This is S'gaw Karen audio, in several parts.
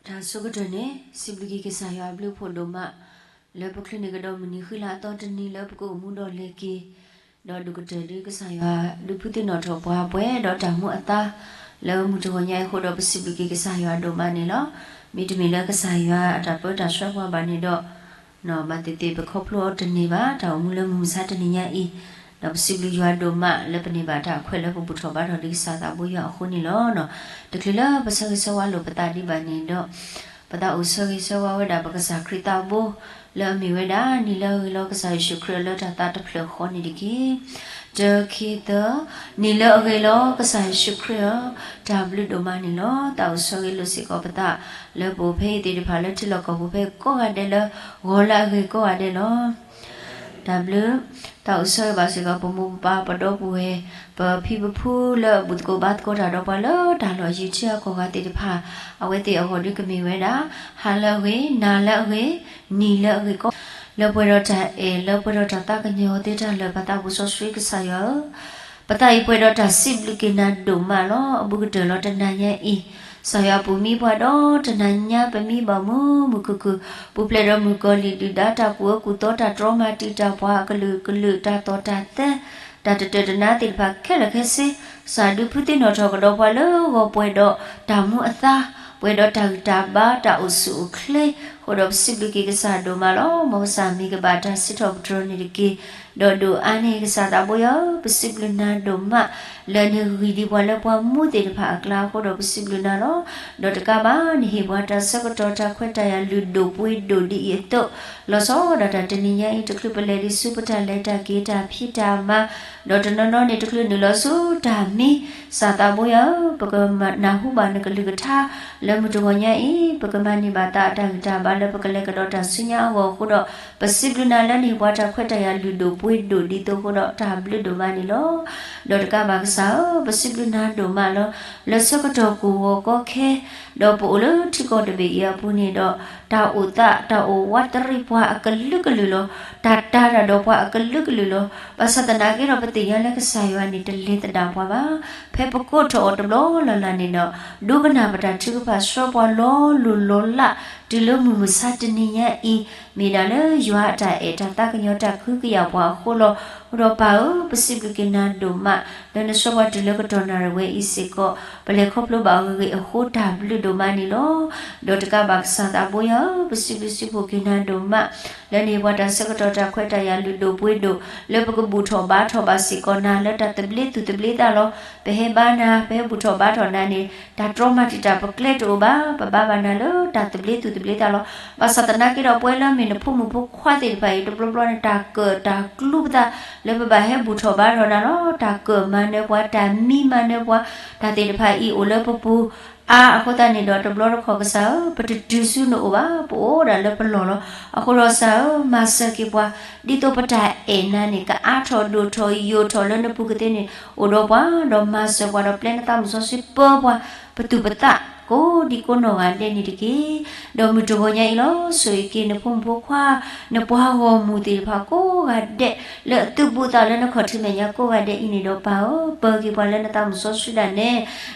တၢ်ဆိကတၢၢ်န့ၣ် စံးဘျုးက့ၤကစၢ်ယွၤအဘျုးအဖှိၣ်ဒိၣ်မး လၢပချုးန့ၣ်ကဒီးမုၢ်နံၤဃံလၤအသီတနံၤလၢပကအိၣ်မူဒီးလဲၤက့ၤ ဒီးဒိၣ်ကတၢၢ်ဒ်ကစၢ်ယွၤ ဒုးဖုသ့ၣ်နီၣ်ထီၣ်ပှၤပှဲၤဒီးတၢ်မူအသါ လၢမုၢ်တဂီၤညါအံၤအဃိဒီး ပစံးဘျုးက့ၤကစၢ်ယွၤဒိၣ်မးန့ၣ်လီၤ. မ့တမ့ၢ်လၢကစၢ်ယွၤအတၢ်ပၢတၢ်ဆှၢပှၤဘၣ်န့ၣ်ဒီး ဘၣ်သ့ၣ်သ့ၣ်ပခီဖျိအီၤတန့ၢ်ဘၣ် တၢ်အိၣ်မူလၢမုၢ်မဆါတနံၤညါအံၤ, ဒီးပစံးဘျုးယွၤဒိၣ်မးလၢပန့ၢ်ဘၣ်တၢ်အခွဲးလၢပဘူၣ်ထီၣ်ဘါထီၣ်ဒ်ကစၢ်သးဘိယွၤအဃိန့ၣ်လီၤ. တချုးလၢပဆၢဂ့ၤဆၢဝါလိာ်ပသးဒံးဘၣ်န့ၣ်ဒီး ပသးအိၣ်ဆၢဂ့ၤဆၢဝါဝဲဒၣ်ပကစၢ်ခရံာ်သးဘိ လၢအမ့ၢ်ဝဲဒၣ် နံၤလၢအဂ့ၤလီၤကစၢ်ယ့ၣ်ၡူးခရံာ်အလၢတၢ်သးတဖျၢၣ်ဃီန့ၣ်တက့ၢ်. တၢ ခံ သၢ, နံၤလၢအဂ့ၤလီၤကစၢ်ယ့ၣ်ၡူးခရံာ်ဧၢ, တၢ်ဘျုးဒိၣ်မးန့ၣ်လီၤ. တၢ်အိၣ်ဆၢဂ့ၤလိာ်စ့ၢ်ကီးပသး လၢပအိၣ်ဖဲအံၤသ့ၣ်တဖၣ်လၢထံလီၢ်ကီၢ်ပူၤဖဲကိးဂၤဒဲးလၢ ဂီၤလၢအဂ့ၤကိးဂၤဒဲးလီၤ. တၢ်ဘျုး, တၢ်အိၣ်ဆၢဂ့ၤဘၣ်စ့ၢ်ကီး ပမိၢ်ပပၢ်ပဒီပုၢ်ဝဲၢ် ပဖံပဖုလၢအဘူၣ်သကိးဘါသကိးတၢ်ဒီးပှၤလၢတၢ်လီၢ်ယံၤထံအကီၢ်ဂၤသ့ၣ်တဖၣ် အဝဲသ့ၣ်အဂီၢ်ဒုးကမ့ၢ်ဝဲဒၣ် ဟါလၢအဂ့ၤ, နၤလၢအဂ့ၤ, နံၤလၢအဂ့ၤကိး, လၢပှဲၤဒီးတၢ်အဲၣ် လၢပှဲၤဒီးတၢ်သးကညီၤသ့တၢ်လၢာ် ပသးဘူၣ်စီဆှံကစၢ်ယွၤဧၢ, ပသးအံၤပှဲၤဒီးတၢ်စံးဘျုးက့ၤနၤဒိၣ်မးလီၤ. အဘူးကတၢၢ်လီၤတနၤညါအံၤ ကစၢ်ယွၤပူၤမံပှၤဒီးတနၤညါ ပမံဘၣ်မုာ်မုာ်ခုၣ်ခုၣ် ပူၤဖျဲးဒီးမုၣ်ကီၤလံၢ်ဒုၣ်ဒါ တၢ်ကူၣ်အၢကူၣ်သီ တၢ်တြီမၤတံာ်တာ်ပှၤအကလုာ်ကလုာ် တၢ်သီၣ်တၢ်သဲ တၢ်တတၢၢ်တနါသ့ၣ်တဖၣ်ခဲလၢာ်ခဲဆ့ ကစၢ်ဒုးဖုသ့ၣ်နီၣ်ထီၣ်ကဒီးပှၤလၢဂီၤ ပှဲၤဒီးတၢ်မူအသါ ပှဲၤဒီးတၢ်ဂံၢ်တၢ်ဘါ တၢ်အိၣ်ဆူၣ်အိၣ်ချ့ အဃိဒီးပစံးဘျုးက့ၤကစၢ်ဒိၣ်မးလီၤ. မ်ကစၢ်မံၤကဘၣ်တၢ်စံးထီၣ်ပတြၢၤန့ၣ်တက့ၢ်. ဒီးဒိၣ်အါန့ၢ်ကစၢ်သးဘိယွၤဧၢ, ပစံးဘျုးနၤဒိၣ်မး လၢနဂံၢ်ဒံးပှၤလၢပှၤမူသ့ၣ်တဖၣ်အကျါအဃိဒီးပစံးဘျုးနၤလီၤ. ဒီးတကးဘၣ် နဟ့ၣ်ပှၤတၢ်ဆၢကတီၢ် တၢ်ခွဲးတၢ်ယာ်လုၢ်ဒိၣ်ပှ့ၤဒိၣ်ဒ်အံၤအသိး လီၤဆီဒၣ်တၢ်တနံၤညါအံၤ တချုးပလဲၤဒံးဆူပတၢ်လဲၤတၢ်က့ၤတၢ်ဖံးတၢ်မၤ ဒီးတနီၤနီၤန့ၣ် တချုးနုာ်လီၤဆူတၢ်မံ ကစၢ်သးဘိယွၤဧၢ, ပကနၢ်ဟူဘၣ်နကလုၢ်ကထါ လၢမုၢ်တဂီၤညါအံၤ ပကမၤန့ၢ်ဘၣ်သးအတၢ်ဂံၢ်တၢ်ဘါလၢပကလဲၤကဒီးတၢ်ဆူညါအဂီၢ်အဃိဒီး ပစံးဘျုးနၤလၢနဟ့ၣ်ပှၤတၢ်ခွဲးတၢ်ယာ်လုၢ်ဒိၣ်ပှ့ၤဒိၣ်ဒ်သိးအဃိဒီး တၢ်ဘျုးဒိၣ်မးန့ၣ်လီၤ. ဒီးတကးဘၣ်ကစၢ်ဧၢ, ပစံးဘျုးနၤဒိၣ်မးလီၤ. လၢဆၢကတီၢ်ကဝီၤကီခဲ ဒီးပအိၣ်လၢထံကီၢ်တဘ့ၣ်အံၤအပူၤန့ၣ်ဒီး တၢ်အိၣ်သး တၢ်အိၣ်ဝးတရံးပှၤအကလုာ်ကလုာ်လီၤ. တၢ်တၤတၢ်ဒီးပှၤအကလုာ်ကလုာ်လီၤ. ဘၣ်ဆၣ်သနာ်က့ဒီး ပသ့ၣ်ညါလၢကစၢ်ယွၤန့ၣ် တလဲၤသဒၣ်ပှၤဘၣ်. ဖဲပကိးထီၣ်အီၤတဘျီလၢ်လၢ်န့ၣ်ဒီး ဒိကနၣ်ပတၢ်ထုကဖၣ်ဆှၢပှၤလီၤလိၤလီၤလး တုၤလၢမုၢ်မဆါတနံၤညါအံၤ မ့ၢ်ဒၣ်လၢယွၤအတၢ်အဲၣ်တၢ်သးကညီၤတၢ်ကဟုကယာ်ပှၤအဃိလီၤ. အဃိဒီးပၢ်ဧၢ, ပစံးဘျုးက့ၤနၤဒိၣ်မး လၢနဆှၢပှၤတုၤလၢကတီၢ်နၣ်ရံၣ်ဝဲအံၤစ့ၢ်ကီး ပလဲၤခီဖျိဘၣ်အဂ့ၤဂ့ၤအဃိ တၢ်ဘျုးဒိၣ်မးန့ၣ်လီၤ. ဒီးတကးဘၣ်ကစၢ်သးဘိယွၤဧၢ, ပစံးဘျုးစံးဖှိၣ်က့ၤနၤဒိၣ်မး လၢနဟ့ၣ်ပှၤတၢ်ဆၢကတီၢ်တၢ်ခွဲးတၢ်ယာ်လုၢ်ဒိၣ်ပှ့ၤဒိၣ် လၢပကဘူၣ်ထီၣ်ဘါထီၣ်ဘၣ်စ့ၢ်ကီးနၤလၢတၢ်သဘျ့သူၣ်သဘျ့သးလီၤ. ပဟဲဘါနၤ ပဟဲဘူၣ်ထီၣ်ဘါထီၣ်နၤန့ၣ် တၢ်တြီမၤတံာ်တာ်ပကျဲတအိၣ်ဘၣ်. ပဘါဘၣ်နၤလၢတၢ်သဘျ့သူၣ်သဘျ့သးလီၤ. ဘၣ်ဆၣ်သနာ်က့ဒီး ပဝဲလၢအမ့ၢ်နဖိမုၣ်ဖိခွါသ့ၣ်တဖၣ်အံၤ တဘျီဘျီန့ၣ် တၢ်ကၢၣ်တၢ်ကျူပသး လၢပဘၣ်ဟဲဘူၣ်ထီၣ်ဘါထီၣ်နၤလီၤ. တၢ်ကၢၣ်မၤနၢၤပှၤ တၢ်မံမၤနၢၤပှၤ တၢ်သ့ၣ်တဖၣ်အံၤအိၣ်လၢပပူၤအါအဃိသတးန့ၣ်ဒီး တဘျီတခီၣ်ကစၢ်ဧၢ, ပတတုၤဆူနအိၣ်ဘၣ်, ပအိၣ်ဒၣ်လၢပလီၢ်လီၤ. အဃိဒီးကစၢ်ဧၢ, မၤစၢၤက့ၤပှၤ ဒ်သိးပတၢ်အဲၣ်နၤန့ၣ် ကအါထီၣ်ဒိၣ်ထီၣ်ယိာ်ထီၣ်လၢနပူၤကသ့န့ၣ် အိၣ်ဒီးပှၤ, ဒီးမၤစၢၤပှၤဒီးပျဲနသးမုၢ်စီဆှံပၢပှၤ ပသူၣ်ပသး ကိးဒံကိးနီၢ်ဂၤဒဲးန့ၣ်တက့ၢ်. ဒီးမုၢ်တဂီၤညါအံၤလီၤ, ဆိၣ်ဂ့ၤက့ၤနဖိမုၣ်ဖိခွါ, နပှၤဂီၢ်မုၢ်သ့ၣ်တဖၣ်ကိးဂၤဒဲး လၢအသုးဘူးသးလၢနခီၣ်ထံးမဲာ်ညါကိးဂၤဒဲးအံၤန့ၣ်ဒီးပၢ်ဧၢ, ပၢၤက့ၤပှၤလၢနသးမုၢ်စီဆှံဒၣ်နဲ,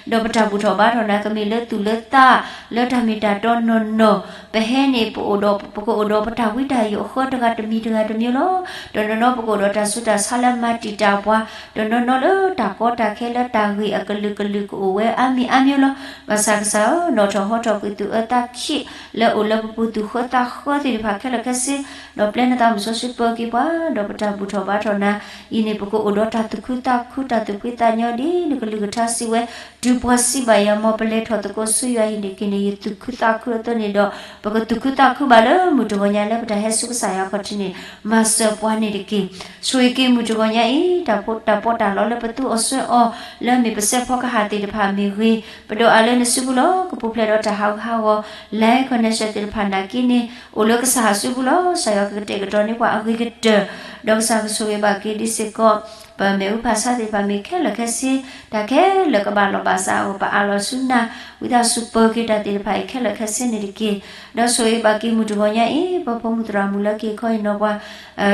ဒီးပတၢ်ဘူၣ်ထီၣ်ဘါထီၣ်နၤကမ့ၢ်လၢသူၣ်လၢသး, လၢတၢ်မ့ၢ်တၢ်တီနီၢ်နီၢ်, ပဟဲန့ၣ် ပအိၣ်ဒီး ပကအိၣ်ဒီးပတၢ်ဝံတၢ်ယိးအဃၢတဂၤတမံၤတဂၤတမံၤလီၤ. ဒီးနီၢ်နီၢ်ပကအိၣ်ဒီးတၢ်ဆူးတၢ်ဆါလၢမၤတံာ်တာ်ပှၤ, ဒီးနီၢ်နီၢ်လၢတၢ်ကီတၢ်ခဲလၢတၢ်ဂ့ၢ်အကလုာ်ကလုာ်ကအိၣ်ဝဲအါမံၤအါမံၤလီၤ. ဘၣ်ဆၣ်ကစၢ်ဧၢ, နီၣ်ထီၣ်ဟီထီၣ်ကွံာ်သူၣ်အၢသးခံး လၢအိၣ်လၢပပူၤသူၣ်ဃၢသးဃၢသ့ၣ်တဖၣ်ခဲလၢာ်ခဲဆ့, ဒီးပျဲနသးမုၢ်စီဆှံပၢၤက့ၤပှၤ, ဒီးပတၢ်ဘူၣ်ထီၣ်ဘါထီၣ်နၤအံၤန့ၣ် ပကအိၣ်ဒီးတၢ်သူၣ်ခုသးခုတၢ်သူၣ်ဖှံသးညီဒ်နကလုၢ်ကထါစံးဝဲ, တုၤပှၤစံးဘၣ်ယၤ မ်ပလဲၤထီၣ်သကိးဆူယွၤဟံၣ်န့ၣ်က့ၤန့ၣ် ယသူၣ်ခုသးခုအသိးန့ၣ်ဒီး ပကသူၣ်ခုသးခုဘၣ်လၢမုၢ်တဂီၤညါလၢပတၢ်ဟဲဆူကစၢ်ယွၤခီၣ်ထံးန့ၣ် မၤစၢၤပှၤန့ၣ်တက့ၢ်. ဆိၣ်ဂ့ၤက့ၤမုၢ်တဂီၤညါအံၤ တၢ်တၢ်ပီးတၢ်လီလၢပသူအီၤစွဲအီၤ လၢအမ့ၢ်ပစဲးဖီကဟၣ်သ့ၣ်တဖၣ်မ့ၢ်ဂ့ၤ, ပဒိးအးလၢနစုပူၤလီၤ. ကပူၤဖျဲးဒီးတၢ်ဟးဂူာ်ဟးဂီၤ line connection သ့ၣ်တဖၣ်နာ်က့န့ၣ် အိၣ်လၢကစၢ်အစုပူၤလီၤ. ကစၢ်ယွၤကကတဲာ်ကတီၤန့ၢ်ပှၤအဂ့ၤကတၢၢ်, ဒီးကစၢ်ကဆိၣ်ဂ့ၤဘၣ်က့ၤဒ်စ့ၢ်ကီး ပမ့ၣ်အူဖးဆါသ့ၣ်တဖၣ်မ့ၢ်ခဲလၢာ်ခဲဆ့, တၢ်ခဲလၢာ်ကဘၣ်လီၢ်ဘၣ်စးအဂီၢ် ပအးလီၤဆူနၤ, ဝံသးစူၤပၢၤက့ၤတၢ်သ့ၣ်တဖၣ်အံၤခဲလၢာ်ခဲဆ့န့ၣ်တက့ၢ်. ဒီးဆိၣ်ဂ့ၤဘၣ်က့ၤမုၢ်တဂီၤညါအံၤ ပဖိမုၣ်သရၣ်မုၣ်လၢက့ၤခီအံၤနီၤပှၤ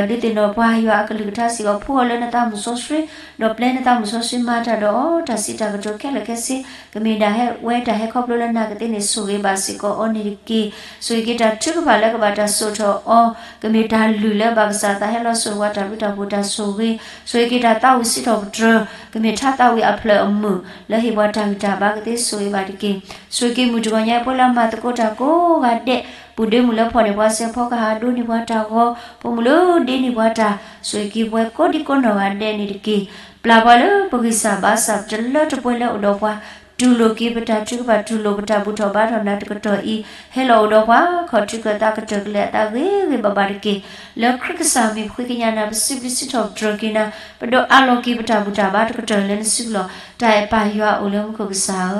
ဒုးသ့ၣ်နီၣ်ပှၤယွၤအကလုၢ်ကထါစ့ၢ်ကီး ဖှူအီၤလၢနသးမုၢ်စီဆှံ, ဒီးပျဲနသးမုၢ်စီဆှံမၤတၢ်ဒီးအီၤ တၢ်စံးတၢ်ကတိၤခဲလၢာ်ခဲဆ့, ကမ့ၢ်ဒၣ်ဟဲဝဲတၢ်ဟဲခီဖျိလၢနၤကသ့န့ၣ် ဆိၣ်ဂ့ၤဘၣ်စ့ၢ်ကီးအီၤန့ၣ်တက့ၢ်. ဆိၣ်ဂ့ၤက့ၤတၢ်ထုကဖၣ်လၢကဘၣ်တၢ်စိာ်ထီၣ်အီၤ, ကမ့ၢ်တၢ်လုၢ်လၢဘၣ်ကစၢ်သးဟဲလီၤစိာ်ပှၤတၢ်ဘျုးတၢ်ဖှိၣ်တၢ်ဆိၣ်ဂ့ၤ, ဆိၣ်ဂ့ၤက့ၤတၢ်သးဝံၣ်စံးထီၣ်ပတြၢၤ, ကမ့ၢ်ထါသးဝံၣ်အဖျၢၣ်အမုာ် လၢဟ့ၣ်ပှၤတၢ်ဂံၢ်တၢ်ဘါကသ့ ဆိၣ်ဂ့ၤဘၣ်တက့ၢ်. ဆိၣ်ဂ့ၤက့ၤမုၢ်တဂီၤညါအံၤ ပဝဲလၢအမၤသကိးတၢ်ကိးဂၤဒဲး, ပုၢ်ဒ့မုၣ်လၢဖီၣ်န့ၢ်ပှၤစဲးဖီကဟၣ် ဒိးန့ၢ်ပှၤတၢ်ဂီၤ, ဖိမုၣ်လၢဒ့န့ၢ်ပှၤတၢ်, ဆိၣ်ဂ့ၤက့ၤပဝဲကိးဒံကိးနီၢ်ဂၤဒဲးန့ၣ်တက့ၢ်. ပျၢ်ပှၤလၢပဂံၢ်စၢ်ဘါစၢ် ပတလၢတပှဲၤလၢအိၣ်ဒီးပှၤ, တူၢ်လိာ်က့ၤပတၢ်ထုကဖၣ် တူၢ်လိာ်ပတၢ်ဘူၣ်ထီၣ်ဘါထီၣ်နၤတကတီၢ်အံၤ, ဟဲလီၤအိၣ်ဒီးပှၤ ခီၣ်ထံးကၢၢ်သးကတၢၢ်ကလဲာ်အသးဂ့ၤဂ့ၤဘၣ်ဘၣ်တက့ၢ်. လၢခရံာ်ကစၢ်မံၤပဃ့ကညးနၤ ပစံးဘျုးစံးထီၣ်ပတြၢၤက့ၤနၤ, ပဒိးအးလီၤက့ၤပတၢ်ဘူၣ်တၢ်ဘါတကတၢၢ်လၢနစုပူၤလီၤ. တၢ်အဲၣ်ပၢ်ယွၤအိၣ်လၢမူခိၣ်ကစၢ်ဧၢ,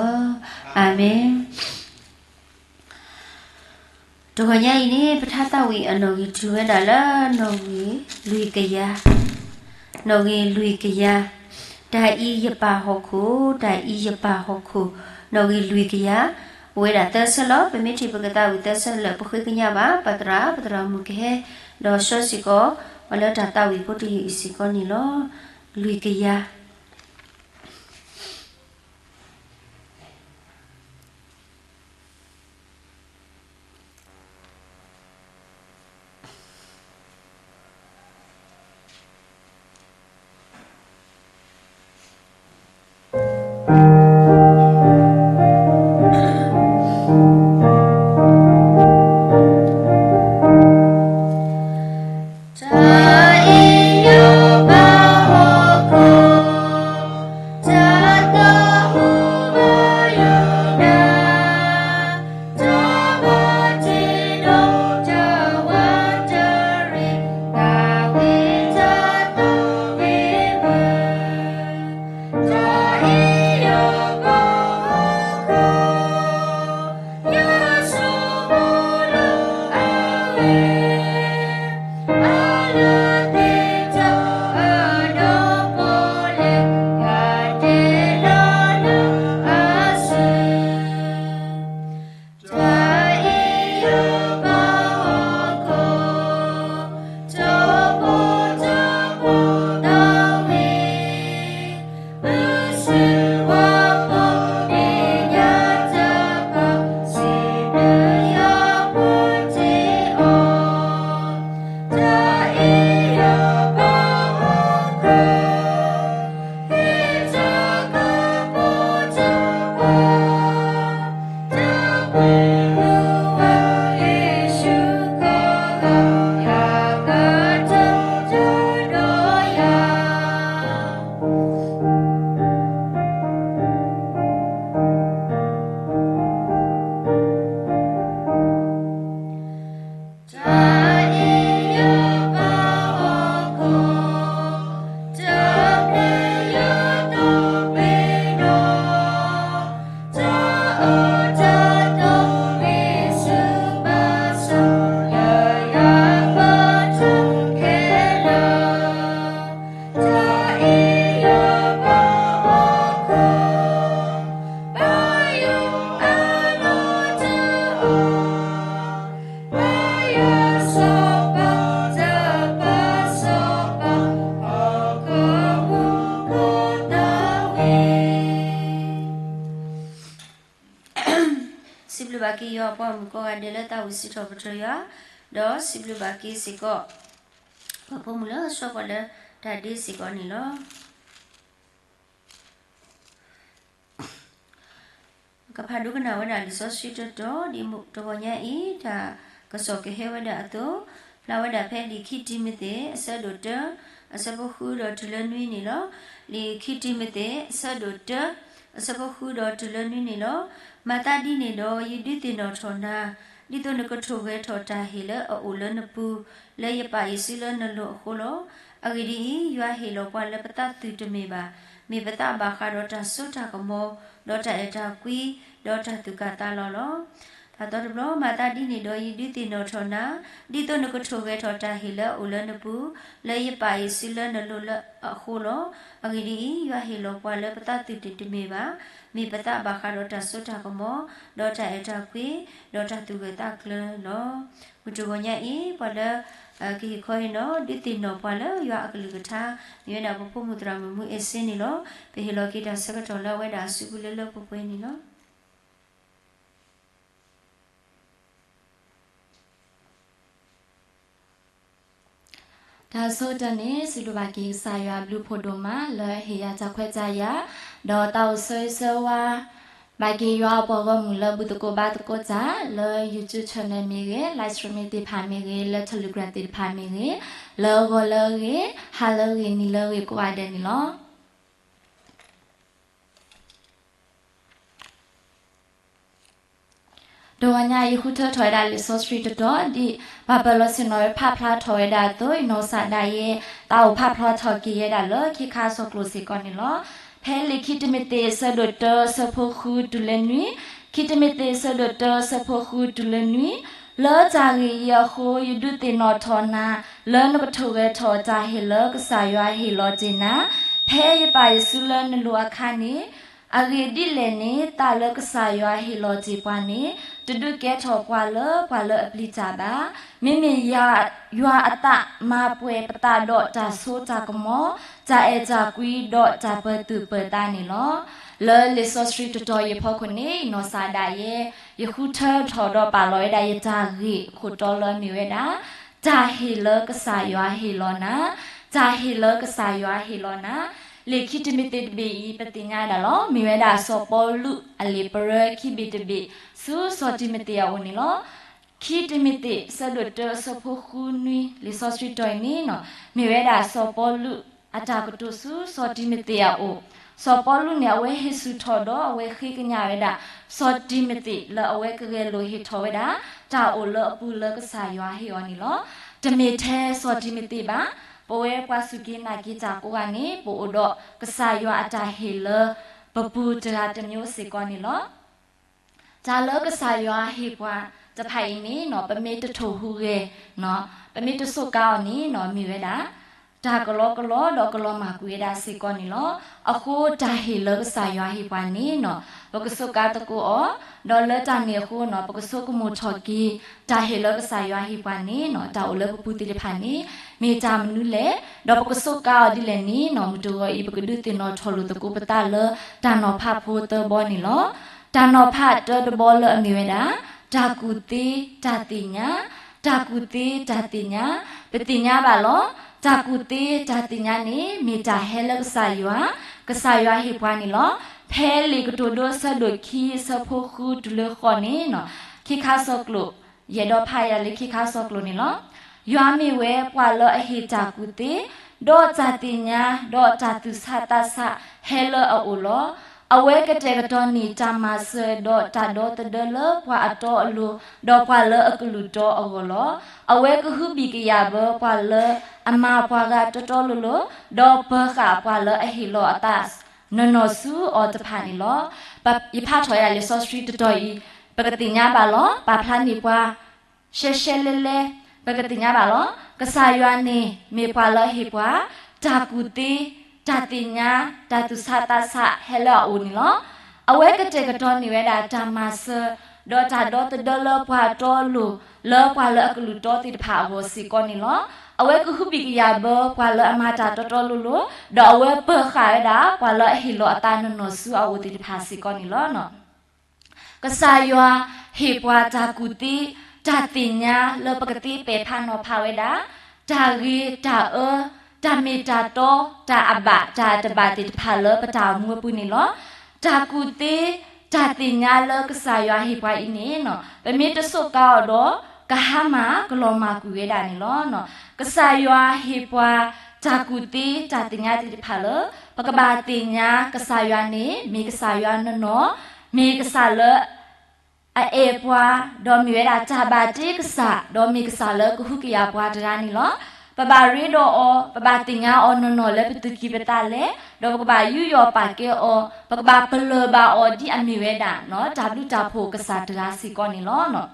အၤမ့ၣ်. တဂီၤညါအံၤန့ၣ် ပထါသးဝံၣ်အနီၣ်ဂံၢ်တုၤဝဲဒၣ်လၢနီၣ်ဂံၢ်လွံၢ်ကယၤ, နီၣ်ဂံၢ်လွံၢ်ကယၤ, တၢ်အံၤယပၢ်ဟီၣ်ခိၣ်, တၢ်အံၤယပၢ်ဟီၣ်ခိၣ်, နီၣ်ဂံၢ်လွံၢ်ကယၤ, အိၣ်ဝဲဒၣ်သၢဆၢလီၤ. ပမ့ၢ်ထံၣ်ပကသးဝံၣ်သၢဆၢလၢာ် ပဃ့ကညးဘၣ် ပသရၣ်, ပသရၣ်မုၣ်ကဟဲ, ဒီးဆှၢစ့ၢ်ကီး ပှၤလၢတၢ်သးဝံၣ်ဖိတယုၢ်အံၤစ့ၢ်ကီးန့ၣ်လီၤ. လွံၢ်ကယၤ. စံးဘျုးဘၣ်က့ၤယွၤအပှၤမုၣ်ကိးဂၤဒဲးလၢသးဝံၣ်စံးထီၣ်ပတြၢၤယွၤ, ဒီးစံးဘျုးဘၣ်က့ၤစ့ၢ်ကီး ပှၤဖိမုၣ်လၢအဆှၢပှၤလၢတၢ်ဒ့စ့ၢ်ကီးန့ၣ်လီၤ. ကဖးဒိကနၣ်ဝဲဒၣ်လံာ်စီဆှံတတီၤ ဒ်မုၢ်တဂီၤညါအံၤ တၢ်ကစီၣ်ကဟဲဝဲဒၣ်အသိး, ဖျါဝဲဒၣ်ဖဲလံာ်ခံတံၤမသ့း အဆၢဒိၣ်တၢ အဆၢဖိဃုဒီးတုၤလၢနွံန့ၣ်လီၤ. လံာ်ခံတံၤမသ့း အဆၢဒိၣ်တၢ အဆၢဖိဃုဒီးတုၤလၢနွံန့ၣ်လီၤ. မၤသးဒ်န့ၣ်ဒီး ယဒုးသ့ၣ်နီၣ်ထီၣ်နၤ, ဒ်သိးနကထိၣ်ဂဲၤထီၣ်တၢ်ဟ့ၣ်လၢအအိၣ်လၢနပူၤ, လၢယပာ်ယစုလၢနလိၤအဃိလီၤ. အဂ့ၢ်ဒ်အံၤ, ယွၤဟ့ၣ်လီၤပှၤလၢပသးသုးတမ့ၢ်ဘၣ်, မ့ၢ်ပသးဘၣ်ဃးဒီးတၢ်စိတၢ်ကမီၤ, ဒီးတၢ်အဲၣ်တၢ်ကွံ, ဒီးတၢ်သူၣ်ကၢ်သးလီၤလီၤ. အသီတဘျီ, မၤသးဒ်န့ၣ်ဒီး ယဒုးသ့ၣ်နီၣ်ထီၣ်နၤ, ဒ်သိးနကထိၣ်ဂဲၤထီၣ်တၢ်ဟ့ၣ်လၢအအိၣ်လၢနပူၤ, လၢယပာ်အံၤစုလၢနလိၤလၢအဃိလီၤ. အဂ့ၢ်ဒ်အံၤ, ယွၤဟ့ၣ်လီၤပှၤလၢပသးသူၣ်န့ၣ်တမ့ၢ်ဘၣ်, မ့ၢ်ပသးဘၣ်ဃးဒီးတၢ်စိတၢ်ကမီၤ, ဒီးတၢ်အဲၣ်တၢ်ကွံ, ဒီးတၢ်သူၣ်ဂၢၢ်သးကျၢၤလီၤ. မုၢ်တဂီၤညါအံၤ, ပှၤလၢ ကဟ့ၣ်ခီဟ့ၣ်နီၤ ဒုးသ့ၣ်နီၣ်ပှၤလၢယွၤအကလုၢ်ကထါ, မ့ၢ်ဝဲဒၣ်ပဖိမုၣ်သရၣ်မုၣ်မူအဲၣ်စ့န့ၣ်လီၤ. ပဟ့ၣ်လီၤက့ၤတၢ်ဆၢကတီၢ်လၢအဝဲဒၣ်အစုပူၤလၢလၢပှဲၤပှဲၤန့ၣ်လီၤ. တၢ်ဆိကတၢၢ်န့ၣ် စံးဘျုးဘၣ်က့ၤကစၢ်ယွၤအဘျုးဖးဒိၣ်မး လၢအဟ့ၣ်ယၤတၢ်ခွဲးတၢ်ယာ်, ဒီးတၢ်အိၣ်ဆၢဂ့ၤဆၢဝါ ဘၣ်က့ၤယွၤအပှၤဂီၢ်မုၢ်လၢဘူၣ်သကိးဘါသကိးတၢ် လၢ YouTube channel မ့ၢ်ဂ့ၤ, live streaming သ့ၣ်တဖၣ်မ့ၢ်ဂ့ၤ, လၢ Telegram သ့ၣ်တဖၣ်မ့ၢ်ဂ့ၤ, လၢဂီၤလၢအဂ့ၤ, ဟါလၢအဂ့ၤ, နံၤလၢအဂ့ၤကိးဂၤဒဲးန့ၣ်လီၤ. တဂီၤညါအံၤ ယဃုထၢထီၣ်ဝဲဒၣ်လံာ်စီဆှံတတီၤ ဒ်ပှၤပၢၤလီၢ်ဆ့ၣ်နီၤဝဲဖးဖျါထီၣ်ဝဲဒၣ်အသိး, ယနီၢ်ကစၢ်ဒၣ်ယဲ သးအိၣ်ဖးဖျါထီၣ်က့ၤဝဲဒၣ်လၢခံခါအဆၢကျိၤစ့ၢ်ကီးန့ၣ်လီၤ. ဖဲလံာ်ခံတံၤမသ့း အဆၢဒိၣ်တၢ အဆၢဖိဃုတုၤလၢနွံ, ခံတံၤမသ့း အဆၢဒိၣ်တၢ အဆၢဖိဃုတုၤလၢနွံ, လၢတၢ်ဂ့ၢ်အံၤအဃိ ယဒုးသ့ၣ်နီၣ်ထီၣ်နၤ လၢနကထိၣ်ဂဲၤထီၣ်တၢ်ဟ့ၣ်လၢကစၢ်ယွၤဟ့ၣ်လီၤတ့ၢ်နၤ, ဖဲယပာ်ယစုလၢနလိၤအခါန့ၣ်, အဂ့ၢ်ဒ်လဲၣ်န့ၣ် သးလၢကစၢ်ယွၤဟ့ၣ်လီၤတ့ၢ်ပှၤန့ၣ် တဒုးကဲထီၣ်ပှၤလၢပှၤလၢအပျံၤတၢ်ဘၣ်. မ့မ့ၢ်ယွၤအသးမၤပှဲၤပသးဒီးတၢ်စိတၢ်ကမီၤ, တၢ်အဲၣ်တၢ်ကွံဒီးတၢ်ပၢၤသူၣ်ပၢၤသးန့ၣ်လီၤ. လၢလံာ်စီဆှံတတီၤအံၤအဖီခိၣ်န့ၣ် ယနီၢ်ကစၢ်ဒၣ်ယဲ ယဃုထၢထီၣ်ဒီးပာ်လီၤဝဲဒၣ်ယတၢ်ဂ့ၢ်ခိၣ်တီလၢအမ့ၢ်ဝဲဒၣ် တၢ်ဟ့ၣ်လၢကစၢ်ယွၤဟ့ၣ်လီၤနၤ, တၢ်ဟ့ၣ်လၢကစၢ်ယွၤဟ့ၣ်လီၤနၤ. လံာ်ခံတံၤမသ့းတဘ့ၣ်အံၤ ပသ့ၣ်ညါဒၣ်လီၤ. မ့ၢ်ဝဲဒၣ်စီၤပီလူးအလံာ်ပရၢခံဘ့ၣ်တဘ့ၣ် ဆူစီၤတံၤမသ့းအအိၣ်န့ၣ်လီၤ. ခံတံၤမသ့း အဆၢဒိၣ်တၢ အဆၢဖိဃုနွံ လံာ်စီဆှံတီၤအံၤန့ၣ် မ့ၢ်ဝဲဒၣ်စီၤပီလူးအတၢ်ကတိၤဆူစီၤတံၤမသ့းအအိၣ်, စီၤပီလူးန့ၣ် အဝဲဟ့ၣ်ဆူၣ်ထီၣ်ဒီးအဝဲဃ့ကညးဝဲဒၣ် စီၤတံၤမသ့းလၢအဝဲကဂဲၤလိာ်ဟ့ၣ်ထီၣ်ဝဲဒၣ် တၢ်အိၣ်လၢအပူၤလၢကစၢ်ယွၤဟ့ၣ်အီၤန့ၣ်လီၤ. တမ့ၢ်ထဲစီၤတံၤမသ့းဘၣ်, ပဝဲပှၤစူၢ်က့ၤနာ်က့ၤတၢ်ကိးဂၤန့ၣ် ပအိၣ်ဒီးကစၢ်ယွၤအတၢ်ဟ့ၣ်လၢပပူၤတဂၤတမံၤစ့ၢ်ကီးန့ၣ်လီၤ. တၢ်လၢကစၢ်ယွၤဟ့ၣ်ပှၤတဖၣ်အံၤန့ၣ် ပမ့ၢ်တထိၣ်ဟူးဂဲၤ, ပမ့ၢ်တစူးကါအီၤန့ၣ် မ့ၢ်ဝဲဒၣ် တၢ်ကလီကလီဒီးကလီၤမၢ်ကွံာ်ဝဲဒၣ်စ့ၢ်ကီးန့ၣ်လီၤ. အဃိတၢ်ဟ့ၣ်လၢကစၢ်ယွၤဟ့ၣ်ပှၤန့ၣ် ပကစူးကါသကိးအီၤ, ဒီးလၢတၢ်န့ၣ်အဃိ ပကဆိကမိၣ်ထီၣ်က့ၤ တၢ်ဟ့ၣ်လၢကစၢ်ယွၤဟ့ၣ်ပှၤန့ၣ် တၢ်အိၣ်လၢပပူၤသ့ၣ်တဖၣ်န့ၣ် မ့ၢ်တၢ်မနုၤလဲၣ်, ဒီးပကစူးကါအီၤဒ်လဲၣ်န့ၣ် မုၢ်တဂီၤအံၤ ပကဒုးသ့ၣ်နီၣ်ထီၣ်လိာ်သကိးပသးလၢ တၢ်နီၤဖးဖိသၢဘီန့ၣ်လီၤ. တၢ်နီၤဖးတၢတဘီလၢအမ့ၢ်ဝဲဒၣ် တၢ်ကူၣ်သ့တၢ်သ့ၣ်ညါ, တၢ်ကူၣ်သ့တၢ်သ့ၣ်ညါ, ပသ့ၣ်ညါဘၣ်လီၤ. တၢ်ကူၣ်သ့တၢ်သ့ၣ်ညါန့ၣ် မ့ၢ်တၢ်ဟဲလၢကစၢ်ယွၤ, ကစၢ်ယွၤဟ့ၣ်ပှၤန့ၣ်လီၤ. ဖဲလံာ်ကတိၤဒိအဆၢဒိၣ်ခံ အဆၢဖိဃုတုၤလၢဃိးန့ၣ် ခံခါဆၢကျိာ်, ယအဲၣ်ဒိးဖးယၤလၢခံခါဆၢကျိာ်န့ၣ်လီၤ. ယွၤမ့ၢ်ဝဲပှၤလၢအဟ့ၣ်တၢ်ကူၣ်သ့, ဒီးတၢ်သ့ၣ်ညါ, ဒီးတၢ်သူၣ်ဆးသးဆးဟဲလၢအအိၣ်လီၤ. အဝဲကတဲာ်ကတီၤန့ၢ်တၢ်မၤစၢၤ ဒီးတၢ်ဒီသဒၢလၢပှၤအတီအလိၤ, ဒီးပှၤလၢအကလုၢ်တီအဂီၢ်လီၤ. အဝဲကဟုဘံၣ်ကယာ်ဘၢပှၤလၢအမၤပှၤဂၤတီတီလိၤလိၤ, ဒီးပၢၤဃာ်ပှၤလၢအဟ့ၣ်လီၤအသး နီၢ်နီၢ်ဆူအီၤတဖၣ်န့ၣ်လီၤ. ယဖးထီၣ်ဝဲဒၣ်လံာ်စီဆှံတတီၤအံၤ, ပကသ့ၣ်ညါဘၣ်လီၤ. ပာ်ဖျါန့ၢ်ပှၤ ရှဲရှဲလဲလဲ, ပကသ့ၣ်ညါဘၣ်လီၤ. ကစၢ်ယွၤန့ၣ် မ့ၢ်ပှၤလၢအဟ့ၣ်ပှၤ တၢ်ကူၣ်သ့, တၢ်သ့ၣ်ညါ, တၢ်သူၣ်ဆးသးဆးဟဲလၢအအိၣ်န့ၣ်လီၤ. အဝဲကတဲာ်ကတီၤန့ၢ်ဝဲဒၣ်တၢ်မၤစၢၤ, ဒီးတၢ်ဒီသဒၢလၢပှၤအတီအလိၤ, လၢပှၤလၢအကလုၢ်တီသ့ၣ်တဖၣ်အဂီၢ်စ့ၢ်ကီးန့ၣ်လီၤ. အဝဲကဟုဘံၣ်ကယာ်ဘၢပှၤလၢအမၤတၢ်တီတီလိၤလိၤ, ဒီးအဝဲပၢၤဃာ်ဝဲဒၣ်ပှၤလၢအဟ့ၣ်လီၤအသးနီၢ်နီၢ်ဆူအအိၣ်သ့ၣ်တဖၣ်စ့ၢ်ကီးန့ၣ်လီၤ. ကစၢ်ယွၤဟ့ၣ်ပှၤတၢ်ကူၣ်သ့, တၢ်သ့ၣ်ညါလၢပကသ့ပဲာ်ဖးနီၤဖးဝဲဒၣ်, တၢ်ဂ့ၤတၢ်အၢ, တၢ်မ့ၢ်တၢ်တီ, တၢ်အဘၣ်တၢ်အတဘၣ်သ့ၣ်တဖၣ်လၢပတၢ်အိၣ်မူအပူၤန့ၣ်လီၤ. တၢ်ကူၣ်သ့, တၢ်သ့ၣ်ညါလၢကစၢ်ယွၤဟ့ၣ်ပှၤအံၤန့ၣ် ပမ့ၢ်တစူးကါအီၤဒီး ကဟါမၢ်ကလီၤမၢ်ကွံာ်ဝဲဒၣ်န့ၣ်လီၤ. ကစၢ်ယွၤဟ့ၣ်ပှၤ တၢ်ကူၣ်သ့တၢ်သ့ၣ်ညါသ့ၣ်တဖၣ်လၢ ပကဘၣ်သ့ၣ်ညါကစၢ်ယွၤန့ၣ် မ့ၢ်ကစၢ်ယွၤနီၢ်နီၢ်, မ့ၢ်ကစၢ်လၢ အအဲၣ်ပှၤ, ဒီးမ့ၢ်ဝဲဒၣ်တၢ်ဘၣ်တ့ကစၢ်, ဒီးမ့ၢ်ကစၢ်လၢကဟုကယာ်ပှၤတဂၤန့ၣ်လီၤ. ပဘၣ်ရ့ဒီးအီၤ, ပဘၣ်သ့ၣ်ညါအီၤနီၢ်နီၢ်လၢပသူၣ်ကံၢ်ပသးလဲ, ဒီးပကဘၣ်ယူးယီၣ်ပာ်ကဲအီၤ, ပကဘၣ်ပလၢၢ်ဘၣ်အီၤဒ်အမ့ၢ်ဝဲဒၣ် တၢ်ဘျုးတၢ်ဖှိၣ်ကစၢ်တဂၤစ့ၢ်ကီးန့ၣ်လီၤ.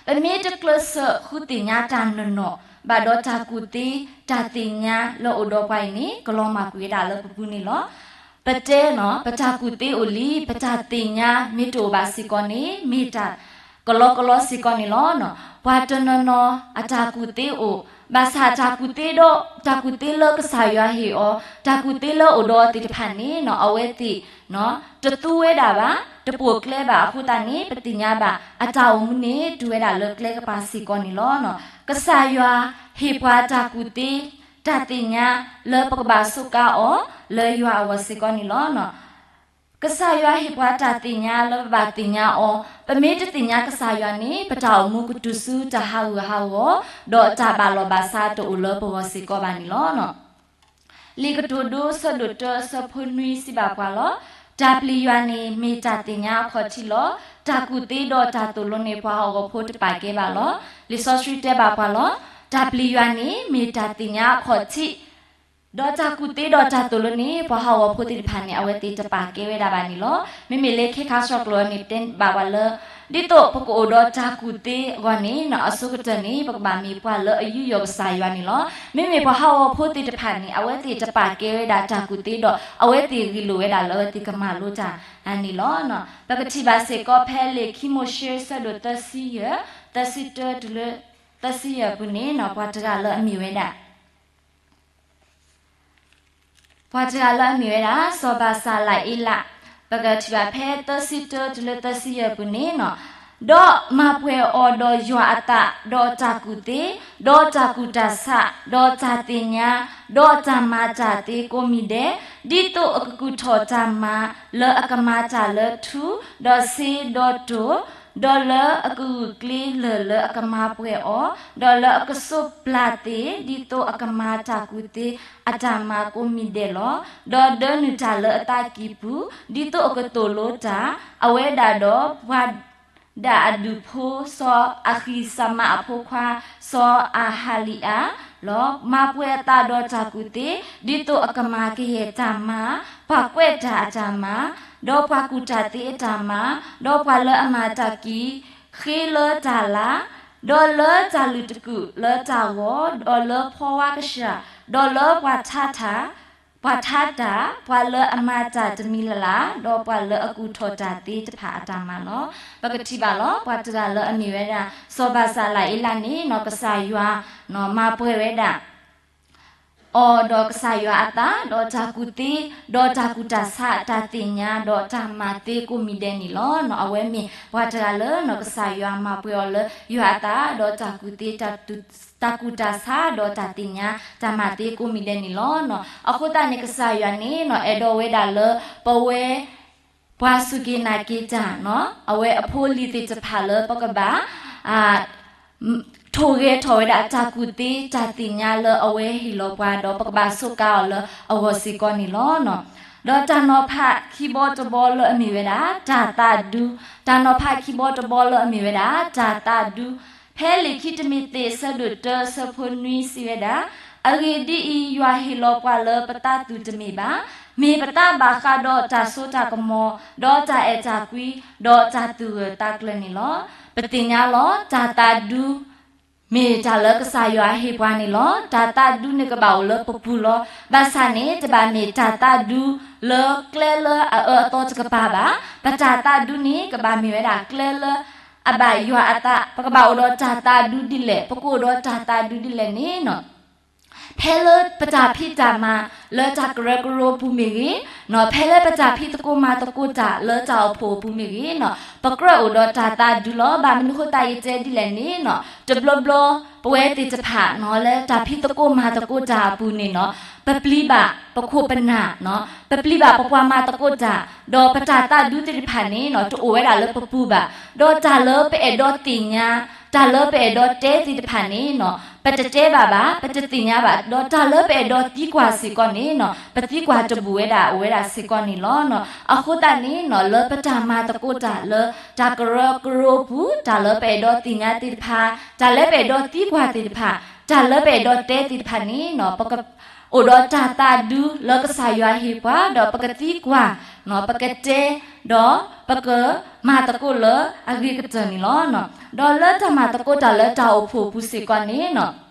ပမ့ၢ်တကျဲးစၢးဃုသ့ၣ်ညါတၢ်နီၢ်နီၢ် ဘၣ်ဒီးတၢ်ကူၣ်သ့ တၢ်သ့ၣ်ညါလၢအိၣ်ဒီးပှၤအံၤန့ၣ် ကလီၤမၢ်ကွံာ်ဝဲဒၣ်လၢပပူၤန့ၣ်လီၤ. ပတဲနီၤ ပတၢ်ကူၣ်သ့အိၣ်လံ ပတၢ်သ့ၣ်ညါမ့ၢ်တအိၣ်ဘၣ်စ့ၢ်ကီးန့ၣ် မ့ၢ်တၢ်ကလီကလီစ့ၢ်ကီးန့ၣ်လီၤ. ပှၤတနီၤနီၤအတၢ်ကူၣ်သ့အိၣ်, ဘၣ်ဆၣ်တၢ်ကူၣ်သ့ဒီး တၢ်ကူၣ်သ့လၢကစၢ်ယွၤဟ့ၣ်အီၤ, တၢ်ကူၣ်သ့လၢအိၣ်ဒီးအီၤသ့ၣ်တဖၣ်န့ၣ်နီၤ အဝဲသ့ၣ် တသူဝဲဒၣ်ဘၣ်, တပိာ်ကျဲဘၣ်အဃိသတးန့ၣ် ပသ့ၣ်ညါဘၣ် အတၢ်အိၣ်မူန့ၣ် တုၤဝဲဒၣ်လၢကျဲကပၤစ့ၢ်ကီးန့ၣ်လီၤ. ကစၢ်ယွၤဟ့ၣ်ပှၤတၢ်ကူၣ်သ့ တၢ်သ့ၣ်ညါ လၢပကဘၣ်စူးကါအီၤလၢယွၤအဂီၢ်စ့ၢ်ကီးန့ၣ်လီၤ. ကစၢ်ယွၤဟ့ၣ်ပှၤတၢ်သ့ၣ်ညါလၢပဘၣ်သ့ၣ်ညါအီၤ, ပမ့ၢ်တသ့ၣ်ညါကစၢ်ယွၤန့ၣ် ပတၢ်အိၣ်မူကတုၤဆူတၢ်ဟးဂူာ်ဟးဂီၤ, ဒီးတၢ်ဘၣ်လီၢ်ဘၣ်စးတအိၣ်လၢပဂီၢ်စ့ၢ်ကီးဘၣ်န့ၣ်လီၤ. လံာ်ကတိၤဒိ ဆၢဒိၣ်တၢ ဆၢဖိနွံစံးဘၣ်ပှၤလီၤ. တၢ်ပျံၤယွၤန့ၣ် မ့ၢ်တၢ်သ့ၣ်ညါအခီၣ်ထံးလီၤ. တၢ်ကူၣ်သ့ဒီးတၢ်သိၣ်လိန့ၣ် ပှၤဟးဂီၤဖိတပာ်ကဲဘၣ်လီၤ. လံာ်စီဆှံတဲဘၣ်ပှၤလီၤ. တၢ်ပျံၤယွၤန့ၣ် မ့ၢ်တၢ်သ့ၣ်ညါအခီၣ်ထံး ဒီးတၢ်ကူၣ်သ့ဒီးတၢ်သိၣ်လိန့ၣ် ပှၤဟးဂီၤဖိသ့ၣ်တဖၣ်န့ၣ် အဝဲသ့ၣ်တပာ်ကဲဝဲဒၣ်ဘၣ်န့ၣ်လီၤ. မ့မ့ၢ်လၢခဲခါဆှီကျိာ်န့ၣ် တဲဘၣ်ပှၤလၢ ဒ်သိးပကအိၣ်ဒီးတၢ်ကူၣ်သ့အဂီၢ်န့ၣ် အဆိကတၢၢ်န့ၣ် ပကဘၣ်မ့ၢ်ပှၤလၢအယူးယီၣ်ကစၢ်ယွၤန့ၣ်လီၤ. မ့မ့ၢ်ပှၤဟးဂီၤဖိသ့ၣ်တဖၣ်န့ၣ် အဝဲသ့ၣ်တပာ်ကဲဝဲဒၣ်တၢ်ကူၣ်သ့ဒီး အဝဲသ့ၣ်ဂ့ၢ်လိာ်ဝဲဒၣ်လၢအဝဲသ့ၣ်ကမၤလိတၢ်န့ၣ်လီၤ. ပကထံၣ်ဘၣ်စ့ၢ်ကီးဖဲလံာ်ခံမိၤၡ့ ဆၢဒိၣ်သၢဆံယဲၢ်, သၢဆံတၢတုၤလၢ သၢဆံယဲၢ်အပူၤန့ၣ် ပှၤတဂၤလၢအမ့ၢ်ဝဲဒၣ် ပှၤတဂၤလၢအမ့ၢ်ဝဲဒၣ် စီၤဘၤစၤလၤအ့လး, ပကထံၣ်ဘၣ်ဖဲသၢဆံတၢတုၤလၢသၢဆံယဲၢ်အပူၤန့ၣ်နီၤ, ဒီးမၤပှဲၤအီၤဒီးယွၤအသး, ဒီးတၢ်ကူၣ်သ့, ဒီးတၢ်ကူၣ်တၢ်ဆး, ဒီးတၢ်သ့ၣ်ညါ, ဒီးတၢ်မၤတၢ်သ့ကိးမံၤဒဲး, ဒ်သိးအကကူၣ်ထီၣ်တၢ်မၤလၢအကမၤတၢ်လၢထူ, ဒီးစ့, ဒီးတိၢ်, ဒီးလၢအကဂုာ်ကျ့လၢၢ်လၢအကမၤပှဲၤအီၤ, ဒီးလၢအကစိးပျၢ်သ့ၣ်, ဒ်သိးအကမၤတၢ်ကူၣ်သ့အတၢ်မၤကိးမံၤဒဲးလီၤ. ဒီးဒၢနုာ်တၢ်လၢအသးကံၢ်ပူၤ, ဒ်သိးအကသိၣ်လိတၢ်, အဝဲဒၣ်ဒီးပှၤဒၣ်အဒူၣ်ဖိ စီၤအဃံၡမးအဖိခွါ စီၤအၤဟလံအၤလီၤ. မၤပှဲၤအသးဒီးတၢ်ကူၣ်သ့, ဒ်သိးအကမၤကယဲၢ်တၢ်မၤ, ပှၤကွဲးတၢ်အတၢ်မၤ, ဒီးပှၤကူၣ်တၢ်သ့အတၢ်မၤ, ဒီးပှၤလၢအမၤတၢ်ကံၤဃ့လၢတၢ်လၤ, ဒီးလၢတၢ်လုၢ်တကူၣ်လၢတၢ်ဂီၤ, ဒီးလၢဖီဝါကစၢ်, ဒီးလၢပှၤထါတၢ်, ပှၤထါတၢ်, ပှၤလၢအမၤတၢ်တမံၤလၢ်လၢ်, ဒီးပှၤလၢအကူၣ်ထီၣ်တၢ်သ့တဖၣ်အတၢ်မၤလီၤ. ပကထံၣ်ဘၣ်လီၤ. ပှၤတဂၤလၢအမ့ၢ်ဝဲဒၣ် စီၤဘၤစၤလၤအ့လးန့ၣ်နီၤ ကစၢ်ယွၤ မၤပှဲၤဝဲဒၣ် အီၤဒီးကစၢ်ယွၤအသး, ဒီးတၢ်ကူၣ်သ့, ဒီးတၢ်ကူၣ်တၢ်ဆး, တၢ်သ့ၣ်ညါ, ဒီးတၢ်မၤသ့ကိးမံၤဒဲးန့ၣ်လီၤ. အဝဲမ့ၢ်ပှၤတဂၤလၢနီၤ ကစၢ်ယွၤမၤပှဲၤအီၤလၢယွၤအသး, ဒီးတၢ်ကူၣ်သ့, တၢ်ကူၣ်တၢ်ဆး, ဒီးတၢ်သ့ၣ်ညါ, တၢ်မၤသ့ကိးမံၤဒဲးန့ၣ်လီၤ. အဃိသတးန့ၣ် ကစၢ်ယွၤန့ၣ်နီၤ အဲၣ်ဒိးဝဲဒၣ်လၢပဝဲ ပှၤစူၢ်က့ၤနာ်က့ၤတၢ်နီၤ အဝဲအဖိအလံၤသ့ၣ်တဖၣ်လၢပကဘၣ် ထိၣ်ဂဲၤထီၣ်ဝဲဒၣ်တၢ်ကူၣ်သ့ တၢ်သ့ၣ်ညါလၢအဝဲဟ့ၣ်လီၤပှၤ ဒီးပကဘၣ်စူးကါအီၤလၢအဂီၢ်စ့ၢ်ကီးန့ၣ်လီၤ. ဒီးတၢ်နီၤဖးခံဘီတဘီလၢအမ့ၢ်ဝဲဒၣ် တၢ်သးဒူ, တၢ်နီၤဖးခံဘီတဘီလၢအမ့ၢ်ဝဲဒၣ် တၢ်သးဒူ, ဖဲလံာ်ခံတမ့ၢ်သ့ၣ် ဆၢဒိၣ်တၢ ဆၢဖိနွံစံးဝဲဒၣ်, အဂ့ၢ်ဒ်အံၤ, ယွၤဟ့ၣ်လီၤပှၤလၢပသးသူၣ်တမ့ၢ်ဘၣ်, မ့ၢ်ပသးဘၣ်ဃးဒီးတၢ်စိတၢ်ကမီၤ, ဒီးတၢ်အဲၣ်တၢ်ကွံ, ဒီးတၢ်သူၣ်ဂၢၢ်သးကျၢၤန့ၣ်လီၤ. ပသ့ၣ်ညါလီၤ တၢ်သးဒူ မ့ၢ်တၢ်လၢကစၢ်ယွၤဟ့ၣ်ပှၤန့ၣ်လီၤ. တၢ်သးဒူန့ၣ်ကဘၣ်အိၣ်လၢပပူၤလီၤ. ဘၣ်ဆၣ်န့ၣ် တဘၣ်မ့ၢ်တၢ်သးဒူလၢကျဲလၢအအၢအသီတကပၤဘၣ်. ပတၢ်သးဒူန့ၣ် ကဘၣ်မ့ၢ်ဝဲဒၣ်ကျဲလၢအဘၣ်ယွၤအသး, ပကဘၣ်အိၣ်ဒီးတၢ်သးဒူဒ်လဲၣ်, ပကအိၣ်ဒီးတၢ်သးဒူဒ်လဲၣ်န့ၣ်နီၤ ဖဲလၢပတၢ်ဖံးတၢ်မၤလၢတၢ်ကရၢကရိပူၤမ့ၢ်ဂ့ၤ, ဖဲလၢပတၢ်ဖံးသကိးမၤသကိးတၢ်လၢတၢ်အိၣ်ဖှိၣ်အပူၤမ့ၢ်ဂ့ၤနီၤ, ပကြၢးအိၣ်ဒီးတၢ်သးဒူလီၤ. ဘၣ်မနုၤဃိသတးယတဲဒ်လဲၣ်န့ၣ်နီၤ, တဘျီဘျီပဝဲသ့ၣ်တဖၣ်နီၤ လၢတၢ်ဖံးသကိးမၤသကိးတၢ်အပူၤန့ၣ်နီၤ, ပပျံၤဘၣ်ပခိၣ်ပနၢ်နီၤ, ပပျံၤဘၣ်ပပှၤမၤသကိးတၢ်, ဒီးပတၢ်သးဒူသ့ၣ်တဖၣ်န့ၣ်နီၤ တအိၣ်ဝဲဒၣ်လၢပပူၤဘၣ်. ဒီးတၢ်လၢပအဲၣ်ဒိးသ့ၣ်ညါ, တၢ်လၢပအဲၣ်ဒိးတဲသ့ၣ်တဖၣ်န့ၣ်နီၤ ပတတဲဘၣ်ဘၣ်, ပတသ့ၣ်ညါဘၣ်, ဒီးတၢ်လၢပအဲၣ်ဒိးသံကွၢ်စ့ၢ်ကီးန့ၣ်နီၤ ပသံကွၢ်တဘူးဝဲဒၣ်အိၣ်ဝဲဒၣ်စ့ၢ်ကီးန့ၣ်လီၤ. အဃိသတးန့ၣ်နီၤ လၢပတၢ်မၤသကိးတၢ်လၢတၢ်ကရၢကရိပူၤ, တၢ်လၢပအဲၣ်ဒိးသ့ၣ်ညါသ့ၣ်တဖၣ်, တၢ်လၢပအဲၣ်ဒိးသံကွၢ်သ့ၣ်တဖၣ် တၢ်လၢပအဲၣ်ဒိးတဲသ့ၣ်တဖၣ်န့ၣ်နီၤ ပကအိၣ်ဒီးတၢ်သးဒူလၢကစၢ်ယွၤဟ့ၣ်ပှၤ ဒီးပကသံကွၢ်နီၤ ပကတဲ ဒီးပကမၤသကိးလၢအဂ့ၤကတၢၢ်န့ၣ်လီၤ. ဒီးလၢတၢ်မၤသကိးတၢ်လၢတၢ်အိၣ်ဖှိၣ်အပူၤစ့ၢ်ကီးန့ၣ်နီၤ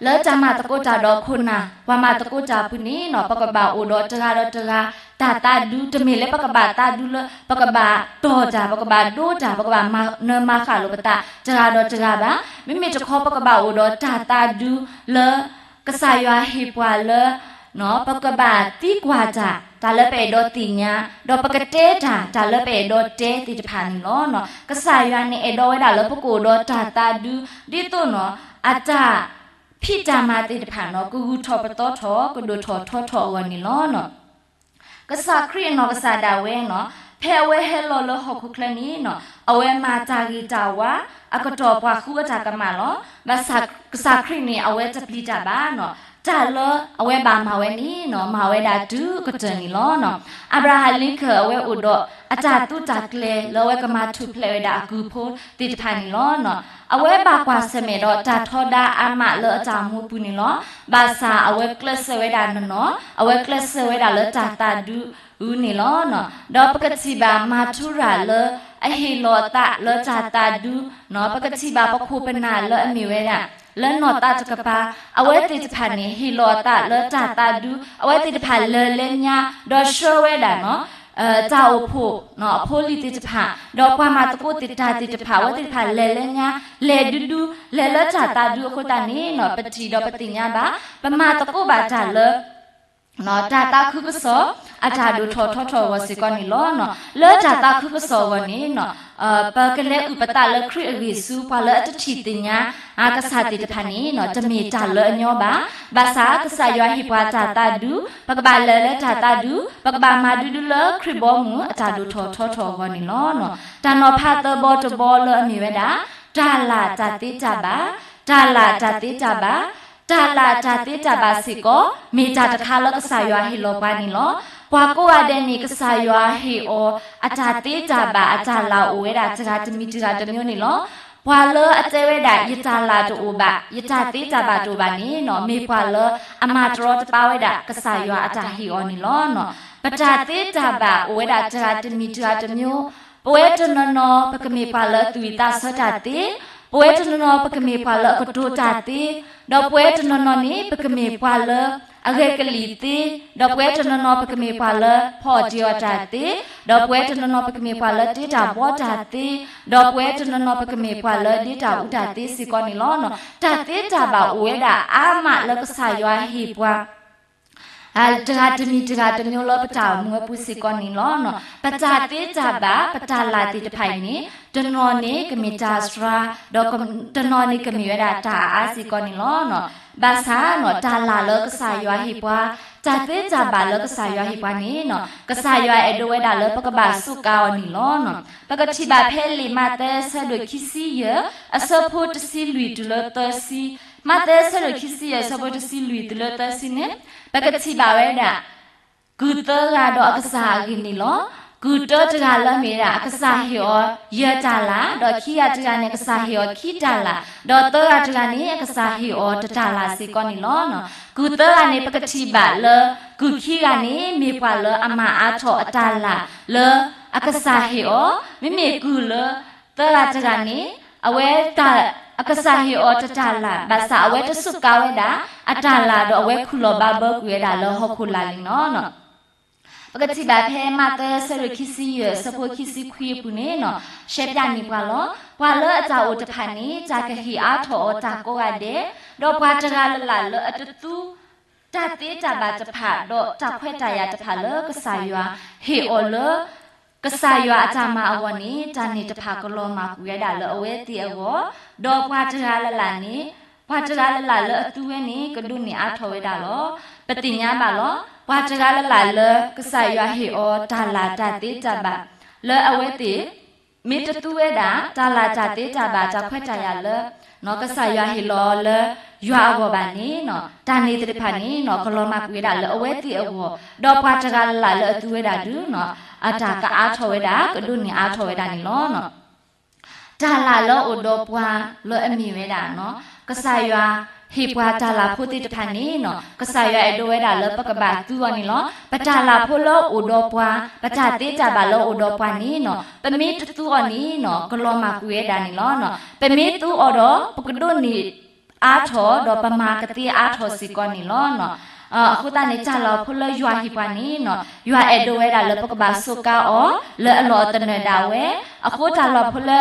လၢတၢ်မၤသကိးတၢ်ဒီးခိၣ်နၢ် ပှၤမၤသကိးတၢ်အပူၤန့ၣ်နီၤ ပကဘၣ်အိၣ်ဒီးတဂၤဒီးတဂၤ တၢ်သးဒူ တမ့ၢ်လၢပကဘၣ်သးဒူလၢ ပကဘၣ်တီၢ်တၢ် ပကဘၣ်ဒိတၢ် ပကဘၣ်မၤနၢၤမၤဃၣ်လိာ်ပသး တဂၤဒီးတဂၤဘၣ်. မ့မ့ၢ်တခီပကဘၣ်အိၣ်ဒီးတၢ်သးဒူလၢ ကစၢ်ယွၤဟ့ၣ်ပှၤလၢ ပကဘၣ်သံကွၢ်တၢ် တၢ်လၢပအဲၣ်ဒိးသ့ၣ်ညါ ဒီးပကတဲတၢ် တၢ်လၢပအဲၣ်ဒိးတဲသ့ၣ်တဖၣ်န့ၣ်လီၤ. ကစၢ်ယွၤန့ၣ်အဲၣ်ဒိးဝဲဒၣ်လၢပကအိၣ်ဒီးတၢ်သးဒူ ဒ်သိးနီၤ အတၢ်ဖံးတၢ်မၤသ့ၣ်တဖၣ်နီၤ ကဂုၤထီၣ်ပသီထီၣ် ကဒိၣ်ထီၣ်ထီထီၣ်အဂီၢ်န့ၣ်လီၤ. ကစၢ်ခရံာ်အနီၢ်ကစၢ်ဒၣ်ဝဲနီၤ ဖဲအဝဲဟဲလီၤလၢဟီၣ်ခိၣ်ချၢန့ၣ်နီၤ အဝဲမၤတၢ်ဂ့ၤတၢ်ဝါ အကတီၢ်ပှၤဃုအတၢ်ကမၣ်လီၤ. ဘၣ်ဆၣ်ကစၢ်ခရံာ်န့ၣ် အဝဲတပျံၤတၢ်ဘၣ်နီၤ တၢ်လၢအဝဲဘၣ်မၤဝဲန့ၣ်နီၤ မၤဝဲဒၣ်တုၤကတၢၢ်န့ၣ်လီၤ. အၤဘြၤဟၣ်လ့ခၢၣ် အဝဲအိၣ်ဒီးအတၢ်သူတၢ်ကျဲၤလၢအဝဲကမၤထူၣ်ဖျဲးဝဲဒၣ်အကုၢ်ဖိသ့ၣ်တဖၣ်န့ၣ်လီၤ. အဝဲဘၣ်ကွၢ်ဆၢၣ်မဲာ်ဒီးတၢ်ထီဒါအါမးလၢအတၢ်အိၣ်မူပူၤန့ၣ်လီၤ. ဘၣ်ဆၣ်အဝဲကျဲးစၢးဝဲဒၣ်နီၢ်နီၢ် အဝဲကျဲးစၢးဝဲဒၣ်လၢတၢ်သးဒူအံၤန့ၣ်လီၤ. ဒီးပကထံၣ်ဘၣ်မၤထူရၤလၢအဟ့ၣ်လီၤအသးလၢတၢ်သးဒူ ပကထံၣ်ဘၣ်ပခိၣ်ပနၢ်လၢအမ့ၢ်ဝဲဒၣ် လၢနီၢ်သးတကပၤ အဝဲသ့ၣ်တဖၣ်န့ၣ် ဟ့ၣ်လီၤအသးလၢတၢ်သးဒူ အဝဲသ့ၣ်တဖၣ်လဲၤလၢညါ ဒီးဆှၢဝဲဒၣ်နီၤ တၢ်အိၣ်ဖှိၣ်အဖိအလံၤသ့ၣ်တဖၣ် ဒီးပှၤမၤသကိးသ့ၣ်တၢ်သ့ၣ်တဖၣ် အဝဲသ့ၣ်တဖၣ်လဲၤလၢညါ လဲၤဒူဒူ လဲၤလၢတၢ်သးဒူအဃိသတးန့ၣ်နီၤ ပထံၣ်ဒီးပသ့ၣ်ညါဘၣ် ပမၤသကိးဘၣ်တၢ်လၢ တၢ်သးခုကစီၣ် အတၢ်ဒိၣ်ထီၣ်ထီထီၣ်အဂီၢ်စ့ၢ်ကီးန့ၣ်လီၤ. လၢတၢ်သးခုကစီၣ်အဂီၢ်န့ၣ်နီၤ ပကလဲၤအုၣ်ပသးလၢခရံာ်အဂ့ၢ်ဆူ ပှၤလၢအတထံၣ်သ့ၣ်ညါ ကစၢ်သ့ၣ်တဖၣ်န့ၣ်နီၤ တမ့ၢ်တၢ်လၢအညီဘၣ်. ဘၣ်ဆၣ်ကစၢ်ယွၤဟ့ၣ်ပှၤတၢ်သးဒူ ပကဘၣ်လဲၤလၢတၢ်သးဒူ ပကဘၣ်မၤဒူဒူလၢခရံာ်ဘီမုၢ်အတၢ်ဒိၣ်ထီၣ်ထီထီၣ်အဂီၢ်န့ၣ်လီၤ. တၢ်နီၤဖးသၢဘီတဘီလၢအမ့ၢ်ဝဲဒၣ် တၢ်လၢ်တၢ်သ့တၢ်ဘၣ်, တၢ်လၢ်တၢ်သ့တၢ်ဘၣ်, တၢ်လၢ်တၢ်သ့တၢ်ဘၣ်စ့ၢ်ကီး မ့ၢ်တၢ်တခါလၢကစၢ်ယွၤဟ့ၣ်လီၤပှၤန့ၣ်လီၤ. ပှၤကိးဂၤဒဲးန့ၣ် ကစၢ်ယွၤဟ့ၣ်အီၤ အတၢ်သ့တၢ်ဘၣ် အတၢ်လၢ်အိၣ်ဝဲဒၣ်တဂၤတမံၤတဂၤတမံၤန့ၣ်လီၤ. ပှၤလၢအတဲဝဲဒၣ် ယတၢ်လၢ်တအိၣ်ဘၣ်, ယတၢ်သ့တၢ်ဘၣ်တအိၣ်ဘၣ်န့ၣ်နီၤ မ့ၢ်ပှၤလၢအမၤတရီတပါဝဲဒၣ် ကစၢ်ယွၤအတၢ်ဟ့ၣ်အီၤန့ၣ်လီၤ. ပတၢ်သ့တၢ်ဘၣ်အိၣ်ဝဲဒၣ်တဂၤတမံၤတဂၤတမံၤ, ပဝဲတနီၤနီၤ ပကမ့ၢ်ပှၤလၢအသူၣ်ဝံၣ်သးဆၢတၢ်သ့, ပဝဲတနီၤနီၤ ပကမ့ၢ်ပှၤလၢအကတိၤတၢ်သ့, ဒီးပဝဲတနီၤနီၤန့ၣ် ပကမ့ၢ်ပှၤလၢအဂဲၤကလံၣ်သ့, ဒီးပဝဲတနီၤနီၤ ပကမ့ၢ်ပှၤလၢဖီအီၣ်တ့ၤအီတၢ်သ့, ဒီးပဝဲတနီၤနီၤ ပကမ့ၢ်ပှၤလၢတ့တၢ်ဘှီတၢ်သ့, ဒီးပဝဲတနီၤနီၤ ပကမ့ၢ်ပှၤလၢဒ့တၢ်အူတၢ်သ့စ့ၢ်ကီးန့ၣ်လီၤ. တၢ်သ့တၢ်ဘၣ်အိၣ်ဝဲဒၣ်အါမးလၢကစၢ်ယွၤဟ့ၣ်ပှၤ တဂၤတမံၤတဂၤတမံၤလၢပတၢ်အိၣ်မူဝဲပူၤစ့ၢ်ကီးန့ၣ်လီၤ. ပတၢ်သ့တၢ်ဘၣ် ပတၢ်လၢ်သ့ၣ်တဖၣ်အံၤန့ၣ် တနီၤန့ၣ်ကမ့ၢ်တၢ်စှၤ, ဒီးတနီၤန့ၣ်ကမ့ၢ်ဝဲဒၣ်တၢ်အါအါစ့ၢ်ကီးန့ၣ်လီၤ. ဘၣ်ဆၣ်နီၤ တၢ်လၢ်လၢကစၢ်ယွၤဟ့ၣ်ပှၤ, တၢ်သ့တၢ်ဘၣ်လၢကစၢ်ယွၤဟ့ၣ်ပှၤန့ၣ်နီၤ ကစၢ်ယွၤအဲၣ်ဒိးဝဲဒၣ်လၢပကဘၣ်စူးကါအီၤန့ၣ်လီၤ. ပကထံၣ်ဘၣ်ဖဲလံာ်မးသဲဆၢဒိၣ်ခံဆံယဲၢ် အဆၢဖိတဆံလွံၢ်တုၤလၢသၢဆံ, မးသဲဆၢဒိၣ်ခံဆံယဲၢ် အဆၢဖိတဆံလွံၢ်တုၤလၢသၢဆံန့ၣ် ပကထံၣ်ဘၣ်ဝဲဒၣ် ကုၢ်သၢဂၤဒီးအကစၢ်အဂ့ၢ်န့ၣ်လီၤ. ကုၢ်တၢတဂၤလၢအမ့ၢ်ဝဲဒၣ် အကစၢ်ဟ့ၣ်အီၤယဲၢ်တၢ်လၢ်, ဒီးခံဂၤတဂၤန့ၣ် အကစၢ်ဟ့ၣ်အီၤခံတၢ်လၢ်, ဒီးသၢဂၤတဂၤန့ၣ် အကစၢ်ဟ့ၣ်အီၤတတၢ်လၢ်စ့ၢ်ကီးန့ၣ်လီၤ. ကုၢ်သၢဂၤန့ၣ် ပကထံၣ်ဘၣ်လၢ ကုၢ်ခံဂၤန့ၣ် မ့ၢ်ပှၤလၢအမၤအါထီၣ်အတၢ်လၢ်လၢအကစၢ်ဟ့ၣ်အီၤ, မ့မ့ၢ်ကုၢ်လၢသၢဂၤတဂၤန့ၣ် အဝဲတၢ် အကစၢ်ဟ့ၣ်အီၤတတၢ်လၢ် ဘၣ်ဆၣ်အဝဲတစူးကါဝဲဒၣ် အတၢ်လၢ်ဒီးအဝဲခူၣ်လီၤဘါဘၢကွံာ်ဝဲဒၣ်လၢဟီၣ်ခိၣ်လာ်လံန့ၣ်လီၤ. ပကထံၣ်ဘၣ်ဖဲမးသဲဆၢဒိၣ်ခံဆံယဲၢ် အဆၢဖိခံဆံခွံအပူၤန့ၣ်နီၤ ရှဲပၠးန့ၢ်ပှၤလီၤ. ပှၤလၢအတၢ်အိၣ်တဖၣ်န့ၣ် တၢ်ကဟ့ၣ်အါထီၣ်အီၤတၢ်ကိးဂၤဒဲး, ဒီးပှၤတဂၤလၢ်လၢ်လၢအတသူ တၢ်သ့တၢ်ဘၣ်တဖၣ် ဒီးတၢ်ခွဲးတၢ်ယာ်တဖၣ်လၢကစၢ်ယွၤဟ့ၣ်အီၤလၢ ကစၢ်ယွၤအတၢ်မၤအဂီၢ်န့ၣ် တၢ်န့ၣ်တဖၣ်ကလီၤမၢ်ကွံာ်ဝဲဒၣ်လၢအဝဲသ့ၣ်အဂီၢ်, ဒီးပှၤတဂၤလၢ်လၢ်န့ၣ် ပှၤတဂၤလၢ်လၢ်လၢအသူဝဲန့ၣ် ကဒိးန့ၢ်အါထီၣ်ဝဲဒၣ်လီၤ. ပသ့ၣ်ညါဘၣ်လီၤ. ပှၤတဂၤလၢ်လၢ်လၢကစၢ်ယွၤဟ့ၣ်အီၤတၢ်လၢ်တၢ်သ့တၢ်ဘၣ် လၢအဝဲသ့ၣ် မ့ၢ်တသူဝဲဒၣ် တၢ်လၢ်တၢ်သ့တၢ်ဘၣ် တၢ်ခွဲးတၢ်ယာ်လၢ ကစၢ်ယွၤဟ့ၣ်လီၤလၢယွၤအဂီၢ်ဘၣ်န့ၣ် တၢ်န့ၣ်သ့ၣ်တဖၣ်န့ၣ် ကလီၤမၢ်ကွံာ်ဝဲဒၣ်လၢအဝဲသ့ၣ်အဂီၢ်, ဒီးပှၤတဂၤလၢ်လၢ်လၢအသူဝဲဒၣ်ဒု အတၢ်ကအါထီၣ်ဝဲဒၣ် ကဒိးန့ၢ်အါထီၣ်ဝဲဒၣ်န့ၣ်လီၤ. တၢ်လၢ်လၢအိၣ်ဒီးပှၤလၢအမ့ၢ်ဝဲဒၣ် ကစၢ်ယွၤ ဟ့ၣ်ပှၤတၢ်လၤဖိသ့ၣ်တဖၣ်န့ၣ်နီၤ ကစၢ်ယွၤအဲၣ်ဒိးဝဲဒၣ်လၢပကဘၣ်သူအီၤန့ၣ်လီၤ. ပတၢ်လၤဖိလၢအိၣ်ဒီးပှၤ, ပတၢ်သ့တၢ်ဘၣ်လၢအိၣ်ဒီးပှၤန့ၣ်နီၤ ပမ့ၢ်တသူအီၤန့ၣ်နီၤ ကလီၤမၢ်ကွံာ်ဝဲဒၣ်န့ၣ်လီၤ. ပမ့ၢ်သူအီၤဒီး ပကဒိးန့ၢ်အါထီၣ် ဒီးပမၤကသ့အါထီၣ်စ့ၢ်ကီးန့ၣ်လီၤ. အဃိသတးန့ၣ် တၢ်လၤဖိလၢယွၤဟ့ၣ်ပှၤန့ၣ်နီၤ ယွၤအဲၣ်ဒိးဝဲဒၣ်လၢပကဘၣ်စူးကါအီၤ လၢအလီၢ်အသနၢၣ်ဒၣ်ဝဲ. အဃိတၢ်လၤဖိလၢ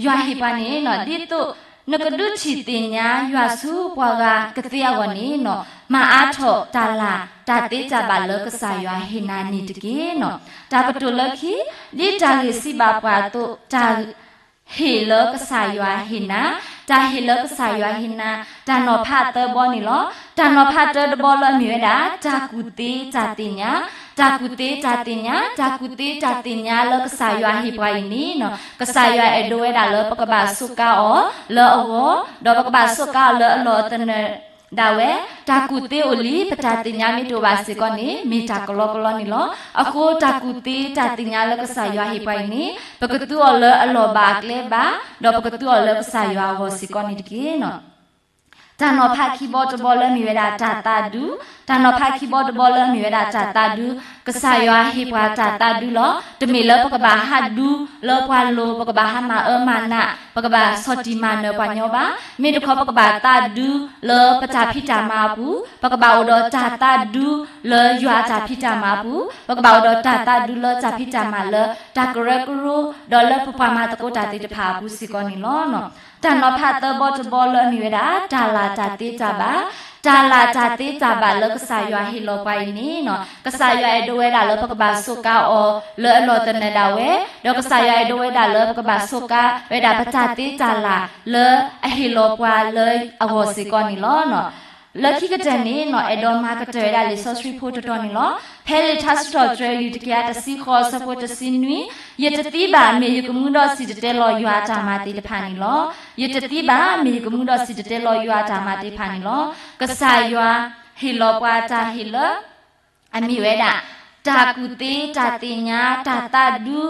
ယွၤဟ့ၣ်ပှၤန့ၣ်နီၤ ဒ်သိး နကဒုးထံၣ်သ့ၣ်ညါယွၤဆူပှၤဂၤကသ့အဂီၢ်န့ၣ်နီၤ မၤအါထီၣ်တၢ်လၤ တၢ်သ့တၢ်ဘၣ်လၢကစၢ်ယွၤဟ့ၣ်နၤန့ၣ်တက့ၢ်နီၤ. တၢ်ကတိၤလၢခံ, ဒ်တၢ်ဂ့ၢ်စံးဘၣ်ပှၤအသိး တၢ် ဟ့ၣ်လၢကစၢ်ယွၤဟ့ၣ်နၤ, တၢ်ဟ့ၣ်လၢကစၢ်ယွၤဟ့ၣ်နၤ, တၢ်နီၤဖးသၢဘီန့ၣ်လီၤ. တၢ်နီၤဖးတၢတဘီလၢအမ့ၢ်ဝဲဒၣ် တၢ်ကူၣ်သ့တၢ်သ့ၣ်ညါ, တၢ်ကူၣ်သ့တၢ်သ့ၣ်ညါ, တၢ်ကူၣ်သ့တၢ်သ့ၣ်ညါလၢကစၢ်ယွၤဟ့ၣ်ပှၤအံၤန့ၣ်နီၤ ကစၢ်ယွၤအဲၣ်ဒိးဝဲဒၣ်လၢပကဘၣ်စူးကါအီၤလၢအဂီၢ်, ဒီးပကဘၣ်စူးကါအီၤလၢအလီၢ်အသနၢၣ်ဒၣ်ဝဲ. တၢ်ကူၣ်သ့အိၣ်လံ ပတၢ်သ့ၣ်ညါမ့ၢ်တအိၣ်ဘၣ်စ့ၢ်ကီးန့ၣ် မ့ၢ်တၢ်ကလီကလီန့ၣ်လီၤ. အဃိတၢ်ကူၣ်သ့တၢ်သ့ၣ်ညါလၢကစၢ်ယွၤဟ့ၣ်ပှၤအံၤန့ၣ် ပကသူအီၤလၢအလီၢ်ဘၣ်အကျဲဘၣ်, ဒီးပကသူအီၤလၢကစၢ်ယွၤအဂီၢ်စ့ၢ်ကီးန့ၣ်တက့ၢ်နီၤ. တၢ်နီၤဖးခံဘီတဘီလၢအမ့ၢ်ဝဲဒၣ်တၢ်သးဒူ, တၢ်နီၤဖးခံဘီတဘီလၢအမ့ၢ်ဝဲဒၣ်တၢ်သးဒူ, ကစၢ်ယွၤဟ့ၣ်ပှၤတၢ်သးဒူလီၤ. တမ့ၢ်လၢပကဘၣ်ဟးဒူလၢပှၤလိၤ, ပကဘၣ်ဟးမၤအၢမၤနး, ပကဘၣ်ဆီၣ်တံၢ်မၤနၢၤပှၤညီဘၣ်. မ့ၢ်တခီပကဘၣ်သးဒူလၢပတၢ်ဖံးတၢ်မၤအပူၤ, ပကဘၣ်အိၣ်ဒီးတၢ်သးဒူလၢယွၤအတၢ်ဖံးတၢ်မၤအပူၤ, ပကဘၣ်အိၣ်ဒီးတၢ်သးဒူလၢတၢ်ဖံးတၢ်မၤလၢတၢ်ကရၢကရိ, ဒီးလၢပပှၤမၤသကိးတၢ်သ့ၣ်တဖၣ်အပူၤစ့ၢ်ကီးန့ၣ်လီၤ. တၢ်နီၤဖးသၢဘီတဘီလၢအမ့ၢ်ဝဲဒၣ် တၢ်လၤတၢ်သ့တၢ်ဘၣ်, တၢ်လၤတၢ်သ့တၢ်ဘၣ်လၢကစၢ်ယွၤဟ့ၣ်လီၤပှၤအံၤန့ၣ်နီၤ ကစၢ်ယွၤအဲၣ်ဒိးဝဲဒၣ်လၢပကဘၣ်စူးကါအီၤလၢအလီၢ်သနၢၣ်ဒၣ်ဝဲ, ဒီးကစၢ်ယွၤအဲၣ်ဒိးဝဲဒၣ်လၢပကဘၣ်စူးကါဝဲဒၣ်ပတၢ်သ့တၢ်လၤလၢအဟ့ၣ်လီၤပှၤလၢအဂီၢ်စ့ၢ်ကီးန့ၣ်လီၤ. လၢခံကတၢၢ်န့ၣ်နီၤ အဲၣ်ဒိးမၤကတၢၢ်ဝဲဒၣ်လံာ်စီဆှံဖိတတီၤန့ၣ်လီၤ. ဖဲလံာ်ထါစံးထီၣ်ပတြၢၤ လွံၢ်တကယၤတဆံဃိး အဆၢဖိတဆံနွံ, ယတသံဘၣ် မ့ၢ်ယကမူဒီးစံၣ်တဲၤတဲလီၤယွၤအတၢ်မၤသ့ၣ်တဖၣ်န့ၣ်လီၤ. ယတသံဘၣ် မ့ၢ်ယကမူဒီးစံၣ်တဲၤတဲလီၤယွၤအတၢ်မၤသ့ၣ်တဖၣ်န့ၣ်လီၤ. ကစၢ်ယွၤဟ့ၣ်လီၤပှၤတၢ်ဟ့ၣ်လၢ အမ့ၢ်ဝဲဒၣ် တၢ်ကူၣ်သ့တၢ်သ့ၣ်ညါ တၢ်သးဒူ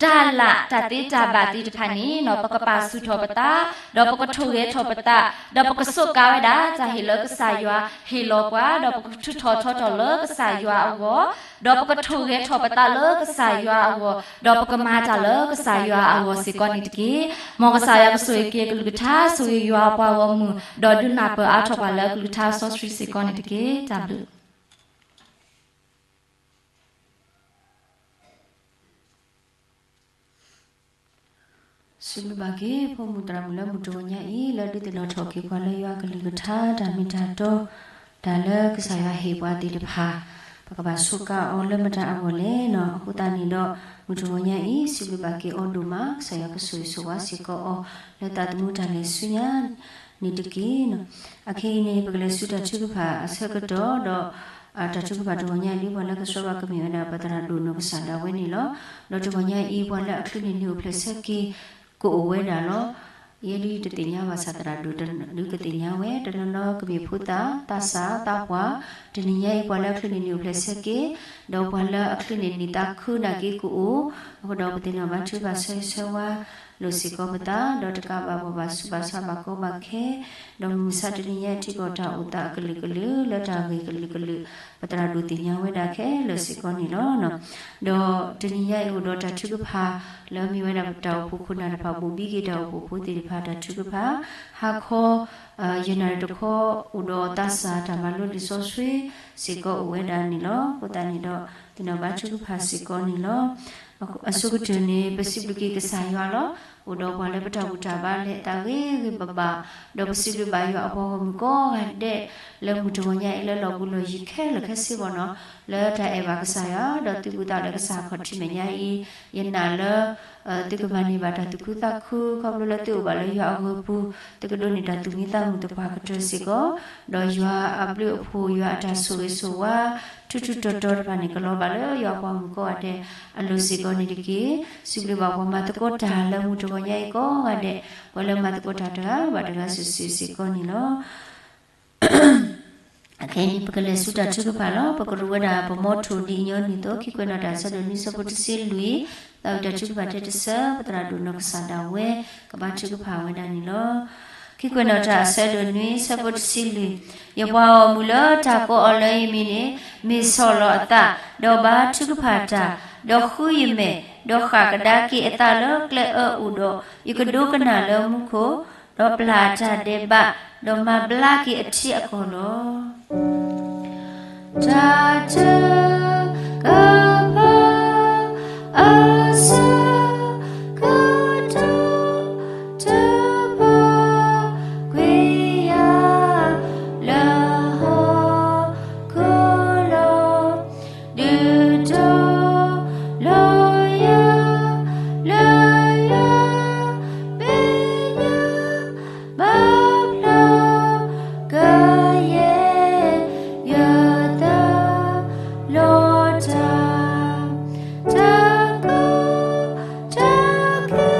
တၢ်လၤတၢ်သ့တၢ်ဘၣ်သ့ၣ်တဖၣ်န့ၣ်နီၤ ပကပာ်ဆူၣ်ထီၣ်ပသး, ဒီးပကထိၣ်ဂဲၤထီၣ်ပသး, ဒီးပကစူးကါဝဲဒၣ် တၢ်ဟ့ၣ်လၢကစၢ်ယွၤဟ့ၣ်လီၤပှၤ, ဒီးပကထုးထီၣ်ထီထီၣ်လၢကစၢ်ယွၤအဂီၢ်, ဒီးပကထိၣ်ဂဲၤထီၣ်ပသးလၢကစၢ်ယွၤအဂီၢ်, ဒီးပကမၤတၢ်လၢကစၢ်ယွၤအဂီၢ်စ့ၢ်ကီးန့ၣ်တက့ၢ်. မ်ကစၢ်ယွၤကဆိၣ်ဂ့ၤက့ၤအကလုၢ်ကထါ, ဆိၣ်ဂ့ၤယွၤအပှၤဂီၢ်မုၢ်, ဒီးဒုးနၢ်ပၢၢ်အါထီၣ်ပှၤလၢအကလုၢ်ကထါစီဆှံစ့ၢ်ကီးန့ၣ်တက့ၢ်. တၢ်ဘျုး စံးဘျုးဘၣ်က့ၤ ဖိမုၣ်သရၣ်မုၣ်လၢမုၢ်တဂီၤညါအံၤ လၢဒုးသ့ၣ်နီၣ်ထီၣ်က့ၤပှၤလၢယွၤအကလုၢ်ကထါ တၢ်မ့ၢ်တၢ်တီ တၢ်လၢကစၢ်ယွၤဟ့ၣ်ပှၤသ့ၣ်တဖၣ် ပကဘၣ်စူးကါအီၤလၢမတၤအဂီၢ်လဲၣ်နီၤ. အဃိသတးန့ၣ်ဒီး မုၢ်တဂီၤညါအံၤ စံးဘျုးဘၣ်က့ၤအီၤဒိၣ်မး, ကစၢ်ယွၤကဆိၣ်ဂ့ၤဆိၣ်ဝါစ့ၢ်ကီးအီၤ လၢသးသမူတၢ်လဲၤဆူညါန့ၣ်တက့ၢ်နီၤ. အခဲအံၤန့ၣ် ပကလဲၤဆူတၢ်ထုကဖၣ်အဆၢကတီၢ်ဒီး တၢ်ထုကဖၣ်တဂီၤညါအံၤ ပှၤလၢကဆှၢဘၣ်ကမ့ၢ်ဝဲဒၣ် ပသရၣ်ဒိၣ်နီၢ်ကစၢ်ဒၣ်ဝဲန့ၣ်လီၤ. ဒီးတဂီၤညါအံၤ ပှၤလၢအချံးန့ၢ်နံၣ်အိၣ်ဖျဲၣ်ဆၢက့ၤ ကအိၣ်ဝဲဒၣ်လီၤ. ယဲဒၣ်တသ့ၣ်ညါဘၣ်ဆၣ်သရၣ်ဒိၣ်ဒုးကသ့ၣ်ညါဝဲ တနီၤနီၤကမ့ၢ်ဖိသၣ်, သးစၢ်, သးပှၢ်, တနံၤညါအံၤ ပှၤလၢအချံးန့ၢ်နံၣ်အိၣ်ဖျဲၣ်ဆၢက့ၤ, ဒီးပှၤလၢအချံးန့ၢ်နံၣ်သးခုနာ်က့ၤကအိၣ်, အဃိဒီးပသ့ၣ်နီၣ်ဘါထုကဖၣ်ဆၢဂ့ၤဆၢဝါ လိာ်စ့ၢ်ကီးပသး, ဒီးတကးဘၣ် ပဘၣ်ဆူးဘၣ်ဆါဘၣ်ကီဘၣ်ခဲ, ဒီးမုၢ်မဆါတနံၤညါအံၤ ထံကီၢ်တၢ်အိၣ်သးအကလုာ်ကလုာ် လၢတၢ်ဂ့ၢ်ကလုာ်ကလုာ် ပသရၣ်ဒိၣ်သ့ၣ်ညါဝဲဒၣ်ခဲလၢာ်စ့ၢ်ကီးန့ၣ်လီၤ. ဒီးတနံၤညါအံၤအိၣ်ဒီးတၢ်ထုကဖၣ် လၢအမ့ၢ်ဝဲဒၣ်ပတၢ်အိၣ်ဖှိၣ်ခိၣ်နၢ်တဖၣ် ဘိၣ်ဘံက့ၤတၢ်အိၣ်ဖှိၣ်ဖိသ့ၣ်တဖၣ်တၢ်ထုကဖၣ်, ဟါခီ ယနာ်တခီ အိၣ်ဒီးသးစၢ်တၢ်မၤလိလံာ်စီဆှံစ့ၢ်ကီးအိၣ်ဝဲဒၣ်န့ၣ်လီၤ. အဃိသတးန့ၣ်ဒီး သ့ၣ်နီၣ်ဘါထုကဖၣ်စ့ၢ်ကီးန့ၣ်လီၤ. အဆိကတၢၢ်န့ၣ် ပစံးဘျုးက့ၤကစၢ်ယွၤလီၤ. အိၣ်ဒီးပှၤလၢပတၢ်ဘူၣ်တၢ်ဘါလဲၤအသးဂ့ၤဂ့ၤဘၣ်ဘၣ်, ဒီးပစံးဘျုးဘၣ်ယွၤအပှၤဂီၢ်မုၢ်ကိးဂၤဒဲး လၢမုၢ်တဂီၤညါအံၤလၢလီၢ်ဘူးလီၢ်ယံၤခဲလၢာ်ခဲဆ့ဘၣ်နီၤ, လၢတၢ်အဲၣ်ဘၣ်ကစၢ်ယွၤ ဒီးသုးဘူးသးလၢကစၢ်ခီၣ်ထံးမဲာ်ညါအံၤ, ယနာ်လၢ သုကမၤန့ၢ်ဘၣ်တၢ်သူၣ်ခုသးခု ခီဖျိလၢသုအိၣ်ဘၣ်လၢယွၤအဂၢၤပူၤ, သုကဒိးန့ၢ်တၢ်သူၣ်မံသးမုာ်သပှၢ်ကတၢၢ်စ့ၢ်ကီး, ဒီးယွၤအဘျုးအဖှိၣ် ယွၤအတၢ်ဆိၣ်ဂ့ၤဆိၣ်ဝါ ထူးထူးတီၤတီၤတဖၣ်န့ၣ် ကလီၤဘၣ်လၢယွၤအပှၤဂီၢ်မုၢ်ကိးဂၤဒဲးအလိၤစ့ၢ်ကီးန့ၣ်တက့ၢ်. စံးဘျုးဘၣ်ပှၤမၤသကိးတၢ်လၢမုၢ်တဂီၤညါအံၤကိးဂၤဒဲး, ပှၤလၢမၤသကိးတၢ်တဂၤဘၣ်တဂၤစုာ်စုာ်စ့ၢ်ကီးန့ၣ်လီၤ. အခဲအံၤန့ၣ် ပကလဲၤဆူတၢ်ထုကဖၣ်လီၤ. ပကရူးဝဲဒၣ်ပမီထိၣ်ဒ်အညီနုၢ်အသိး ခံကွဲးနီၣ်တၢ်ဆၢဒိၣ်နွံဆၢဖိတဆံလွံၢ်, သးဝံၣ်တၢ်ထုကဖၣ်ထဲတဆၢ ပသရၣ်ဒိၣ်နီၢ်ကစၢ်ဒၣ်ဝဲ ကဘါထုကဖၣ်ဝဲဒၣ်န့ၣ်လီၤ. ခံကွဲးနီၣ်တၢ် အဆၢဒိၣ်နွံ ဆၢဖိတဆံလွံၢ်, ယပှၤဂီၢ်မုၢ်လၢတၢ်ကိးအီၤလၢယမံၤန့ၣ် မ့ၢ်ဆီၣ်လီၤအသး, ဒီးဘါထုကဖၣ်တၢ်, ဒီးဃုယမဲာ်, ဒီးဃၣ်ကဒါက့ၤအသးလၢကျဲအၢအိၣ်ဒီး, ယကဒိကနၣ်လၢမူခိၣ်, ဒီးပျၢ်အတၢ်ဒဲးဘး, ဒီးမၤဘျါက့ၤအထံအကီၢ်လီၤ. တၢ်ထုကဖၣ်အဆၢကတီၢ် တဘၣ်ကွံာ်ယၤလၢဟီၣ်ခိၣ်လီၤ. ဒုးတီလီၤယၤလၢယမဲာ်ညါ ဘၣ်ဖျါကယဲၢ် ယသးလီၤတၢ်, တၢ်ကီတၢ်ခဲ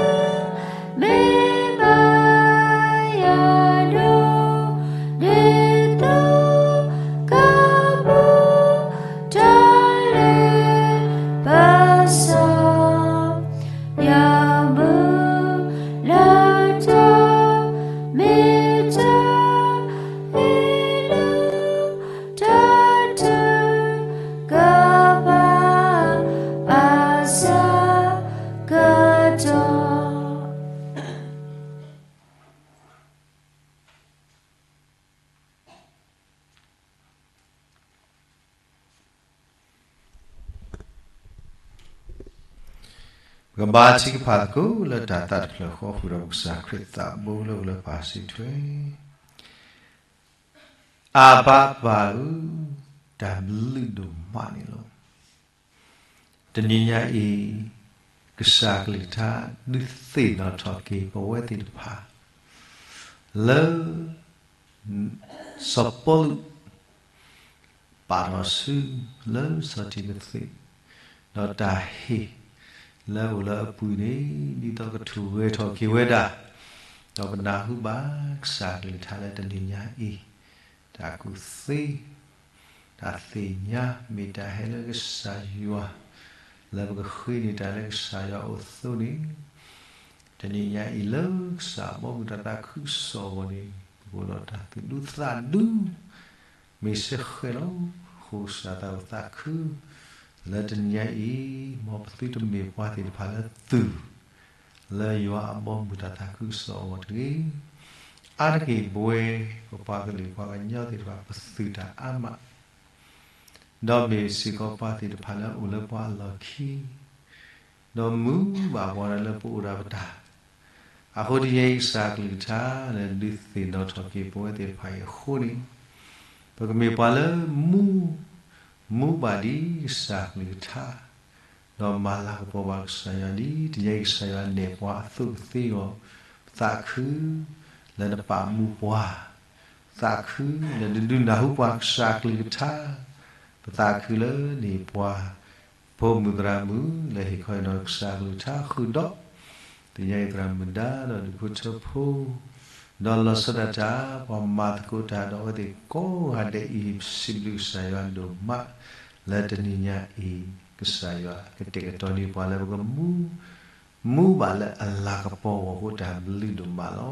မ့ၢ်ဘၣ်ယၤဒိၣ်, ဒ်သိးကပူၤတၢ်လဲၤဘၣ်ဆၣ် ယမုၢ်လၢ်တၢ် မ့ၢ်တၢ်အ့ၣ်လိာ် တၢ်ထုကဖၣ်အဆၢကတီၢ်. ပကဘါထုကဖၣ်သကိးလၢတၢ်သးတဖျၢၣ်ဃီ ဃုာ်ဒီးပကစၢ်ခရံာ်သးဘိလၢအိၣ်လၢပၢ်စံးထွဲ, အၢ်ဘၤပၢ်ဧၢ, တၢ်ဘျုးဒိၣ်မးန့ၣ်လီၤ. တနံၤညါအံၤ ကစၢ်ကလုၢ်ကထါ ဒုးသ့ၣ်နီၣ်ထီၣ်က့ၤပဝဲသ့ၣ်တဖၣ် လၢ စီၤပီလူး ပာ်ထီၣ်ဆူလၢစီၤတံၤမသ့း, ဒီးတၢ်ဟ့ၣ်လၢအအိၣ်လၢအပူၤန့ၣ် ဒ်သိးကထူၣ်ဂဲၤထီၣ်က့ၤဝဲဒၣ်, ဒီးပနၢ်ဟူဘၣ်ကစၢ်ကလုၢ်ကထါလၢတနံၤညါအံၤ, တၢ်ကူၣ်သ့ တၢ်သ့ၣ်ညါ မ့ၢ်တၢ်ဟဲလၢကစၢ်ယွၤ, လၢပကဃ့န့ၢ်တၢ်လၢကစၢ်ယွၤအအိၣ်အသိးန့ၣ်, တနံၤညါအံၤလၢကစၢ်အဘီအမုၢ်တၢ်သးခုကစီၣ်အဂီၢ်န့ၣ် ပကအိၣ်ဒီးတၢ်သူၣ်ဒူသးဒူ မ့ၢ်စ့ၢ်ကီးလီၤ. အဃိကစၢ်သးအိၣ်သးခု လၢတနံၤညါအံၤ မ်ပသုတမ့ၢ်ပှၤသ့ၣ်တဖၣ်လၢသူၣ် လၢယွၤအဘီအမုၢ်တၢ်သးခုကစီၣ်အဂီၢ်တဂ့ၤ. အါတက့ၢ်ပဝဲ ပပှၤကလုာ်ပှၤကညီသ့ၣ်တဖၣ် ပသုၣ်တၢ်အါမး, ဒီးမ့ၢ်စ့ၢ်ကီးပှၤသ့ၣ်တဖၣ်လၢအအိၣ်လၢပှၤအလီၢ်ခံ ဒီးမူဘၣ်ပှၤလၢပအိၣ်ဒၣ်ပတၢ်, အဃိတနံၤညါအံၤကစၢ်ကလုၢ်ကထါလၢဒုးသ့ၣ်နီၣ်ထီၣ်က့ၤပဝဲသ့ၣ်တဖၣ်အံၤအဃိန့ၣ်, ပကမ့ၢ်ပှၤလၢမူ, မူဘၣ်ဒ်ကစၢ်ကလုၢ်ကထါ, ဒီးမၤလၤကပီၤဘၣ်ကစၢ်ယွၤဒ်တနံၤညါအံၤကစၢ်ယွၤနဲၣ်ပှၤအသိးကသ့အဂီၢ်, ပသးခု လၢနပာ်မူပှၤ, ပသးခု လၢနဒုးနၢ်ဟူပှၤကစၢ်ကလုၢ်ကထါ, ပသးခုလၢနဟ့ၣ်ပှၤ ဖိမုၣ်သရၣ်မုၣ် လၢဟ့ၣ်ခီဟ့ၣ်နီၤကစၢ်ကလုၢ်ကထါဃုာ်ဒီး တနံၤညါအံၤသရၣ်မုၣ်ဒါ ဒီးဒူၣ်ဖိထၢဖိ ဒီးလီၤဆီဒၣ်တၢ် ပှၤမၤသကိးတၢ်ဒီးအဝဲသ့ၣ်ကိးဂၤဒဲးအံၤ ပစံးဘျုးကစၢ်ယွၤဒိၣ်မး လၢတနံၤညါအံၤ ကစၢ်ယွၤကတဲာ်ကတီၤန့ၢ်ပှၤလၢပကမူ မူဘၣ်လၢအလၤကပီၤအဂီၢ်အဃိ တၢ်ဘျုးဒိၣ်မးလီၤ.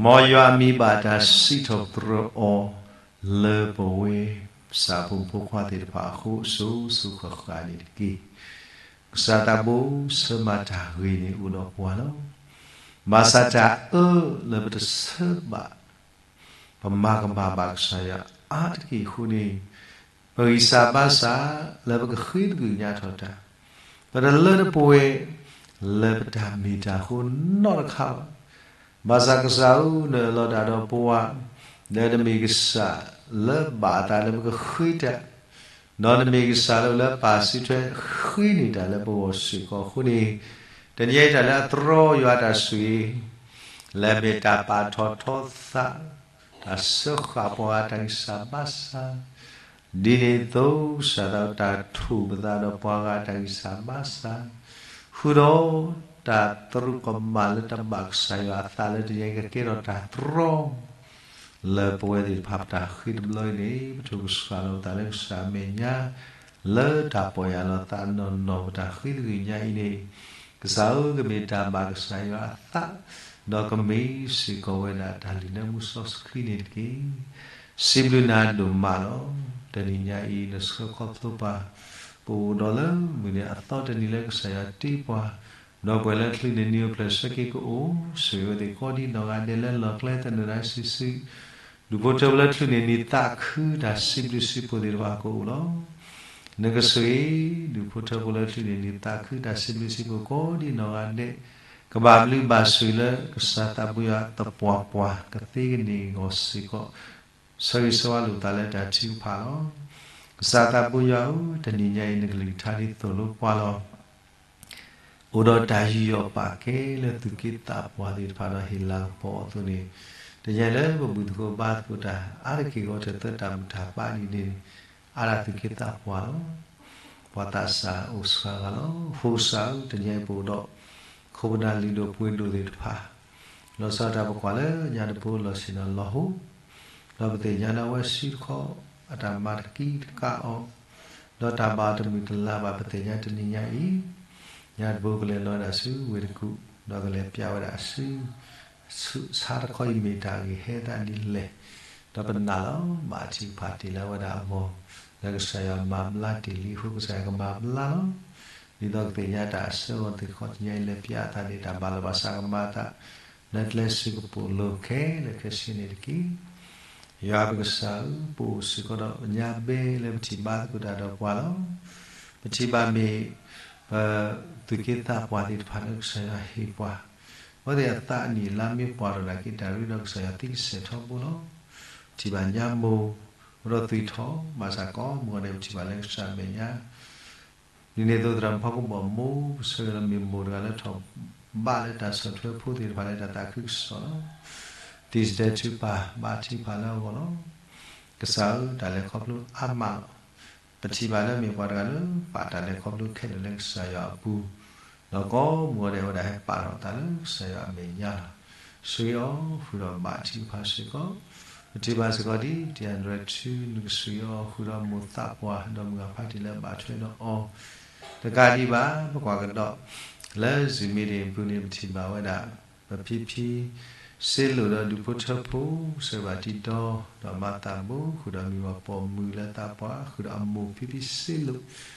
မ်ယွၤအမံၤဘၣ်တၢ်စံးထီၣ်ပတြၢၤအီၤ လၢပဝဲ ပဆၣ်ဖိမုၣ်ဖိခွါသ့ၣ်တဖၣ်အဃိ အစိၤစိၤဃၣ်ဃၣ်န့ၣ်တက့ၢ်. ကစၢ်သးဘိ ဆၢမၤတၢ်ဂ့ၤန့ၣ်အိၣ်ဒီးပှၤလီၤ. ဘၣ်ဆၣ်တၢ်အၢလၢပတဆၢဘၣ် ပမၤကမၣ်ဘၣ်ကစၢ်ယွၤအါတက့ၢ်အဃိန့ၣ်, ပဂံၢ်စၢ်ဘါစၢ်လၢပကဃ့တဂုာ်ညါထီၣ်တၢ်, ပတလၢတပှဲၤလၢပတၢ်မ့ၢ်တၢ်အဃိနီတခါဘၣ်. ဘၣ်ဆၣ်ကစၢ်ဧၢ, နအၢၣ်လီၤတၢ်ဒီးပှၤ, ဒီးနမ့ၢ်ကစၢ်လၢဘၣ်အသးလၢပကဃ့တၢ်, ဒီးနမ့ၢ်ကစၢ်လၢပလၢပၢ်စံးထွဲဃ့န့ၢ်တၢ်လၢပဂီၢ်စ့ၢ်ကီးအဃိန့ၣ်, တနံၤအံၤတၢ်လၢအတြီယွၤတၢ်ဆိၣ်ဂ့ၤ လၢအမ့ၢ်တၢ်ပာ်ထီၣ်ထီသး, တၢ်စၢဃာ်ပှၤဂၤတၢ်ဂံၢ်စၢ်ဘါစၢ်, ဒ်န့ၣ်အသိး ကစၢ်သးတၢ်ထိၣ်ပသးဒီးပှၤဂၤတၢ်ဂံၢ်စၢ်ဘါစၢ်, ဃုာ်ဒီးတၢ်သရူးကမၣ်လၢတၢ်ဘၣ်ကစၢ်ယွၤအသးလၢတနံၤအံၤကကဲထီၣ်တၢ်တြီ လၢပဝဲသ့ၣ်တဖၣ်ပတၢ်ဃ့တဘျီအံၤန့ၣ် ပထိၣ်ကစၢ်လီၤပသးလၢကစၢ်အမဲာ်ညါ, လၢတၢ်ပီၢ်ယၢ်လီၤသးနီၢ်နီၢ်ပတၢ်ဃ့တဂ့ၤညါအံၤန့ၣ်, ကစၢ်ဧၢ ကမ့ၢ်တၢ်ဘၣ်ကစၢ်ယွၤအသး, ဒီးကမ့ၢ်စ့ၢ်ကီးဝဲဒၣ်တၢ်လုၢ်နၢမူစီဆှံန့ၣ်တက့ၢ်. စံးဘျုးနၤဒိၣ်မးလီၤ. တနံၤညါအံၤ နဆှၢခီဖျိပှၤ ပအိၣ်ဒီးလၢမုၢ်နံၤအသီတနံၤလၢကစၢ်ယွၤတ့ပှၤ, ဒီးပှဲၤလၢချုးန့ၢ်နံၤအိၣ်ဖျဲၣ်ဆၢက့ၤကအိၣ်, ဆိၣ်ဂ့ၤဝဲသ့ၣ်ကိးဒံနီၢ်ဂၤဒဲးလၢလီၢ်ကျဲသနၢၣ်ဒၣ်စုာ်စုာ်, ဒူၣ်ဖိထၢဖိလၢချုးန့ၢ်နံၤသးခုတၢ်စံးဘျုးစံးဖှိၣ်သ့ၣ်တဖၣ်ကအိၣ်လီၤ. နကဆိၣ်ဂ့ၤ ဒူၣ်ဖိထၢဖိလၢချုးန့ၢ်နံၤသးခုတၢ်စံးဘျုးစံးဖှိၣ်ကိးဒံနီၢ်ဂၤဒဲး, ကဘၣ်ဘျုးဘၣ်ဆိၣ်ဂ့ၤလၢကစၢ်သးဘိယွၤသပှၢ်ပှၢ် ကသ့ကန့ၢ်ဂီၤစ့ၢ်ကီး ဆၢဂ့ၤဆၢဝါလိာ်သးလၢတၢ်ထုကဖၣ်လီၤ. ကစၢ်သးဘိယွၤဧၢ, တနံၤညါအံၤ နကလုၢ်ကထါဒ်သိၣ်လိပှၤလီၤ. အိၣ်ဒီးတၢ်ယူးယီၣ်ပာ်ကဲလၢသူၣ်က့သးပှၢ်သ့ၣ်တဖၣ်ဒီးဟ့ၣ်လၤကပီၤအသိးန့ၣ်, တနံၤညါအံၤလၢပဘူၣ်သကိးဘါသကိးတၢ် အါတက့ၢ်ဂီၤတသၢတၢ်ဘူၣ်တၢ်ဘါဒ်န့ၣ်န့ၣ်, အါဒၣ်သူၣ်က့သးပှၢ်လီၤ. ပှၤသးစၢ်အိၣ်စှၤဂၤလီၤ. အဃိကစၢ်ဧၢ, တနံၤညါအံၤပအိၣ်ဒီး ခိၣ်ပနၢ်လုၢ်ဒိၣ်ပှ့ၤဒိၣ်သ့ၣ်တဖၣ်, လီၤဆီဒၣ်တၢ်ပကွၢ်လၢညါတဘိလီၢ်ဆ့ၣ်နီၤလီၤဟိ, ဒီးပသ့ၣ်ညါဒီးအဝဲစုတခီ အတၢ်မၤတကံတကးအီၤ, ဒီးတၢ်ဘၣ်တမုာ်တလၤဘၣ် ပသ့ၣ်ညါတနံၤညါအံၤ, ညါတဘိကလဲၤလီၤဝဲဒၣ်ဆူဝ့ၢ်တကူၣ်, ဒီးကလဲၤပျးဝဲဒၣ်ဆူ ဆူဆါတခီအံၤမ့ၢ်တၢ်ဂ့ၢ်ဟဲသးဒ်လဲၣ်, ဒီးပနာ်လီၤ ဘၣ်ထံကဖၣ်တ့ၢ်လၢအဝဲဒၣ်အဂီၢ်, လၢကစၢ်ယွၤမၤဘျါတ့ၢ်လံအဃိ ကစၢ်ယွၤကမၤဘျါလီၤ. ဒ်သိးကသ့ၣ်ညါတၢ်အဆၢအဂီၢ်သ့ၣ်တခီ တနံၤညါအံၤလဲၤပျးအသးန့ၣ် တၢ်ဘၣ်လီၤဘၣ်စးကမၤအသး လၢကျဲစ့ၢ်ကပိာ်လိၤခဲလၢာ်ခဲဆ့န့ၣ်တက့ၢ်. ယွၤပကစၢ်ဧၢ, ပအိၣ်စ့ၢ်ကီးဒီးညါဘဲလၢပထံၣ်ဘါသကိးတၢ်ဒီးပှၤလီၤ. ပထံၣ်ဘၣ်မ့ၢ် ပသူၣ်က့သးပှၢ်သ့ၣ်တဖၣ်လၢကစၢ်ယွၤဟ့ၣ်ပှၤ, အဝဲသ့ၣ်အသးအနံၣ်အလါမ့ၢ်ပှၢ်ထီၣ်ဒၣ်က့ၤ တၢ်ရ့ဒီးကစၢ်ယွၤသံကစဲၢ်ထီဘိလီၤ. ပထံၣ်ဘၣ်ညါမိၢ် အိၣ်ဒီးသွံၣ်ထီၣ် ဘၣ်ဆၣ်ကိးမုၢ်ဂီၤဒဲး ပထံၣ်ဘၣ်လၢကစၢ်အမဲာ်ညါ ဒ်န့ၣ်အသိးသရၣ်မုၣ်ဖီကဘီၣ်မိၢ် ပဆၢဂ့ၤလၢမ့ၢ်မိၢ်တဂၤလၢထီၣ်ဘၣ်လၢတၢ်ဆီၣ်ထွဲဖိသ့ၣ်တဖၣ်လၢတၢ်သးခုကစီၣ်လီၤ. သံၣ်စဒဲးထုကဖၣ် ဘါထုကဖၣ်လၢအဂီၢ်လီၤ. ကစၢ်ဧၢ တၢ်လဲၤခီဖျိအါမးလီၤ. ပထံၣ်ဘၣ်လၢမ့ၢ်ပှၤတဂၤလၢ ပာ်တၢ်လဲၤခီဖျိခဲလၢာ်လၢကစၢ်ယွၤအပူၤ, ဒီးကိးမုၢ်ဂီၤဒဲး အဝဲဒၣ်ဟဲပာ်ထီၣ်အသးလၢကစၢ်ယွၤအမဲာ်ညါလီၤ. ဆိၣ်ဂ့ၤအီၤ ဃုာ်ဒီးဘါထုကဖၣ်စ့ၢ်ကီး, ပထံၣ်ဘၣ်စ့ၢ်ကီးဒ် တံၢ်အၤဒြဲၤထူ နကဆိၣ်ဂ့ၤအီၤ ဃုာ်ဒီးမိၢ်သးပှၢ် ဒီးမုၢ်ဂၤဖးတံၢ်လၢဘၣ်ထွဲဒီးအီၤ, တကးဒံးဘၣ် ပကွၢ်ကဒီး လၢ Zoom meeting အပူၤန့ၣ် ပထံၣ်ဘၣ်ဝဲဒၣ် ပဖံဖံ စ့လိာ်ဒီးဒူၣ်ဖိထၢဖိ ဆၢဂ့ၤဘၣ်တံၤဒီ ဒီးမၤသးဘိ ဃုာ်ဒီးမုၢ်ဂီၤပိာ်မုၣ်လၢသးပှၢ် ဃုာ်ဒီးအမိၢ်ဖံဖံစ့လိာ်,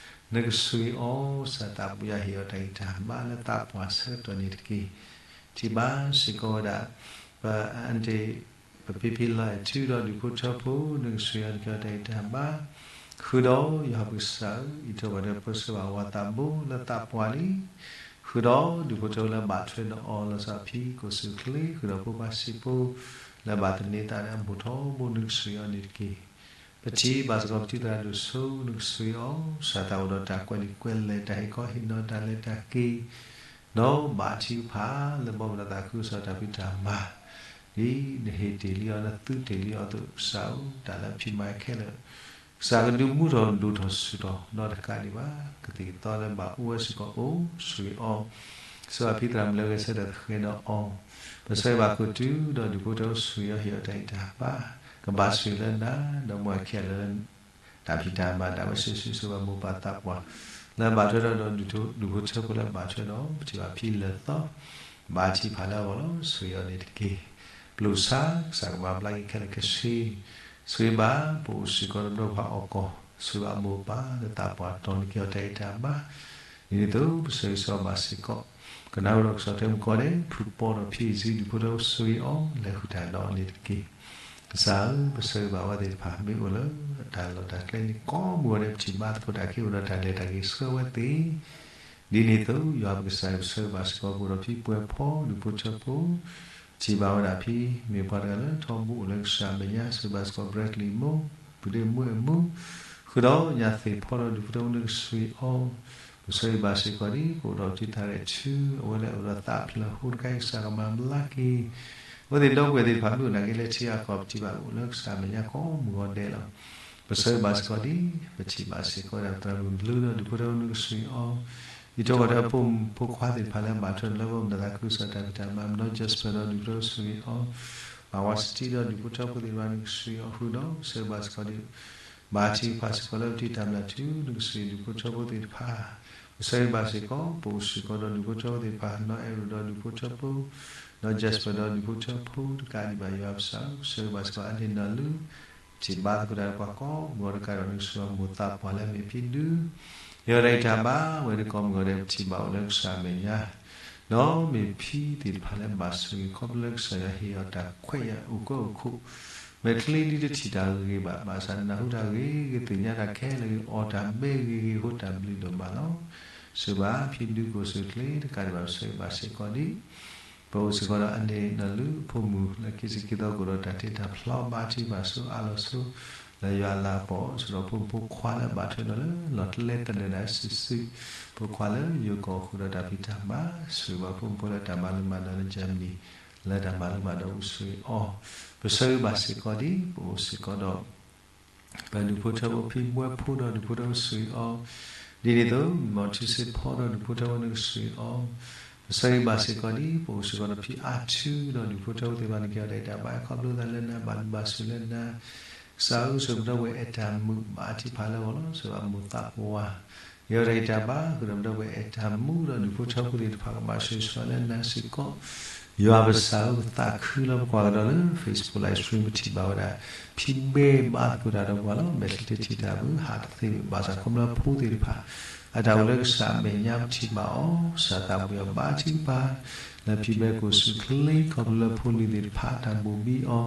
နကဆိၣ်ဂ့ၤအီၤ ကစၢ်သးဘိယွၤဟ့ၣ်အီၤတၢ်ဂံၢ်တၢ်ဘါလၢသးပှၢ်ဆၢကတီၢ်န့ၣ်တက့ၢ်. ထံၣ်ဘၣ်စ့ၢ်ကီးဝဲဒၣ် ပအၣ်တ့ၢ် ပဖံဖံလီၤအဲၣ်ထူဒီးဒူၣ်ဖိထၢဖိ နကဆိၣ်ဂ့ၤအီၤတက့ၢ် အီၤတၢ်ဂံၢ်တၢ်ဘါ, ဃုာ်ဒီးယွၤပကစၢ်ဧၢ အံးထွဲကွၢ်ထွဲဖိစၢဂၤဘၣ်ဝၤသးဘိလၢသးပှၢ်လံ ဃုာ်ဒီးဒူၣ်ဖိထၢဖိလၢဘၣ်ထွဲဒီးအီၤ လီၤဆီဖံကိၣ်စူၣ်ချ့ ဃုာ်ဒီးဖိခွါစံးဖိ လၢဘၣ်သန့ၤသးဒီးအမိၢ်ထီဘိ နကဆိၣ်ဂ့ၤအီၤန့ၣ်တက့ၢ်. ပထံၣ်ဘၣ်စ့ၢ်ကီးပတံၤသရၣ်ဒိၣ်စိ နကဆိၣ်ဂ့ၤအီၤ ကစၢ်သးအိၣ်ဒီးတၢ်ကွဲးလံာ်ကွဲးလဲၢ် တၢ်ဟ့ၣ်ခီဟ့ၣ်နီၤ တၢ်လဲၤတၢ်က့ၤ ဒီးဘၣ်ထုကဖၣ်လၢဘီမုၢ်ဒီးသးခုကစီၣ်တၢ်ဖံးတၢ်မၤ ဒ်နဟ့ၣ်တ့ၢ်လံအီၤ နသူတ့ၢ်လံအီၤအသိး ကစၢ်ဧၢ တၢ်လၢဖံးမၤခဲလၢာ် ကစၢ်ကဒုးမူထီၣ်ဒိၣ်ထီၣ်ဆူၣ်ထီၣ် ဒီးတကးဒံးဘၣ် ကသံၣ်ကသီလၢဘၣ်အိၣ်ဝဲစ့ၢ်ကီးအိၣ် ဆိၣ်ဂ့ၤအီၤ ဆိၣ်ဂ့ၤဖံသရၣ်မုၣ်လၢဂဲၤဆၢထၢၣ်သဃဲၤဒီးအီၤ ပဆၢဂ့ၤဘၣ်ခိၣ်တုၤဒီးဒူၣ်ဖိထၢဖိ ဆိၣ်ဂ့ၤအီၤဟ့ၣ်အီၤတၢ်ဂံၢ်တၢ်ဘါ ကဘၣ်ဆိၣ်ဂ့ၤလၢနၤ ဒီးမိၢ်အခံဂၤလၢ တၢ်ဖံးတၢ်မၤ တၢ်ဝဲဆိၣ်ဂ့ၤဆိၣ်ဂ့ၤဘၣ်မိၢ်ပၢ်သးပှၢ် လၢဘၣ်ထွဲဒီး ဒူၣ်ဖိထၢဖိလၢဘၣ်ထွဲဒီး ပထံၣ်ဘၣ်ဖံလၢာ်သီ ဘၣ်ထုကဖၣ်လၢအဂီၢ်လီၤ ဆိၣ်ဂ့ၤအီၤန့ၣ်တက့ၢ်. ပျုၢ်ဆါ ကစၢ်ကမၤဘျါက့ၤခဲလၢာ်ခဲဆ့ ဆိၣ်ဂ့ၤဘၣ် ပအိၣ်စ့ၢ်ကီးဒီးပှၤအီၣ်ကီၢ် ဆိၣ်ဂ့ၤဘၣ်မိၢ်ပၢ်လၢသးပှၢ်တီၤန့ၢ်က့ၤအီၤတၢ်ဂံၢ်တၢ်ဘါ ဒ်န့ၣ်အသိး ပဆၢဂ့ၤဆၢဝါဘၣ်စ့ၢ်ကီး ကနၣ်ရံၣ်ဒီးကစီၣ်ထွဲမုၢ်ကီၢ်ဒဲး ဖုပီဒီးဖံအံၤ ဒူၣ်ဖိထၢဖိဆိၣ်ဂ့ၤအီၤ လဲၤဃုာ်တၢ်ဒီးအီၤန့ၣ်တက့ၢ်. ကစၢ်ဧၢ ပဆၢဂ့ၤဘၣ်ဝဲသ့ၣ်တဖၣ် မ့ၢ်အိၣ်လၢတၢ်လီၢ်တၢ်ကျဲန့ၣ် ကိးမုၢ်ဂီၤဒဲး ပထံၣ်ဘၣ်သကိးတၢ်က့ၤအိၣ်ဒီးတၢ်လဲၤတၢ်က့ၤဆှၢဝဲသ့ၣ် ဒ်န့ၣ်အသိး ယွၤပကစၢ် ပဆၢဂ့ၤဘၣ်စ့ၢ်ကီး ပအိၣ်ဒီးဖံပှဲၤဖီ ဒူၣ်ဖိထၢဖိ ပထံၣ်ဘၣ်ဝဲဒၣ်ဖံ မ့ၢ်ပှၤတဂၤလၢထီဘိအိၣ်လၢကစၢ်အမဲာ်ညါ ဆၢဂ့ၤဘၣ်စ့ၢ်ကီး Bradley မိၢ် ပုၢ်ဒ့ၣ်မုၣ်အဲၣ်မုၣ် ဃုာ်ဒီးညၣ်သ့ၣ်ဖီဒီးဒူၣ်ဖိထၢဖိ နကဆိၣ်ဂ့ၤအီၤ ပဆၢဂ့ၤဘၣ်စ့ၢ်ကီးဒ် ပအိၣ်ဒီးတံၢ်သရၣ်ထူ အဝဲလၢအိၣ်ဒီးသးဖျၢၣ်ဟိတခါအံၤ ကစၢ်ကမၤဘျါက့ၤ အဝဲသ့ၣ်ဒီပုၢ်ဝဲၢ်သ့ၣ်တဖၣ် မ့ၢ်အိၣ်နာ်က့လၢထံဂၤကီၢ် ပထံၣ်ဘၣ်အိၣ်လၢကစၢ်အမဲာ်ညါကိးမုၢ်ဂီၤဒဲးလီၤ. ပဆၢဂ့ၤဘၣ်စ့ၢ်ကီးဒ် ပထံၣ်ဘၣ်စ့ၢ်ကီးဝဲဒၣ်သရၣ်မုၣ်ဘျုးဒီးဒူၣ်ဖိထၢဖိ နကဆိၣ်ဂ့ၤအီၤ အံးထွဲကွၢ်ထွဲဖိမုၣ်ဖိခွါသ့ၣ်တဖၣ်လၢဘၣ်ထွဲဒီးလၢဘီမုၢ်ဒီးသးခုကစီၣ်တၢ်ဖံးတၢ်မၤ မနီ Jasper ဒီးဒူၣ်ဖိထၢဖိ ဆိၣ်ဂ့ၤအီၤ မၤဝါစတံဒီးဒူၣ်ဖိထၢဖိသ့ၣ်တဖၣ် နကဆိၣ်ဂ့ၤအီၤဃုာ်ဒီး ဆၢဂ့ၤဘၣ်စ့ၢ်ကီးဒ် ဘၣ်ထုကဖၣ်စ့ၢ်ကီးလၢပတံၢ်တၢ်မျၢ်ထူ နကဆိၣ်ဂ့ၤဒူၣ်ဖိထၢဖိသ့ၣ်တဖၣ် ပဆၢဂ့ၤဘၣ်စ့ၢ်ကီး ပအိၣ်စ့ၢ်ကီးဒီးဒူၣ်ဖိထၢဖိသ့ၣ်တဖၣ် နီအဲၣ်ရူဒီးဒူၣ်ဖိထၢဖိ ဒီး Jasper ဒီးဒူၣ်ဖိထၢဖိတကးဒံးဘၣ် ယွၤပကစၢ်ဧၢ, ပဆၢဂ့ၤဘၣ်စ့ၢ်ကီး အန့ၢ်နီၢ်လုၢ် ထံၣ်ဘါသကိးတၢ်ဒီးပှၤကိးမုၢ်ဂီၤတကးဒီး နကစၢ်ယွၤမိၢ်သးပှၢ်လၢအမ့ၢ်ဖံဒု ယွၤတၢ်အံးတၢ်ဘါဝဲဒီးကိးမုၢ်ဂီၤဒီး ပထံၣ်ဘၣ်အိၣ်လၢကစၢ်အမဲာ်ညါ ဒီးမ့ၢ်ဖံသ့ၣ်တဖၣ်လၢဘၣ်ဆိၣ်ဂ့ၤ ခီဖျိလၢကစၢ်ယွၤဟ့ၣ်အီၤတၢ်ခွဲးယာ်အိၣ်ကၢအိၣ်ခိၣ်, မဲာ်ချံဒ်တထံၣ်တၢ်ဂ့ၤဂ့ၤဘၣ်, ဘၣ်ဆၣ်နၢ်ဟူတၢ်ဂ့ၤဂ့ၤ သ့ၣ်ညါတၢ်ခဲလၢာ်ဂ့ၤ အီၣ်တၢ်ဘဲဂ့ၤဂ့ၤ ဃိတၢ်ဘျုးဒိၣ်မးလီၤ. စံးဘၣ်ဖံဒုကိၣ်စူၤချ့တကးဒံးဘၣ် ပဆၢဂ့ၤဘၣ်စ့ၢ်ကီးဒံး ပအိၣ်စ့ၢ်ကီးဒီးအန့ၢ်နီၢ်လုၢ်အဖိမုၣ်လၢခံဆံခံသီ ကအိၣ်ဒီးတၢ်တ့တၢ်ဖျီ ဘါထုကဖၣ်ဆိအါလီၤဆိ လၢယွၤအလၤကပီၤ ဆိဒီးဖိမုၣ်ဖိခွါလၢဘၣ်ထွဲဒီးလၢလီၢ်တလဲတဒၢးဒၣ်စုာ်စုာ်, ဖိခွါလၢယိၤကီၢ်ဃုာ်ဒီးတၢ်ဖံးတၢ်မၤ ဆိၣ်ဂ့ၤဘၣ်ဖိမုၣ်ဖိလၢတၢ်မၤလိမၤဒိးလၢ Germany လၢတၢ်မၤလိမၤဒိးအိၣ်ဆိၣ်ဂ့ၤအီၤ, ပဆၢဂ့ၤဘၣ်စ့ၢ်ကီးဒံး ပအိၣ်စ့ၢ်ကီးဒီး ပဒူၣ်ဖိထၢဖိဖံဘှဲဖိဒီးဒူၣ်ဖိထၢဖိဆိၣ်ဂ့ၤအီၤ, ဒ်န့ၣ်အသိး မီၢ်ထံစ့ဖီဒီးဒူၣ်ဖိထၢဖိန့ၣ်ကဆိၣ်ဂ့ၤအီၤ, ပဆၢဂ့ၤဘၣ်စ့ၢ်ကီးဒံး ပအိၣ်စ့ၢ်ကီးဒီးဖံအါထုဒီးဒူၣ်ဖိထၢဖိသ့ၣ်တဖၣ်န့ၣ် ကဲထီၣ်တၢ်အံးတၢ်ဘါ ခီဖျိသးလၢနၤ ဘၣ်လူၤဘၣ်စူၤလၢနၤ, ကစၢ်ဧၢ ဆိၣ်ပဒီပုၢ်ဝဲၢ်အဲၣ်တၢ်မုာ် ဘၣ်ထံးဖးလၢအဂီၢ်လီၤ. ဆိၣ်ဂ့ၤဘၣ်မိၢ်သးပှၢ် ကဲထီၣ်တၢ်အံးတၢ်ဘါ ဃုာ်ဒီးပဒီပုၢ်ဝဲၢ်အဲၣ်တၢ်မုာ်ဒီးဒူၣ်ဖိထၢဖိသ့ၣ်တဖၣ် ကဘၣ်ဆိၣ်ဂ့ၤဆိၣ်ဝါလၢနၤစ့ၢ်ကီး, ယွၤပကစၢ်ဧၢ ပသးခုလၢပကွၢ်ကဒီးလၢ Facebook Live Stream ပထံၣ်ဘၣ်ဝဲဒၣ် ဖံဘဲဘါသကိးတၢ်ဒီးပှၤလီၤ. မဲာ်ချံတထံၣ်တၢ်ဘၣ် ဟးတသ့ဘၣ် ဘၣ်ဆၣ်ခီဖျိဖိသ့ၣ်တဖၣ် အတၢ်အိၣ်လၢကစၢ်အမဲာ်ညါပထံၣ်ဘၣ်အီၤ, ကစၢ်သးဘှံးအီၤ ဘါထုကဖၣ် လၢဖံဘဲကိၣ်စူၤချ့ ခီဖျိလၢဖိလံၤသ့ၣ်တဖၣ် တၢ်ဘိၣ်ဘံအီၤ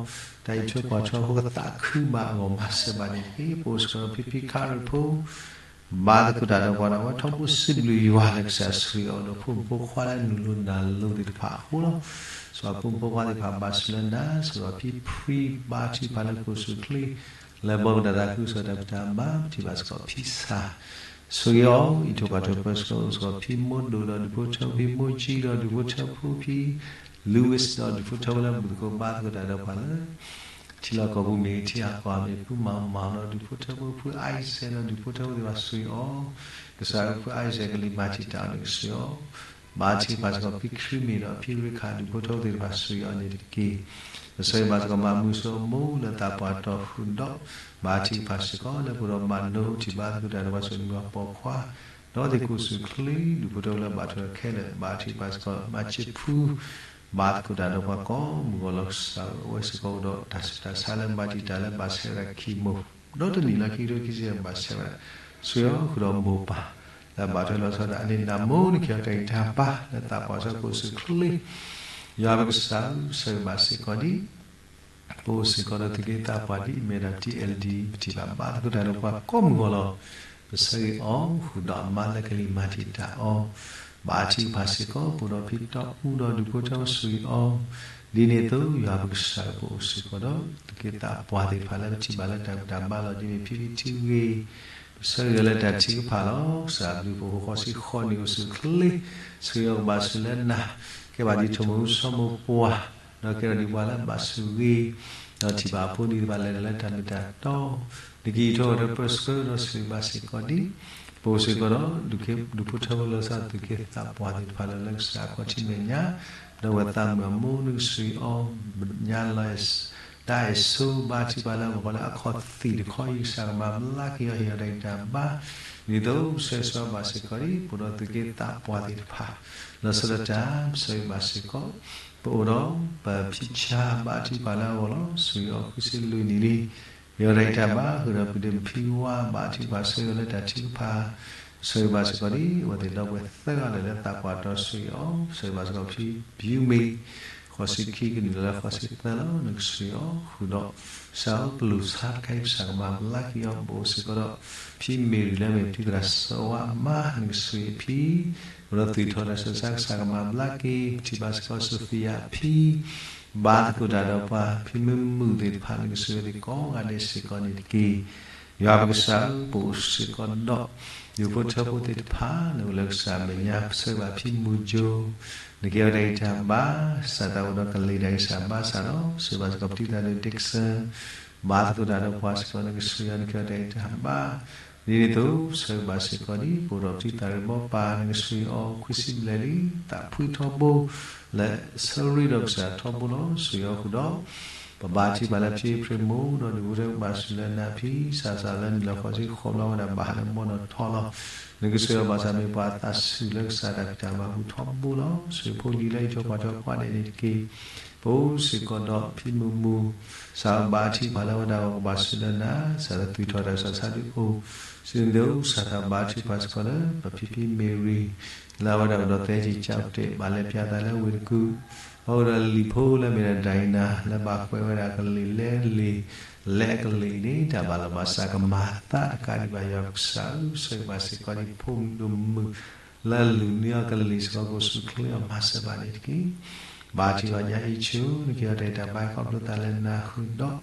တၢ်အံးထွဲကွၢ်ထွဲအဃိ ကသးခုဘၣ်အဂီၢ်မၤစၢၤဘၣ်န့ၣ်တက့ၢ်. ပအိၣ်စ့ၢ်ကီးဒီးဖံဖံခါရ့ၣ်ဖိ ဘါသကိးတၢ်ဒီးပှၤဒီး အဝဲထီဘိစံးဘျုးယွၤလၢကစၢ်ဆိၣ်ဂ့ၤအီၤဒီး ဖိမုၣ်ဖိခွါလၢအနုာ်လီၤနၢ်လီၤသ့ၣ်တဖၣ်အဃိလီၤ. စံးဘၣ်ဖိမုၣ်ဖိခွါသ့ၣ်တဖၣ် ဘၣ်ဆိၣ်လၢနၤ, စံးဘၣ်ဖံဖံ ဘါထုကဖၣ်လၢကိၣ်စူၤချ့ လၢဘီမုၢ်တၢ်သးခုကစီၣ်တၢ်ဖံးတၢ်မၤ ပထံၣ်ဘၣ်စ့ၢ်ကီးဖံဆၣ် ဆိၣ်ဂ့ၤအီၤ အံးထွဲကွၢ်ထွဲပၢဆှၢ အိၣ်စ့ၢ်ကီးဖံမိၢ်ဒိၣ်ဒီးဒူၣ်ဖိထၢဖိ ဖံမိၢ်ကၠံဒီးဒူၣ်ဖိထၢဖိ ဖံ Louis ဒီးဒူၣ်ဖိထၢဖိလၢမုၢ်သကိး ဘါသကိးတၢ်ဒီးပှၤလၢ ထံလီၢ်ကီၢ်ပူၤမ့ၢ်ဂ့ၤ ထံအကီၢ်မ့ၢ်ဂ့ၤ ဖုမၤမၤဒီးဒူၣ်ဖိထၢဖိ ဖု Isaac ဒီးဒူၣ်ဖိထၢဖိသ့ၣ်တဖၣ် ဆိၣ်ဂ့ၤအီၤ, ကစၢ်ဧၢ ဖု Isaac ကလံၤမၤတံာ်တာ်အီၤန့ၣ် ကဆိၣ်ဂ့ၤအီၤ, ဘါထုကဖၣ်စ့ၢ်ကီးဖံခရံမ့ၢ်ဒီးဖံရ့ခၣ် ဒူၣ်ဖိထၢဖိသ့ၣ်တဖၣ် ဆိၣ်ဂ့ၤအီၤန့ၣ်တက့ၢ်. ပဆၢဂ့ၤဘၣ်စ့ၢ်ကီး မၤမုာ်စိမိၢ် လၢသးပှၢ်တီၢ်ဃုာ်ဒီး ဘါထုကဖၣ်စ့ၢ်ကီး လၢပဒီးမၤနိထံၣ်ဘါသကိးတၢ်ဒီးပှၤ ဆိၣ်ဂ့ၤမုၢ်အပိာ်ခွါ ဒီးသ့ၣ်ခိၣ်ဆူၣ်ချ့ ဒူၣ်ဖိထၢဖိလၢဘၣ်ထွဲခဲလၢာ် ဘါထုကဖၣ်စ့ၢ်ကီး မၤစံးဖု ဘါသကိးတၢ်ဒီးပှၤကိးမုၢ်ဂီၤလီၤ. ကစၢ်ဧၢ အဝဲစ့ၢ်ကီးအိၣ်ဒီးတၢ်ဆူးတၢ်ဆါလၢဘၣ်တံာ်တာ်လၢဘၣ်ဆဲးဝဲဒၣ်ခံမိၢ်, ဒီးတနံၣ်လၢခံကထိခံဆံယဲၢ် ဘၣ်ဆဲးဝဲဒၣ်, ဆိၣ်ဂ့ၤအီၤဃုာ်ဒီးမိၢ်ပၢ် လၢဘၣ်ထွဲလီၤဆီဒၣ် အန့ၣ်နၤမိၢ်န့ၣ် ကဲထီၣ်တၢ်အံးတၢ်ဘါ လၢသးပှၢ်စ့ၢ်ကီးခိၣ်ဆူၣ်ချ့, ယွၤပကစၢ်ဧၢ ပဆၢဂ့ၤဘၣ်စ့ၢ်ကီးဒံး ပအိၣ်စ့ၢ်ကီးဒီးသုးက့သးပှၢ်ဒ်အမ့ၢ်ဝဲဒၣ် TLD ပထံၣ်ဘၣ်ဘါသကိးတၢ်ဒီးပှၤကိးမုၢ်ဂီၤလီၤ. ပဆၢဂ့ၤအီၤဃုာ်ဒီးအမါလၢကလံၤမၤတံာ်တာ်အီၤ, ဘါထုကဖၣ်စ့ၢ်ကီး ပအိၣ်ဒီးဖံတီအူဒီးဒူၣ်ဖိထၢဖိဆိၣ်ဂ့ၤအီၤ, ဒ်န့ၣ်အသိး ယွၤပကစၢ်ဧၢ ပအိၣ်စ့ၢ်ကီးဒီး သုးက့သးပှၢ်သ့ၣ်တဖၣ်လၢပထံၣ်ဘၣ်လၢတၢ်ဘူၣ်တၢ်ဘါလီၢ် ဒ်မ့ၢ်ဖံဖံထံဂ့ၤ, ပဆၢဂ့ၤလၢတၢ်ထုကဖၣ်လီၤ. ကစၢ်ဘျုးဖှိၣ်ဃီဃီဆံဃီန့ၣ် အိၣ်ဆူၣ်ချ့, ဆိၣ်ဂ့ၤအီၤကဘၣ်ဆိၣ်လၢနၤ, ကဲဘၣ်ဒ်ထိၣ်မူဆိမိၢ်ပှၢ် ဒီးကဲထီၣ်ဒံးပှၤလၢအဘၣ်ဆိၣ်ဂ့ၤ, ဒီးထံၣ်ဘၣ်အဖိန့ၣ်သ့ၣ်တဖၣ်လဲၤဒီးလၢတၢ်မ့ၢ်တၢ်တီ, နကအံးထွဲဒီးပၢဆှၢဒီးဆိၣ်ဂ့ၤဘၣ်စ့ၢ်ကီးဒံး, ပအိၣ်စ့ၢ်ကီးဒီး ဒူၣ်ဖိထၢဖိလၢ သုးက့သးပှၢ်သ့ၣ်တဖၣ်လၢ လၢကစၢ်အခီၣ်ထံးမဲာ်ညါ, ဒီးဝဲသးမုၣ်အမိၢ်န့ၣ်ကဆိၣ်ဂ့ၤအီၤ, ညါလီၤ တၢ်အဲၣ်ဆိဘါထုကဖၣ်လၢအဂီၢ်လၢအခီၣ်သံၣ်တခီအံၤ ကစၢ်ကမၤဘျါက့ၤအီၤ ဟ့ၣ်အီၤတၢ်ဂံၢ်တၢ်ဘါ, ဒ်သိးပဆၢဂ့ၤဆိၣ်ဂ့ၤဘၣ်စ့ၢ်ကီးဒံး ပအိၣ်ဒီးသုးက့သးပှၢ်သ့ၣ်တဖၣ် လီၤဆီဒၣ်တၢ် ပဆၢဂ့ၤဘၣ်စ့ၢ်ကီး, ပအိၣ်ဒီးပဖံဆၣ်ဘါထုကဖၣ်လၢအဂီၢ်လီၤ. ဆိၣ်ဂ့ၤအီၤဃုဆံလွံၢ်နံၣ်လံ, ဟ့ၣ်အီၤတၢ်ဂံၢ်တၢ်ဘါ, ဃုာ်ဒီးဖံဒ့ဖံဝါ ဘါထုကဖၣ်ဆိၣ်ဂ့ၤအီၤလၢတၢ်ထုကဖၣ်, ပဆၢဂ့ၤဘၣ်စ့ၢ်ကီးဒံး အဝဲသ့ၣ်ဒီပုၢ်ဝဲၢ်သၢဂၤလၢာ်လၢသးပှၢ်တီဆိၣ်ဂ့ၤအီၤ, ပဆၢဂ့ၤဘၣ်စ့ၢ်ကီးဖံဘျုးမ့ၢ် ဃီဆံခံကနုာ်လၢဃီဆံသၢလီၤ. နကဆိၣ်ဂ့ၤအီၤဃုာ်ဒီး ကစၢ်ဧၢ ပလူၤဆါတခါအံၤ ကစၢ်ကမၤဘျါက့ၤအီၤ, ပအိၣ်စ့ၢ်ကီးဒီး ဖံမ့ၢ်ရံၤလၢအမ့ၢ်ပတံၤသရၣ်စီၤဝါမါ နကဆိၣ်ဂ့ၤအဖံ, အိၣ်ဒီးသုးထီၣ်တၢ်ဆၢဆါ ကစၢ်ကမၤဘျါက့ၤ, ပထံၣ်ဘၣ်စ့ၢ်ကီး Sophia ဖံ ဘါသကိးတၢ်ဒီးပှၤ ဖံမုၢ်မုၢ်သ့ၣ်တဖၣ် နကဆိၣ်ဂ့ၤသကိးဂၤဒဲးစ့ၢ်ကီးန့ၣ်တက့ၢ်. ယွၤပကစၢ်ဧၢ ပအိၣ်စ့ၢ်ကီးဒီး ဒူၣ်ဖိထၢဖိသ့ၣ်တဖၣ် နအိၣ်လၢကစၢ်အမဲာ်ညါ ပဆၢဂ့ၤဘၣ်ဖံမူၤကၠိ, နကဲဝဲတၢ်ဂံၢ်တၢ်ဘါ, စးထီၣ်အိၣ်ဒီးကလံၤတၢ်ဂံၢ်စၢ်ဘါစၢ်ဒီး ဆိၣ်ဂ့ၤဘၣ်စ့ၢ်ကီးပတံၤသရၣ်ဒိၣ် Dixon ဘါသကိးတၢ်ဒီးပှၤစ့ၢ်ကီး နကဆိၣ်ဂ့ၤအီၤ နကဲဝဲတၢ်ဂံၢ်တၢ်ဘါ, ဒ်န့ၣ်အသိး ပဆၢဂ့ၤဘၣ်စ့ၢ်ကီးဒံး ပအိၣ်ဒီးပတံၤသရၣ်ဒိၣ်မိၢ်ပၢ် နကဆိၣ်ဂ့ၤအီၤ ခွံဆံဘျဲၣ်လံ, သးဖှံထီဘိ လၢဆၢရ့ဒီးကစၢ်ထီဘိလီၤ. ဆိၣ်ဂ့ၤအီၤဃုာ်ဒီး ပဘါထုကဖၣ်လၢဖံဖံမူၤ ဒီးဒူၣ်ဖိထၢဘၣ်ဆိၣ်လၢနၤဖံ စၢ်စၢ်လၢနံၣ်လီၤဃီဆံဃီဘျီဝဲဒၣ်ဘၣ်ဟးလၢဘီဒီးထီလီၤ. နကစၢ်ယွၤဘၣ်ဆၣ်မ့ၢ်ပှၤအသးဆူၣ်လၢကစၢ်တၢ်ဖံးတၢ်မၤပူၤထီဘိလီၤ. ဆိၣ်ဂ့ၤဖိလံၤလၢအံးထွဲကွၢ်ထွဲပှၤန့ၣ်န့ၣ်တက့ၢ်. ပအိၣ်စ့ၢ်ကီးဒီးဖံမုၢ်မုၢ် စးဘါထုကဖၣ်လၢအဝဲဒၣ်အကဘၣ်ဆိၣ်ဂ့ၤလၢနၤ, စးထီၣ်သွံၣ်ထီၣ်တၢ်ကစီၣ်ဆါဒုးအိၣ် စံးဒုးစးထီၣ်ဘါထုကဖၣ်စ့ၢ်ကီးလၢ ပဖံဖံမ့ၤရံ လၢအဝဲဒၣ်အိၣ်ဒီးသဲကံကၠိတဲာ် ဘၣ်လဲၤပၠးသးလၢဝ့ၢ်တကူၣ်, အအိၣ်ဒီးလံာ်ဖိလၢအမ့ၢ်ဒၣ် Diana လၢဘၣ်ကွဲးဝဲဒၣ်ကလံၤလဲလံာ် လဲအကလံၤန့ၣ် တၢ်ဘၣ်လီၤဘၣ်စးကမၤသးတကးဒံးဘၣ် ယွၤကစၢ်ဧၢ, ဆိၣ်ဂ့ၤဘၣ်စ့ၢ်ကီးဒ်ဖိမုၣ်ဒိၣ်မုၣ် လၢအလူၤနုာ်အီၤကလံၤစ့ၢ်ကီး ကအိၣ်ဆူၣ်အိၣ်ချ့အီၤမၤစၢၤဘၣ်န့ၣ်တက့ၢ်. ဘါထုကဖၣ်ညါအံၤဆူ နကဟ့ၣ်အီၤတၢ်အဲၣ်တၢ်ဘါခီဖျိသးလၢနၤဃုာ်ဒီး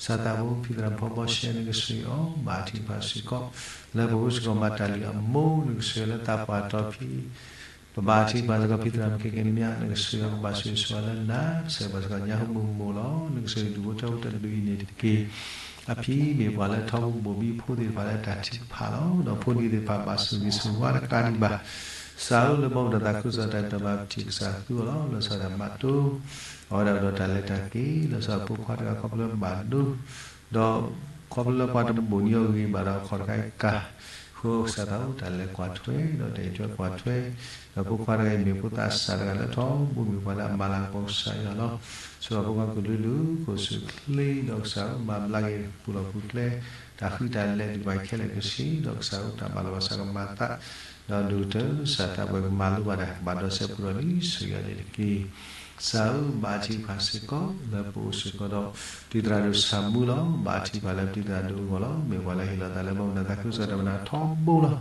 စးသးဘိဖံသရၣ်ဖီဘီရှဲ နကဆိၣ်ဂ့ၤအီၤ, ဘါထုကဖၣ်စ့ၢ်ကီး လၢပအိၣ်စ့ၢ်ကီးမၤတၢ်လုၢ်အမိၢ် နကဆိၣ်ဂ့ၤလၢသးပှၢ်တီဖံ ပဘါထုကဖၣ်စ့ၢ်ကီးဖံသရၣ်မုၣ်က့ၤကမျၢၢ် နကဆိၣ်ဂ့ၤအီၤကဘၣ်ဆိၣ်ဂ့ၤဆိၣ်ဝါလၢနၤ, ပဆၢဂ့ၤဘၣ်စ့ၢ်ကီးညါဟိမုၢ်မိၢ်လီၤ. နကဆိၣ်ဂ့ၤဒူၣ်ဖိထၢဖိတဒူၣ်အံၤန့ၣ်တက့ၢ်. အဖံမ့ၢ်ပှၤလၢထီဘိဘိၣ်ဘံဖိသ့ၣ်တဖၣ်လၢတၢ်ထုကဖၣ်လီၤ. ဒီးဖိလံၤသ့ၣ်တဖၣ်ဘၣ်ဆိၣ်ဂ့ၤဆိၣ်ဝါတကးဒံးဘၣ် စးဧၢ လၢပအိၣ်ဒီးတၢ်သးခုကစီၣ်တၢ်ဒဲးဘးပထံၣ်ကစၢ်သူအီၤလီၤ. လီၤဆီဒၣ်တၢ်မၤတိၢ် အဝဲဒၣ်အိၣ်ဒီးတၢ်လဲၤတၢ်က့ၤ လီၤဆီဒၣ်ဖိခွါတဂၤခီဖျိဘၣ်ဒိ ဒီးခီဖျိလၢပှၤတဘိၣ်န့ၢ်အီၤဂ့ၤဘၣ်ဒီး အခီၣ်တခါအံၤကၤ ဃုအီၣ်ကစၢ်သးအိၣ်တၢ်လဲၤကွၢ်ထွဲ ဒီးတၢ်အံးထွဲကွၢ်ထွဲ, ဒီးဖိခွါတဂၤအံၤမ့ၢ်ဖိသးစၢ်တဂၤလၢထီဘိမ့ၢ်ပှၤလၢအမၤလၤကပီၤကစၢ်ယွၤလီၤ. ဆိၣ်ဂ့ၤဖိခွါကလုာ်ဒူၣ် ကအိၣ်ဆူၣ်အိၣ်ချ့ ဒီးကစၢ်ဧၢ မၤဘျါက့ၤပူၤလီၢ်ပူၤကျဲ တၢ်ဃံတၢ်လဲၤဒံးဘၣ်ခဲလၢာ်ခဲဆ့ ဒီးကစၢ်ဧၢတၢ်ဘၣ်လီၤဘၣ်စးကမၤသး ဒီးဒိၣ်ကတၢၢ် ကစၢ်တၢ်ပှဲၤကမၤလိဘၣ်တၢ် ကဘၣ်ဒီးစဲးပူၤဒီးလံ ဆိၣ်ဂ့ၤအီၤန့ၣ်တက့ၢ်. ကစၢ်ဧၢ ဘါထုကဖၣ်စ့ၢ်ကီး လၢပအိၣ်စ့ၢ်ကီးဒီး တံၤသရၣ်ဒိၣ်ဆၣ်မူလီၤ. ဘါထုကဖၣ်လၢပတံၤသရၣ်ဒိၣ်အဂီၢ်လီၤ. မ့ၢ်ပှၤလၢဟ့ၣ်လီၤသးလၢပှၤမုၢ်နၤသးခုကစီၣ်တၢ်မၤနၢၤထီဘိလီၤ.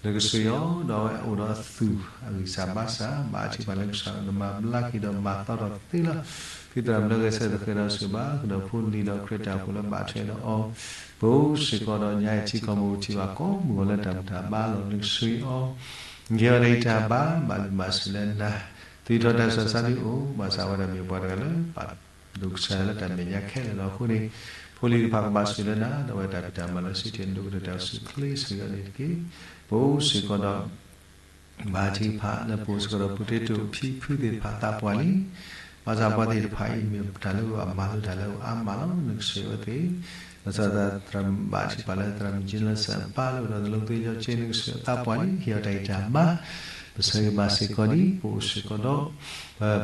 နကဆိၣ်ဂ့ၤအီၤ ဒီးအဝဲအိၣ်ဒီးအသူၣ်အဂံၢ်စၢ်ဘါစၢ် ဘါထုကဖၣ်လၢကစၢ် နမၤဘျါက့ၤဒီးမၤသီထီၣ်သ့လီၤ. ဖံသရၣ်မုၣ်လၢဂဲၤဆၢထၢၣ်တဃဲၤဒီးဆိၣ်ဘါ ကဒီးဖိလံၤဒီးခရံာ်တၢ်အိၣ်ဖှိၣ်လၢဘၣ်ထွဲဒီးအီၤ ပအိၣ်စ့ၢ်ကီးဒီးညါအံၤထံကီၢ်မူၤထံဘၣ် ကိးမုၢ်ဂီၤလၢတၢ်ဘူၣ်တၢ်ဘါလီၤ. နကဆိၣ်ဂ့ၤအီၤ နကဟ့ၣ်အီၤတၢ်အံးတၢ်ဘါ ဘၣ်လုၢ်ဘၣ်စၢၤလၢနၤ, သွံၣ်ထီၣ်တၢ်ကစီၣ်ဆါဒုးအိၣ် ဘၣ်ဆၣ်ဝဲဒၣ်မ့ၢ်ပှၤတဂၤလၢ ပာ်ဒိၣ်ကစၢ်ယွၤလၢတၢ်မဲာ်ညါခဲလၢာ်လီၤ. အဃိန့ၣ် ဖိလံၤတဖၣ်ကဘၣ်ဆိၣ်ဂ့ၤလၢနၤ ဒီးဝဲတၢ်ဖံးတၢ်မၤလၢစုထံၣ်ဒိၣ်ကတၢၢ်တၢ်အိၣ်ဆူၣ်အိၣ်ချ့ ဆိၣ်ဂ့ၤအီၤန့ၣ်တက့ၢ်. ပအိၣ်စ့ၢ်ကီးဒီး ဘါထုကဖၣ်လၢပအိၣ်စ့ၢ်ကီးဒီး ပူၤတ့တိၣ်ဖံဖုသ့ၣ်တဖၣ်သးပှၢ်လံ ဘၣ်ဆၣ်ပှၤသ့ၣ်တဖၣ်အံၤ မ့ၢ်တၢ်လၢအမၤလိတၢ်လၢအါမးလီၤ. နကဆိၣ်ဂ့ၤအဝဲသ့ၣ်, လီၤဆီဒၣ်တၢ်ဘါထုကဖၣ်လၢသရၣ်မုၣ်ကၠ့လၢစၢ်ပၢ်လၢအိၣ်ဒီးတလိၣ်သ့ၣ်ညါကၠ့ နကဆိၣ်ဂ့ၤအသးပှၢ်လံ ဟ့ၣ်အီၤတၢ်ဂံၢ်တၢ်ဘါ, ပဆၢဂ့ၤဘၣ်စ့ၢ်ကီးဒ် ပအိၣ်စ့ၢ်ကီးဒီး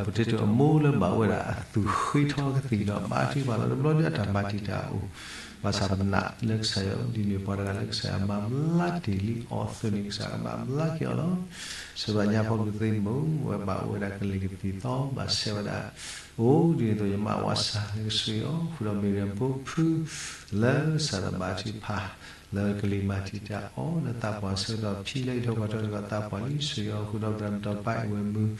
ပူၤတ့တိၣ်အမိၢ်လၢဘၣ်အိၣ်ဝဲဒၣ်အသူၣ်ဃ့ထီကသံၣ်ဒီး ဘါထုကဖၣ်လၢတဘျီဒုးအတၢ်မၤတံာ်တာ်အိၣ် ဘၣ်ဆၣ်ပနာ်လၢကစၢ်ယွၤဒ်န့ၣ်ပှၤတဂၤလၢကစၢ်ယွၤမၤဘျါတ့ၢ်လံအီၤအသိးန့ၣ် ကစၢ်ကမၤဘျါက့ၤအီၤလီၤ. စၢဘၣ်ညါဖီဘုသ့မိၢ် ဝဲဘၣ်အိၣ်ဝဲဒၣ်ကလံၤကသံၣ်သီ ဘၣ်ဆၢဝဲဒၣ် အိၣ်ဒ်န့ၣ်အသိး ယမါဝၤစၢ် နကဆိၣ်ဂ့ၤအီၤ ဃုာ်ဒီးမ့ၢ်ဂ့ၤဖိဖု လၢစၢ်သဘၣ်ထုကဖၣ် လၢကလံၤမၤတံာ်တာ်အီၤ လၢသးပှၢ်ဆၢကတီၢ်ဖံလၢအံးထွဲကွၢ်ထွဲစ့ၢ်ကီးသးပှၢ်လံ ဆိၣ်ဂ့ၤအီၤ ဃုာ်ဒီးသရၣ်မုၣ်တီၤပာ်အဝဲၢ်မုၢ်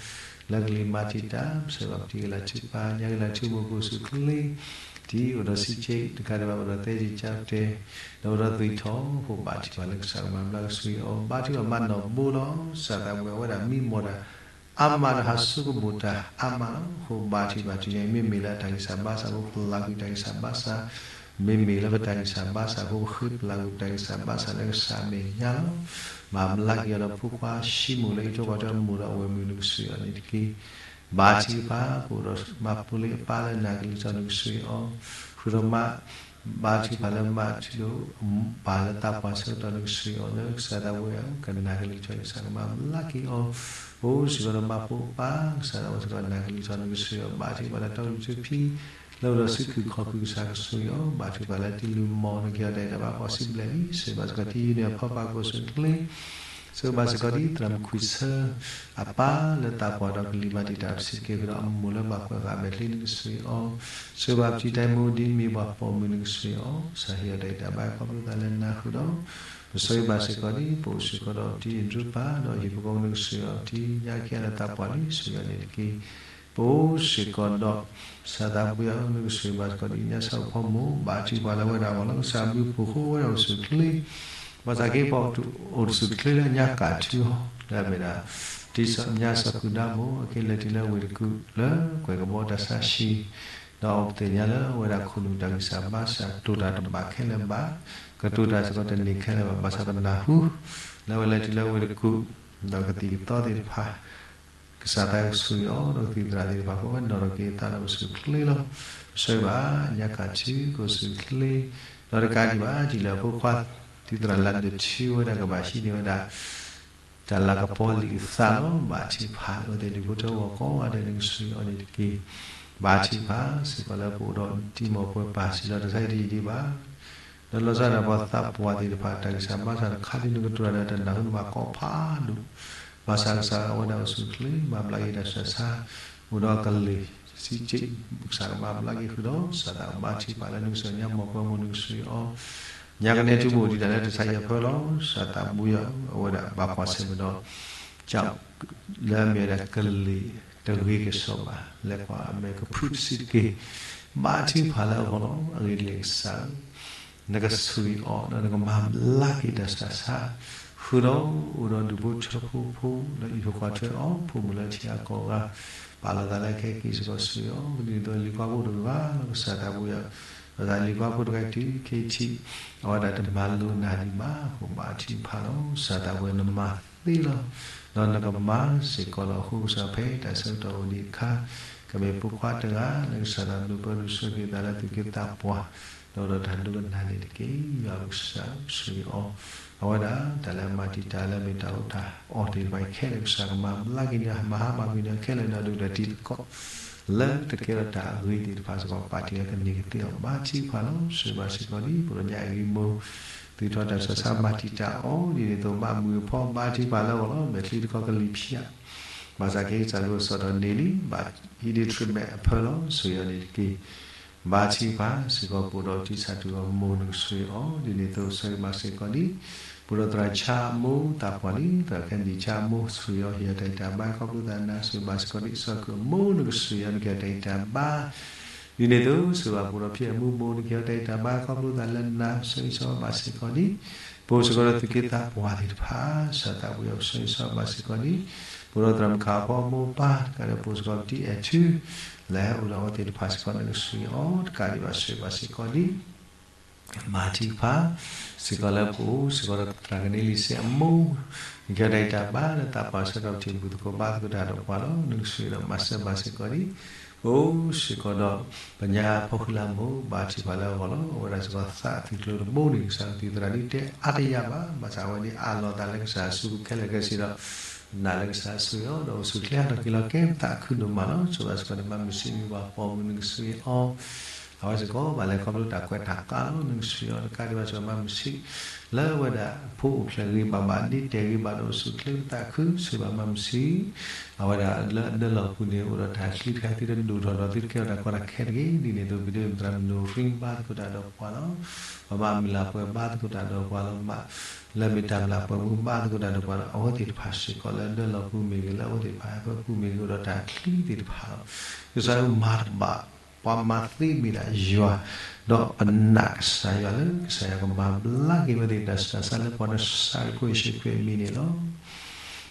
လၢကလံၤမၤတံာ်တာ် ပဆၢဘၣ်ပတံၤကလၤထုကဖၣ် ညါကလၤထုကဖၣ်ကအိၣ်ဆူၣ်အိၣ်ချ့ တံၤအိၣ်ဒီးစံးက့ တကးဒံးဘၣ်အိၣ်ဒီးသဲက့ၤကၢ်တဲာ် ဒီးအိၣ်ဒီးသွံၣ်ထီၣ် ဖိဘၣ်ထုကဖၣ်လၢကစၢ်ကမၤဘျါကဆိၣ်ဂ့ၤအီၤ ဘါထုကဖၣ်မၤနီၣ်ဘိလီၤ. စၢ်သးပှၢ်အဝဲဒၣ်မံမီၢ်တၢ် အါမးဒီးဟးဆိကမိၣ်တၢ်အါမးလီၤ. အဃိဘါထုကဖၣ်တနံၤအံၤ မ့မ့ၢ်လၢအတၢ်ဂံၢ်စၢ်ဘါစၢ်အဃိ ပျၢ်ကွံာ်တၢ်ဂံၢ်စၢ်ဘါစၢ်, မ့မ့ၢ်လၢပတၢ်ဂံၢ်စၢ်ဘါစၢ်အဃိ ပဃ့ပျၢ်ကွံာ်ပတၢ်ဂံၢ်စၢ်ဘါစၢ်လၢကစၢ်အမဲာ်ညါလီၤ. မၤဘျါက့ၤအီၤဒီးဖိခွါ ရှံမိၣ်လၢအံးထွဲကွၢ်ထွဲမိၢ်ဒီးအဝဲၢ်မုၣ် နကဆိၣ်ဂ့ၤအီၤန့ၣ်တက့ၢ်. ဘါထုကဖၣ် ပအိၣ်ဒီးမါဖိလ့အပၢ်လၢနၤကလုၢ်ထီၣ် နကဆိၣ်ဂ့ၤအီၤ ဃုာ်ဒီးမါ ဘါထုကဖၣ်လၢမါထုဒိၣ် ပၢ်လၢသးပှၢ်ဆၢကတီၢ် နကဆိၣ်ဂ့ၤအီၤလၢကစၢ်သးဝဲအံၤ ကနၣ်ကလုၢ်ထီၣ် ကစၢ်ကမၤဘျါက့ၤအီၤ အိၣ်စ့ၢ်ကီးဒီးမါဖိအပၢ် ကစၢ်သးဝဲစ့ၢ်ကီးနၤကလုၢ်ထီၣ် နကဆိၣ်ဂ့ၤအီၤ ဘါထုကဖၣ်လၢတီကလုၢ်ထူဖံ လၢအိၣ်ဒီးစုခုၣ်ခီၣ်ခုၣ် ကစၢ်ကဆိၣ်ဂ့ၤအီၤ ဘါထုကဖၣ်လၢတံၤလုၢ်မီၢ် နကဟ့ၣ်အီၤတၢ်အဲၣ်တၢ်ဘါ ပှၤစံးဘျဲၣ်လံ ဆိၣ်ဂ့ၤဘၣ်စ့ၢ်ကီးထံယုၢ်န့ၣ်အဖီပာ် ကအိၣ်ဆူၣ်အိၣ်ချ့ ဆိၣ်ဂ့ၤဘၣ်စ့ၢ်ကီးဒ်သရၣ်မုၣ်ခွံဆၢ အပၢ်လၢသးပှၢ်ဒီးကလံၤမၤတံာ်တာ် ပစံးတက့ၢ် ဃုာ်ဒီးအမိၢ်လၢဘၣ်ကွဲးဃာ်အမဲာ်ချံ နကဆိၣ်ဂ့ၤအီၤ ဆိၣ်ဂ့ၤဘၣ်ပတံၤတၢ်မူဒ်မ့ၢ်ပှၤပိာ်မုၣ် နကဆိၣ်ဂ့ၤအီၤ ကစၢ်ဟ့ၣ်အီၤတၢ်အဲၣ်တၢ်ဘါ ခီဖျိသးလၢနၤဃုာ်ဒီး ပဆိၣ်ဂ့ၤဘၣ်စ့ၢ်ကီးဒ် ပအိၣ်စ့ၢ်ကီးဒီးတံၤအဒြူပၤ ဒီးဟံၣ်ဖိဃီဖိ နကဆိၣ်ဂ့ၤအီၤတံၤ ညါကဲလၢသးပှၢ်လံ ဆိၣ်ဂ့ၤအီၤန့ၣ်တက့ၢ်. ပအိၣ်စ့ၢ်ကီးဒီး ကစၢ်သးပှၢ်အံၤ နကဆိၣ်ဂ့ၤဘၣ်စ့ၢ်ကီးဒ်ညါဆၣ်ဖိမုၣ် ဘါထုကဖၣ်လၢဝဲဒၣ်အဂီၢ်လီၤ ကစၢ်ဘျုးဖှိၣ်ဃီဝဲဒၣ်အိၣ်ဆူၣ်အိၣ်ချ့ ဘၣ်ဆၣ်က့ၤပအိၣ်ဆူၣ်အိၣ်ချ့လၢညါကၣ်ထုအီၤ လၢအမ့ၢ်ဒၣ် တံၤညါစီၤကုၤဒါမိၢ် အက့ၤလဲၤတုၤလၢဝ့ၢ်တကူၣ်လၢ ကွဲၢ်ကဘီတၢ်ဆါဟံၣ် ဒီးအဝဲသ့ၣ်ညါလၢအဝဲဒၣ်ခိၣ်နူာ်တၢ်ဂံၢ်စၢ်ဘါစၢ် တိာ်တၢ်တဘၣ်ခဲလၢာ်ဘၣ် ကတိၤတၢ်စ့ၢ်ကီးတန့ၢ်ခဲလၢာ်ဘၣ် ဘၣ်ဆၣ်ပနၢ်ဟူ လၢအဝဲလဲၤတုၤလၢဝ့ၢ်တကူၣ် ဒီးကသံၣ်ကသီသ့ၣ်တဖၣ် ကစၢ်သးကဆိၣ်ဂ့ၤအီၤ ဒီးကသံၣ်သရၣ်သ့ၣ်တဖၣ် ကဝဲနီၣ်ထီၣ်က့ၤအသးဒီးအိၣ်ဆူၣ်အိၣ်ချ့လီၤ. ပဆိၣ်ဂ့ၤဘၣ် ညါကၣ်ထုကအိၣ်ဆူၣ်အိၣ်ချ့ ဒီးတကးဒံးဘၣ် တုၤလၢဖိခွါ တံၤသရၣ်လါဒိၣ်ထူဝဲဒၣ်ကဘၣ်ဟံးန့ၢ်ဝဲဒၣ် တၢ်လၤကပီၤလံာ်အသးလီၤ. ဘါထုကဖၣ်လၢအဝဲသ့ၣ်ဒူၣ်ဖိထၢဖိကိးဂၤဒဲး နကဆှၢအီၤန့ၣ်တက့ၢ်. ဘါထုကဖၣ်စ့ၢ်ကီးလၢပအိၣ်ဒီးတံၤမီၢ်ပှဲၤပၢ်စံးလီၤတၢ်ဆါအံၤတယံာ်ဒံးဘၣ်. ဒီးလီၤဆီဒၣ်တၢ်ပှၤသးပှၢ်သ့ၣ်တဖၣ် တၢ်ဂံၢ်စၢ်ဘါစၢ်တခါဒ်နကတိၤတၢ်ဒီးတၢ်နၢ်ဟူနဘၣ်ကိးဖးဒိၣ်, ဘၣ်ဆၣ်ကစၢ်အဝဲဒၣ်အိၣ်ဆူၣ်အိၣ်ချ့ မၤဘျါက့ၤတၢ်ဆူးတၢ်ဆါ, အိၣ်ဒီးကလံၤစံးက့ၣ်, ကစၢ်ကမၤဘျါက့ၤဃုာ်ဒီး စၢ်သးဘါထုကဖၣ်လၢနကဆှၢညါမီၢ်ပှဲၤမိၢ်နကဆှၢအီၤ ညါကနဲထူမိၢ်ဒံးတၢ်လၢတၢ်ဆါအံၤအဖၢလီၤ. စၢ်သးဘါယွၤ အဝဲဒၣ်ဘၣ်ကွၢ်ဆၢၣ်မဲာ်ဒီး ကၠီ လၢအမ့ၢ်ဝဲဒၣ်ကလံၤတဂ့ၤကစီၣ်ဘၣ် လဲၤကွၢ်အမဲာ်ကဖုတဆံးတက့ၢ်. ဘါထုကဖၣ်လၢအဂီၢ်လီၤ. အဂ့ၢ်ဒ်လဲၣ်ကစၢ်ဧၢ, နကဆှၢအီၤ ဒီးနကမၤဘျါက့ၤတၢ်ဆူးတၢ်ဆါ ဃုာ်ဒီးအိၣ်ဒီးဒူၣ်ဖိထၢဖိဖိ ဒီးအံးထွဲကွၢ်ထွဲအီၤ ဖိမုၣ်လၢထံဂၤကီၢ်ဂၤ ပာ်လီၤသးလၢခဲက့ၤစ့ၢ်ကီးဆှၢအီၤ ဒ်သိးလံၤကွၢ်ဖိတဂၤလီၤ ကစၢ်သးဘါယွၤ ဒီးသးလံၤကွၢ်ဖိတဂၤတုၤခဲထံး အဝဲဒၣ်တမၤလိနၤဒံးဘၣ် အဃိဘါထုကဖၣ်လီၤ. စၢ်သးဘါယွၤနမၤသ့လီၤ. ဒီးနကမၤစ့ၢ်ကီးလီၤ. အဃိကစၢ်ဖဲတၢ်ဆၢကတီၢ်အိၣ်ဒံးအခါ ကမ့ၢ်ဖိခွါတဂၤ လၢကစၢ်သးဒိၣ်ပၢဒိၣ်ဆၢက့ၤသးလၢသူၣ်က့သးပှၢ် ဒီးဒီးတၢ်ဒိကနၣ်န့ၣ်တက့ၢ်. ယွၤကစၢ်ဆှၢအီၤ အဝဲဒၣ်တၢ်လၢအမၤတံာ်တာ်လၢအမ့ၢ်တၢ်အိၣ်တၢ်အီတ့ၢ်တဖၣ်ခဲလၢာ် ကစၢ်ကမၤဘျါက့ၤန့ၣ် မၤဟါမၢ်ကွံာ်န့ၣ်ခဲလၢာ် ဒီးဒုးတၢ်တံၤသကိး လၢတကဲထီၣ်တၢ်အဂ့ၤသ့ၣ်တဖၣ်စ့ၢ်ကီး ပာ်တ့ၢ်အီၤကန့ၢ်ကသ့အီၤ ဘါထုကဖၣ်လီၤ. ဆှၢဘၣ်စ့ၢ်ကီးဒ် ပှၤကညီအဂ့ၤမိၢ် သုးထီၣ်တၢ်ဆူးတၢ်ဆါ မၤတံာ်တာ်အီၤ ဒ်န့ၣ်အသိး ဘၣ်မုာ်ဖီ ဘါထုကဖၣ်လၢအဂီၢ်လီၤ. မဲာ်ချံတခီကလံၤဖၠး ဘၣ်ဆၣ်က့ၤကစၢ်လိာ်စီၣ်ဒီးန့ၢ်လံ ဘၣ်ဟံးဒ့ထြံးမဲးအဖၢလီၤ. ဆှၢအီၤန့ၣ်တက့ၢ်. ဘါထုကဖၣ်စ့ၢ်ကီး ပအိၣ်ဒီးတံၢ်ဆၣ်တူၢ်အမိၢ်နကဆှၢအီၤ ဒ်န့ၣ်အသိး ဆှၢဘၣ်စ့ၢ်ကီးဒ် ပအိၣ်ဒီးသရၣ်ဆါအမိၢ်သးပှၢ်လံ သရၣ်ခဲနံၣ်ဆါအမိၢ် ဆှၢအီၤ ဟ့ၣ်အီၤတၢ်ဂံၢ်တၢ်ဘါ ခီဖျိသးနါ ဆှၢဘၣ်စ့ၢ်ကီးဒ် စီၤကၢၣ်မိၢ်နကဆှၢအီၤ နကဟ့ၣ်အီၤတၢ်ဂံၢ်တၢ်ဘါ ဒ်န့ၣ်အသိး ဆှၢဘၣ်ပအိၣ်ဒီးဖံအမုၢ်မိၢ် နကဟ့ၣ်အီၤတၢ်ဂံၢ်တၢ်ဘါ ခီဖျိသးလၢနါ ဆှၢအံၤဆှၢဘၣ်စ့ၢ်ကီးဒ် ပအိၣ်စ့ၢ်ကီးဒီးသူၣ်က့သးပှၢ်သ့ၣ်တဖၣ် စၢ်သးဘါယွၤ ဆှၢအံၤဆှၢဘၣ်စ့ၢ်ကီးဒ် ပအိၣ်ဒီးသရၣ်မုၣ်ခးဖီမိၢ်ပၢ် တကးဒီးပအိၣ်စ့ၢ်ကီးဒ်အဲၣ်ထူ လၢဟဲအိၣ်ဒီးအဝဲသ့ၣ်တဖၣ်စ့ၢ်ကီး နကဆှၢအီၤ တကးဒံးဘၣ် ဆှၢဘၣ်စ့ၢ်ကီးဒ် မၤထုကဖၣ်စ့ၢ်ကီးလၢပအိၣ်စ့ၢ်ကီးဒီးသရၣ်ကန့လံစ့အမိၢ် နကဟ့ၣ်အီၤတၢ်ဂံၢ်တၢ်ဘါ လၢသးပှၢ်ဆၢကတီၢ် ပထံၣ်ဘၣ်သကိးဘါသကိးတၢ်ဒီးပှၤလီၤ. နကဆှၢဒီးမၤစၢၤဘၣ်စ့ၢ်ကီးဒ် ပအိၣ်စ့ၢ်ကီးဒီး ပညါဖီဃံလၤမိၢ် ဘါထုကဖၣ်လၢအဂီၢ်လီၤ. အဝဲဒၣ်စ့ၢ်ကီးသးအသုးကျိၤတဘိန့ၣ် ကစၢ်ကသံၣ်သရၣ်ဒ်တဲအါတယၢ်ဘၣ် ဘၣ်ဆၣ်အဝဲန့ၣ် အးလီၤသးလၢကစၢ်အစုခဲလၢာ်ခဲဆ့ဒီး နာ်လၢကစၢ်ဆှၢအီၤ ဒီးအိၣ်ဆူၣ်ချ့ဟးထီၣ်က့ၤလီၤ ကဲပသးခုဒိၣ်မးလီၤ. ဆိၣ်ဘၣ်စ့ၢ်ကီးန့ၣ် ဘၣ်မုာ်ဆံးမံၤဘၣ်ပိာ်မုၣ် နကဆှၢအီၤ အဝဲစ့ၢ်ကီးဘၣ်လဲၤခီဖျိတၢ်ကွဲးတၢ်ကးလီၤ နကဆှၢအီၤ တကးဒံးဘၣ် ဆိၣ်ဘၣ်မၤမုာ်ဆံး လၢအဝဲဒၣ်ဖိအိၣ်ဖျဲၣ်ဂ့ၤဘၣ်ဘၣ် ဒ်တဲာ်ဂ့ၤဘၣ်ဒီးအိၣ်ဆူၣ်ချ့ပသးခု ဆိၣ်ဘၣ်မၤမုာ်ဆံး အဝဲဒၣ်လၢအဒၢလီၢ်ပူၤန့ၣ် အိၣ်ဒီးတၢ်ချံတခါသုတဒိၣ်ထီၣ်ဒီးသုတကဲထီၣ်တၢ်ကီတၢ်ခဲတဂ့ၤ ဒ်န့ၣ်အသိး ပဒိၣ်မုၢ်သရၣ်မုၣ်နိၣ်ရံ ဘါသကိးတၢ်ဒီးပှၤလီၤ. ပှၤမၤမုၢ်လၢ်ပှဲၤဘါသကိးတၢ်ဒီးပှၤလီၤမး လၢမ့ၢ်တၢ်မုၢ်လၢ်ပှဲၤမူဘါသကိးတၢ်ဒီးပှၤလီၤ အဝဲသ့ၣ်တဖၣ်စ့ၢ်ကီးလၢအဒၢလီၢ်ပူၤမ့ၢ်ဂ့ၤ လၢအဝဲသ့ၣ်တဖၣ်ဟဲဖၢပူၤမ့ၢ်ဂ့ၤ အိၣ်ဒီးတၢ်ချံသ့ၣ်တဖၣ်လီၤ. ကစၢ်ဧၢ မၤတဘၣ် ပှၤမၤသ့မ့ၢ်ဒၣ်ယွၤ ဒီးပနာ်ကစၢ်ယွၤလၢ ကစၢ်ယွၤကမၤဘျါက့ၤဝဲသ့ၣ်တၢ်ဆူးတၢ်ဆါလၢပှၤနစၢ်ရ့ၣ်ဖိယ့ၣ်ၡူးခရံာ်အမံၤန့ၣ်လီၤ.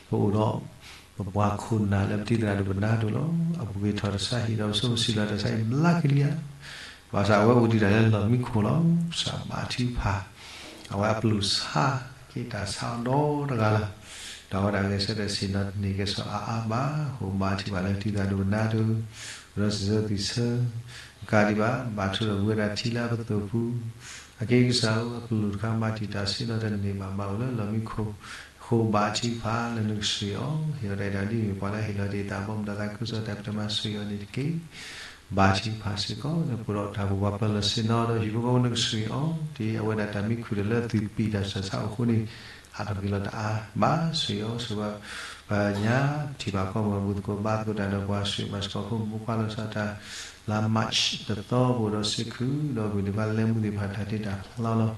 ပအိၣ်ဒီး ပပှၤခိၣ်နၢ်လၢပတံၤသရၣ်ဒိၣ်ပနါဒိၣ်လီၤ. အပူၤကွံာ်ထီၣ်တစါဟံၣ်ဒီးပဆိမိၣ်စံးလီၤတၢ်ဆါအံၤဘျါက့ၤလံဧါ. ဘၣ်ဆၣ်အဝဲအိၣ်ဒံးတၢ်လၢလီၢ်မံခိၣ်လီၤ. ကစၢ်ဘါထုကဖၣ် အဝဲအပျုၢ်ဆါက့ၤတၢ်ဆါအီၤဒီတဂၤလီၤ. ဒီးအဝဲဒၣ်ဂဲၤဆၢထၢၣ်ဆ့ၣ်နီၤတန့ၢ်ကဲစီၤအါအါဘၣ်. အဃိဘါထုကဖၣ်လၢတံၤသရၣ်ဒိၣ်ပနါဒိၣ် ဒီးစံးဆၢသံဆၢ တကးဒံးဘၣ် ဘၣ်ထိၣ်ဒီးဝံဝဲဒၣ်ထံလၢအပသိၣ်ပူၤ အက့ၤကစၢ်ဧၢ အကလူးတခါမၤတံာ်တာ်ဆ့ၣ်နီၤတန့ၢ်ဘၣ် မၤအိၣ်လၢလီၢ်မံခိၣ် အဃိဘါထုကဖၣ်လၢနကဆှၢအီၤ ဟ့ၣ်အီၤတၢ်အံၤတၢ်ဒ်မ့ၢ်ပှၤလၢဟ့ၣ်လီၤတ့ၢ်သးဘီမုၢ်ဒီးသးခုကစီၣ်တၢ်ကတၢၢ်မၤဆှၢအီၤန့ၣ် တက့ၢ်. ဘါထုကဖၣ်စ့ၢ်ကီး လၢပအိၣ်ဒီးတၢ်ဘူၣ်ဘၣ်ပၢလီၤဆ့ၣ်နီၤဒီးဟံၣ်ဖိဃီဖိ နကဆှၢအီၤ ဒ်အဝဲဒၣ်တၢ်မံခူၣ်တလၢသုးပံာ်တၢ်ဆူးတၢ်ဆါအဃိန့ၣ် ဟးထီၣ်က့ၤလီၤတအါဘၣ် ဆှၢအီၤ ဆိၣ်ဘၣ် ပညါထံၣ်ဘၣ်ကီၢ်ပူၤ ဘူၣ်သကိးဘါသကိးတၢ်ဒီးပှၤ ဆှၢဘၣ်စ့ၢ်ကီးဖိမုၣ်ဖိခွါလီၤဆီတၢ် လါ March တသီ ပအိၣ်ဒီးစ့ၢ်ခုၣ် ဒီးမုၢ်ဒံးဘၣ်လဲၤမူသ့ၣ်တဖၣ် တၢ်တ့တၢ်ဖျီလီၤ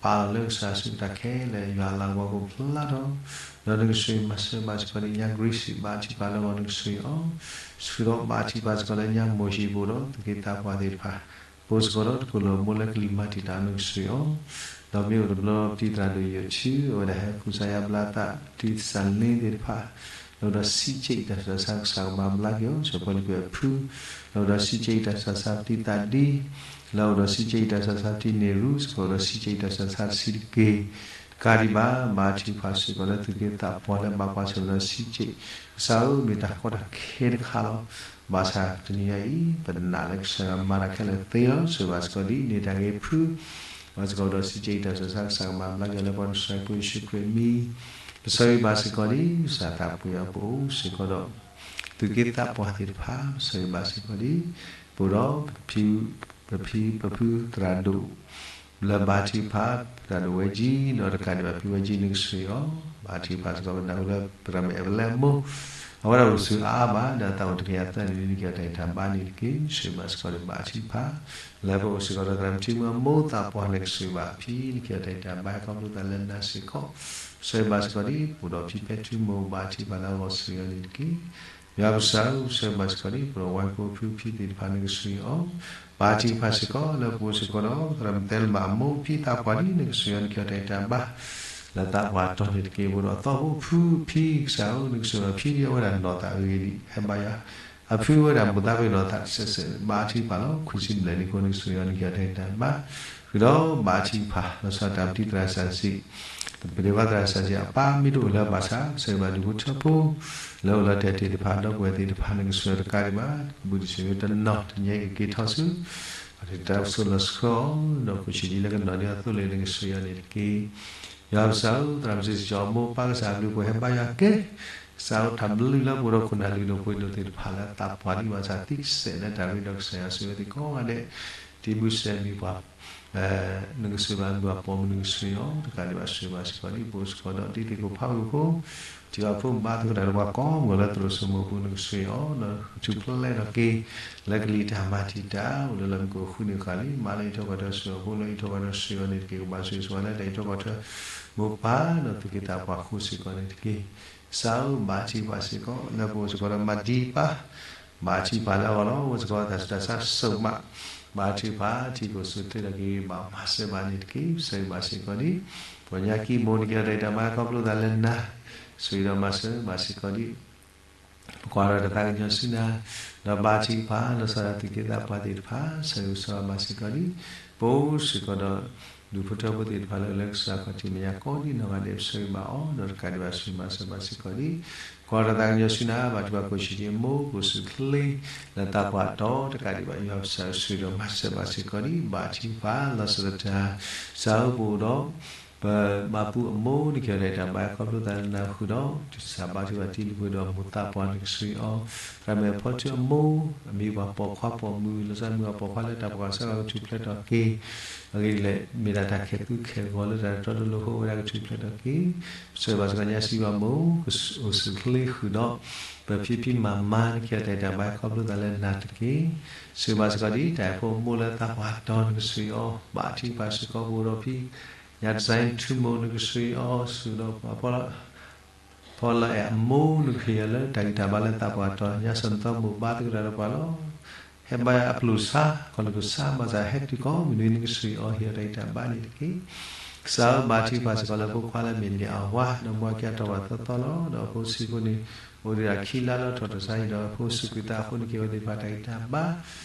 ပာ်လီၤလၢကစၢ်စုကတၢၢ်ခဲလၢာ် ယွၤအလၤကပီၤကဖျါထီၣ် ဒီးနကဆှၢမၤစၢၤဘၣ်စ့ၢ်ကီးန့ၣ် ညါ Grace ဘါထုကဖၣ်လၢဂီၢ် နကဆှၢအီၤ ဆှၢဒီးဘါထုကဖၣ်စ့ၢ်ကီးလၢညါ မိၢ်ဟံၣ်ပအိၣ်ဒီး သူၣ်က့သးပှၢ်သ့ၣ်တဖၣ် ပအိၣ်စ့ၢ်ကီးဒီးတကိၢ်လၢမိၢ်လၢကလံၤမၤတံာ်တာ် နကဆှၢအီၤ ဒီးမ့ၢ်အိၣ်တဘျီ ပတံၤသရၣ်ဒိၣ်ယိာ်ထူ အဝဲဒၣ်ဟဲခူၣ်စါယါဘျါသး တံၤသၣ်လ့သ့ၣ်တဖၣ် လၢအိၣ်ဒီးစံးက့ၣ်အံၤတၢ်ဆူးတၢ်ဆါ ကစၢ်ကမၤဘျါက့ၤအီၤ စီၤပီလူးကွဲးအဖု လၢအိၣ်ဒီးစံးက့ၣ်အံၤတၢ်ဆူးတၢ်ဆါ ပတံၤသၣ်ဒံ လၢအိၣ်ဒီးစံးက့ၣ်အံၤတၢ်ဆူးတၢ်ဆါ ပတံၤန့ၢ်ရူ စ့ၢ်ကီးအိၣ်ဒီးစံးက့ၣ်အံၤတၢ်ဆူးတၢ်ဆါ တဆံးတက့ၢ် တကးဒံးဘၣ် ဘါထုကဖၣ်စ့ၢ်ကီးလၢသူၣ်က့သးပှၢ်လၢဘၣ်ကွၢ်ဆၢၣ်မဲာ်ဒီးစံးက့ၣ် ကစၢ်ဧၢ မ့ၢ်တၢ်ကီတၢ်ခဲတခါလီၤ. ဘၣ်ဆၣ်တနံၤညါအံၤ ပနာ်လၢကစၢ်ယွၤမၤတၢ်ခဲလၢာ်သ့လီၤ. ဆှၢဘၣ်စ့ၢ်ကီးဒ်န့ၣ်တၢ်ဂ့ၤဖု ဘၣ်စ့ၢ်ကီးဒီးစံးက့ၣ်အံၤတၢ်ဆူးတၢ်ဆါ ကစၢ်ကမၤဘျါက့ၤအီၤလၢပှၤနစၢ်ဖိယ့ၣ်ၡူးခရံာ်အမံၤ ပဆၢဂ့ၤဘၣ်စ့ၢ်ကီးဒ် ကစၢ်သးပှၢ်အပူၤစ့ၢ်ကီးဒီး သူၣ်က့သးပှၢ်သ့ၣ်တဖၣ် ပဆၢဂ့ၤဘၣ်စ့ၢ်ကီးဒ် ပအိၣ်ဒီး ပဖံ ပဖံပဖုသရၣ်ဒိၣ် လၢဘါထုကဖၣ် သရၣ်ဒိၣ်ဝဲကၠံ ဒီးတကးဒံးဘၣ်ဖံဝဲကၠံ နကဆှံအီၤ ဘါထုကဖၣ်စ့ၢ်ကီး ပနၢ်ဟူလၢသရၣ်မုၣ်အဲၣ်ပလဲအမိၢ် အဝဲဒၣ်အိၣ်ဆူၣ်အါအါဘၣ် ဒီးသးအိၣ်တကယၤသၢနံၣ်လံ နက့ၤအီၤတၢ်ဂံၢ်တၢ်ဘါန့ၣ်တက့ၢ် ဆှံဘၣ်စ့ၢ်ကီးဒီးဘါထုကဖၣ် လၢပအိၣ်စ့ၢ်ကီးဒီးသရၣ်မုၣ်ထံမုၢ်အမိၢ်သးပှၢ် နကဆှံဘၣ်ဖံ နက့ၤအီၤတၢ်ဂံၢ်တၢ်ဘါ ဟဲခီဖျိသးလၢနၤစ့ၢ်ကီး ဆှံဘၣ်စ့ၢ်ကီးဒ် ပအိၣ်ဒီးဖံဖဲထူမိၢ် ဘါထုကဖၣ်လၢအဂီၢ်ဆှံအီၤန့ၣ်တက့ၢ် ယွၤပကစၢ်ဧၢ ဆှံဘၣ်စ့ၢ်ကီးဒ် ပအိၣ်ဒီးဝဲဖိဖုဖံသ့ၣ်တဖၣ် နကဆှံအီၤ ဘါထုကဖၣ်စ့ၢ်ကီး လၢပအိၣ်စ့ၢ်ကီးဒီး သရၣ်မုၣ်သဲလၢမးအမိၢ်ဖံသးပှၢ်ဒ် နကဆှံအီၤ နက့ၤအီၤတၢ်ဂံၢ်တၢ်ဘါ လၢသးပှၢ်တီၤန့ၣ်တက့ၢ် ပအိၣ်ဒီးသီဖိဖုဖံကစၢ်ဧၢ နကဆှံအီၤဖံဒ်အဝဲဒၣ်နီၢ်သးအဂ့ၢ်ဒ် ဟဲဘါယွၤ အဖုဝဲဒၣ်မိၢ်သးပ့ၤနီၢ်သးစဲးစဲး ဘါထုကဖၣ်လီၤ ခွံဆံဘျဲၣ်န့ၣ်အဃိ နကဆှံအီၤ နက့ၤအီၤတၢ်ဂံၢ်တၢ်ဘါ ဃုာ်ဒီးဘါထုကဖၣ် လီၤဆီဒၣ်တၢ်ပတံၤသရၣ်စီဆှံ ပဒဲဝဲသရၣ်စီဆှံအပၢ်မ့ၢ်တအိၣ်လၢၤဘၣ်ဆၣ် ဆၢဂ့ၤဘၣ်ဒူၣ်ဖိထၢဖိ လၢအိၣ်လၢတဲာ်တ့ၢ်တဖၣ် ဒီပုၢ်ဝဲၢ်သ့ၣ်တဖၣ် နကဆှံအီၤတကးဒံးဘၣ် ဘူးတံၢ်ဆၢတနီၤ တညဲကက့ၤထီၣ်ဆူ ပတၢ်အိၣ်ဆိးလီၤဆှၢအီၤ ဒီးခိၣ်ဆံးဒ်လၢကနီၤန့ၢ်အီၤသိလ့ၣ် နကဆှံအီၤန့ၣ်တက့ၢ် ယွၤပကစၢ်ဧၢ သရၣ်မုၣ်စံးစ့ၢ်ကီးအမိၢ် ပၢ်ကစၢ်အဘျုးပှဲၤ ဟဲဘါယွၤက့ၤ ကစၢ်ဧၢ တၢ်ဘျုးလၢပအိၣ်ဒီးခိၣ်နၢ်လုၢ်ဒိၣ်ပှ့ၤဒိၣ်သ့ၣ်တဖၣ် လၢသးပှၢ်ဒံးဘၣ်ဆၣ် သံစဲးလၢတၢ်ရ့ဒီးကစၢ်ယွၤဆိၣ်ဂ့ၤသ့ၣ်ကိးဂၤဒဲး တံၤမုၢ်ဆဲးမံၤပှၤ နကဆှံဘၣ်မုၢ်ပှၤပိာ်မုၣ် နကဆှံအီၤ တကးဒံးဘၣ်ဆှံဘၣ်စ့ၢ်ကီးဒ် ပအိၣ်စ့ၢ်ကီးဒီးတံၤသကိးဖးဝံၣ်ဖိ ထံဖိကီၢ်ဖိ ဘါသကိးတၢ်ဒီးပှၤကိးမုၢ်ဂီၤလၢသရိာ်စိမိၤပူၤ နကဆှံအီၤ ဒီးကထူၣ်ဖျဲးထီၣ်က့ၤ လၢကလံၤတၢ်မၤတံာ်တာ် အိၣ်လၢလီၢ်မံခိၣ်ဃုန့ၣ်ဃီလံ မၤလၢအံးထွဲကွၢ်ထွဲဆှၢအီၤဖိ လၢအံးထွဲကွၢ်ထွဲဆှၢအီၤန့ၣ်တက့ၢ် ကဘၣ်ဆိၣ်ဂ့ၤဆိၣ်ဝါလၢတၢ်အံးထွဲကွၢ်ထွဲ မိၢ်ပၢ်ဒီးသူၣ်က့သးပှၢ်အဃိစ့ၢ်ကီးန့ၣ်တက့ၢ် ကစၢ်ဧၢ ဘါထုကဖၣ်စ့ၢ်ကီး လၢပအိၣ်စ့ၢ်ကီးဒီးမၤဒံးပၢ် ဘါထုကဖၣ်လၢအဂီၢ်လီၤ ပအိၣ်စ့ၢ်ကီးတၢ်ဆူးတၢ်ဆါစိးမး ဘါထုကဖၣ် ထံကီၢ်စူၤတ့ၢ်လီၤက့ၤ ဘၣ်မၤစၢၤဘၣ်န့ၣ်တက့ၢ် ပဆၢဂ့ၤဘၣ်စ့ၢ်ကီးဒ် ပှၤညါကံၢ်မိၢ် နက့ၤအီၤတၢ်ဂံၢ်တၢ်ဘါ ခီဖျိသးလၢနၤ ဆိၣ်ဂ့ၤဒီးမၤစၢၤဘၣ်စ့ၢ်ကီးဒ် ပကွၢ်ထီၣ်တၢ်သးကညီၤဆူနၤ ဒီးဘါထုကဖၣ် လီၤဆီဒၣ်တၢ်သူၣ်က့သးပှၢ်သ့ၣ်တဖၣ် ဆၢဂ့ၤဆိၣ်ဂ့ၤဘၣ်စ့ၢ်ကီးဒ် ပအိၣ်စ့ၢ်ကီးဒီး ဒူၣ်ဖိထၢဖိသ့ၣ်တဖၣ်လၢ လၢကစၢ်ခီၣ်ထံးမဲာ်ညါကိးဒ်နီၢ်ဂၤဒဲး ပဆၢဂ့ၤဘၣ်အီၤ ဒီးတကးဒံးဘၣ်ဆိၣ်ဂ့ၤမၤစၢၤဘၣ်စ့ၢ်ကီးဒ် ကွၢ်ထီၣ်တၢ်သးကညီၤဆူနၤ ဘါထုကဖၣ်ခိၣ်ဆံးဒံးအမိၢ် ပအိၣ်ဆူၣ်ချ့ လၢသးပှၢ်တီၤ တကးဒံးဘၣ် ယွၤပကစၢ်ဆိၣ်ဂ့ၤဒီးမၤစၢၤဘၣ်စ့ၢ်ကီးဒ် ဘါထုကဖၣ် လီၤဆီဒၣ်တၢ် ကစၢ်ဧၢ ပအိၣ်ဒီး ပဘၣ်ပူၤအမိၢ် နက့ၤအီၤတၢ်ဂံၢ်တၢ်ဘါ ခီဖျိသးလၢနၤဃုာ်ဒီး တၢ်ဆူးတၢ်ဆါဘါထုကဖၣ်တံၤသကိးဒီးမိၢ်သးပှၢ် နကဆှံအီၤ သရၣ်မုၣ်ဖီထူအမိၢ် အမံၤပှၤပိာ်ခွါပိာ်မုၣ် လီၤဆီဒၣ်မုၢ်ပှၤပိာ်ခွါလၢတၢ်ပှၤကစၢ်ဂီၤကထူၣ်ဖျဲးထီၣ်က့ၤ အဂ့ၢ်ဒ်လဲၣ် မ့ၢ်ဒၣ်တၢ်ခဲးသူခဲးဂီၤလၢတၢ်တတီတလိၤအဃိ အဝဲဒၣ်ကထူၣ်ဖျဲးထီၣ်က့ၤ ပဆၢဂ့ၤဘၣ်စ့ၢ်ကီးညါစံးဘၣ်မိၢ် ကအိၣ်ဆူၣ်ချ့ဃုာ်ဒီး ပဖံဖံမၤမါ နက့ၤအီၤတၢ်ဂံၢ်တၢ်ဘါ ခီဖျိသးလၢနၤတက့ၢ် ဆၢဂ့ၤဘၣ်စ့ၢ်ကီးဒ်တၢ်အဲၣ်ဖိမိၢ်လၢသးပှၢ်တီၤ နကဆှံအီၤ ဘါထုကဖၣ်စ့ၢ်ကီးပအိၣ်ဒီးဖံ ညါတစဲးထူမိၢ် နကဆှံအီၤ ဆှံဒီးပှၤဖီလီၤ ဖီလီၤအဲၣ်အမိၢ် နကဟ့ၣ်အီၤလၢတၢ်ဂံၢ်တၢ်ဘါလၢသးပှၢ်တီၤ ညါစီၤနသီမိၢ် ဘါသကိးတၢ်ဒီးပှၤလီၤ ဟဲဘါယွၤအပျုၤစါ ခီၣ်လ့ၢ်ကစါ ဘၣ်ဆၣ်ဟဲတုၤကိးမုၢ်နံၤ နကဆှံအီၤ ဟ့ၣ်အီၤတၢ်ဂံၢ်တၢ်ဘါန့ၣ်တက့ၢ် ကစၢ်ဧၢ ဘါထုကဖၣ်စ့ၢ်ကီးလၢဖိခွါလၢမ့ၢ်န့ၢ်အဝၤ ဒီးမိၢ်က့ၤအတီၤဘၣ်သီသီလီၤ ဒီးအဖိဆံးဖိန့ၣ် အိၣ်ဒံးဒၣ်ခံလါလီၤ ထီၣ်တၢ်ဆါဟံၣ်ဒီး အဖိဆူးကွံာ်သးအဃိ နကဟ့ၣ်ဝဲသ့ၣ်တဖၣ်တၢ်ဂံၢ်တၢ်ဘါ ဒ်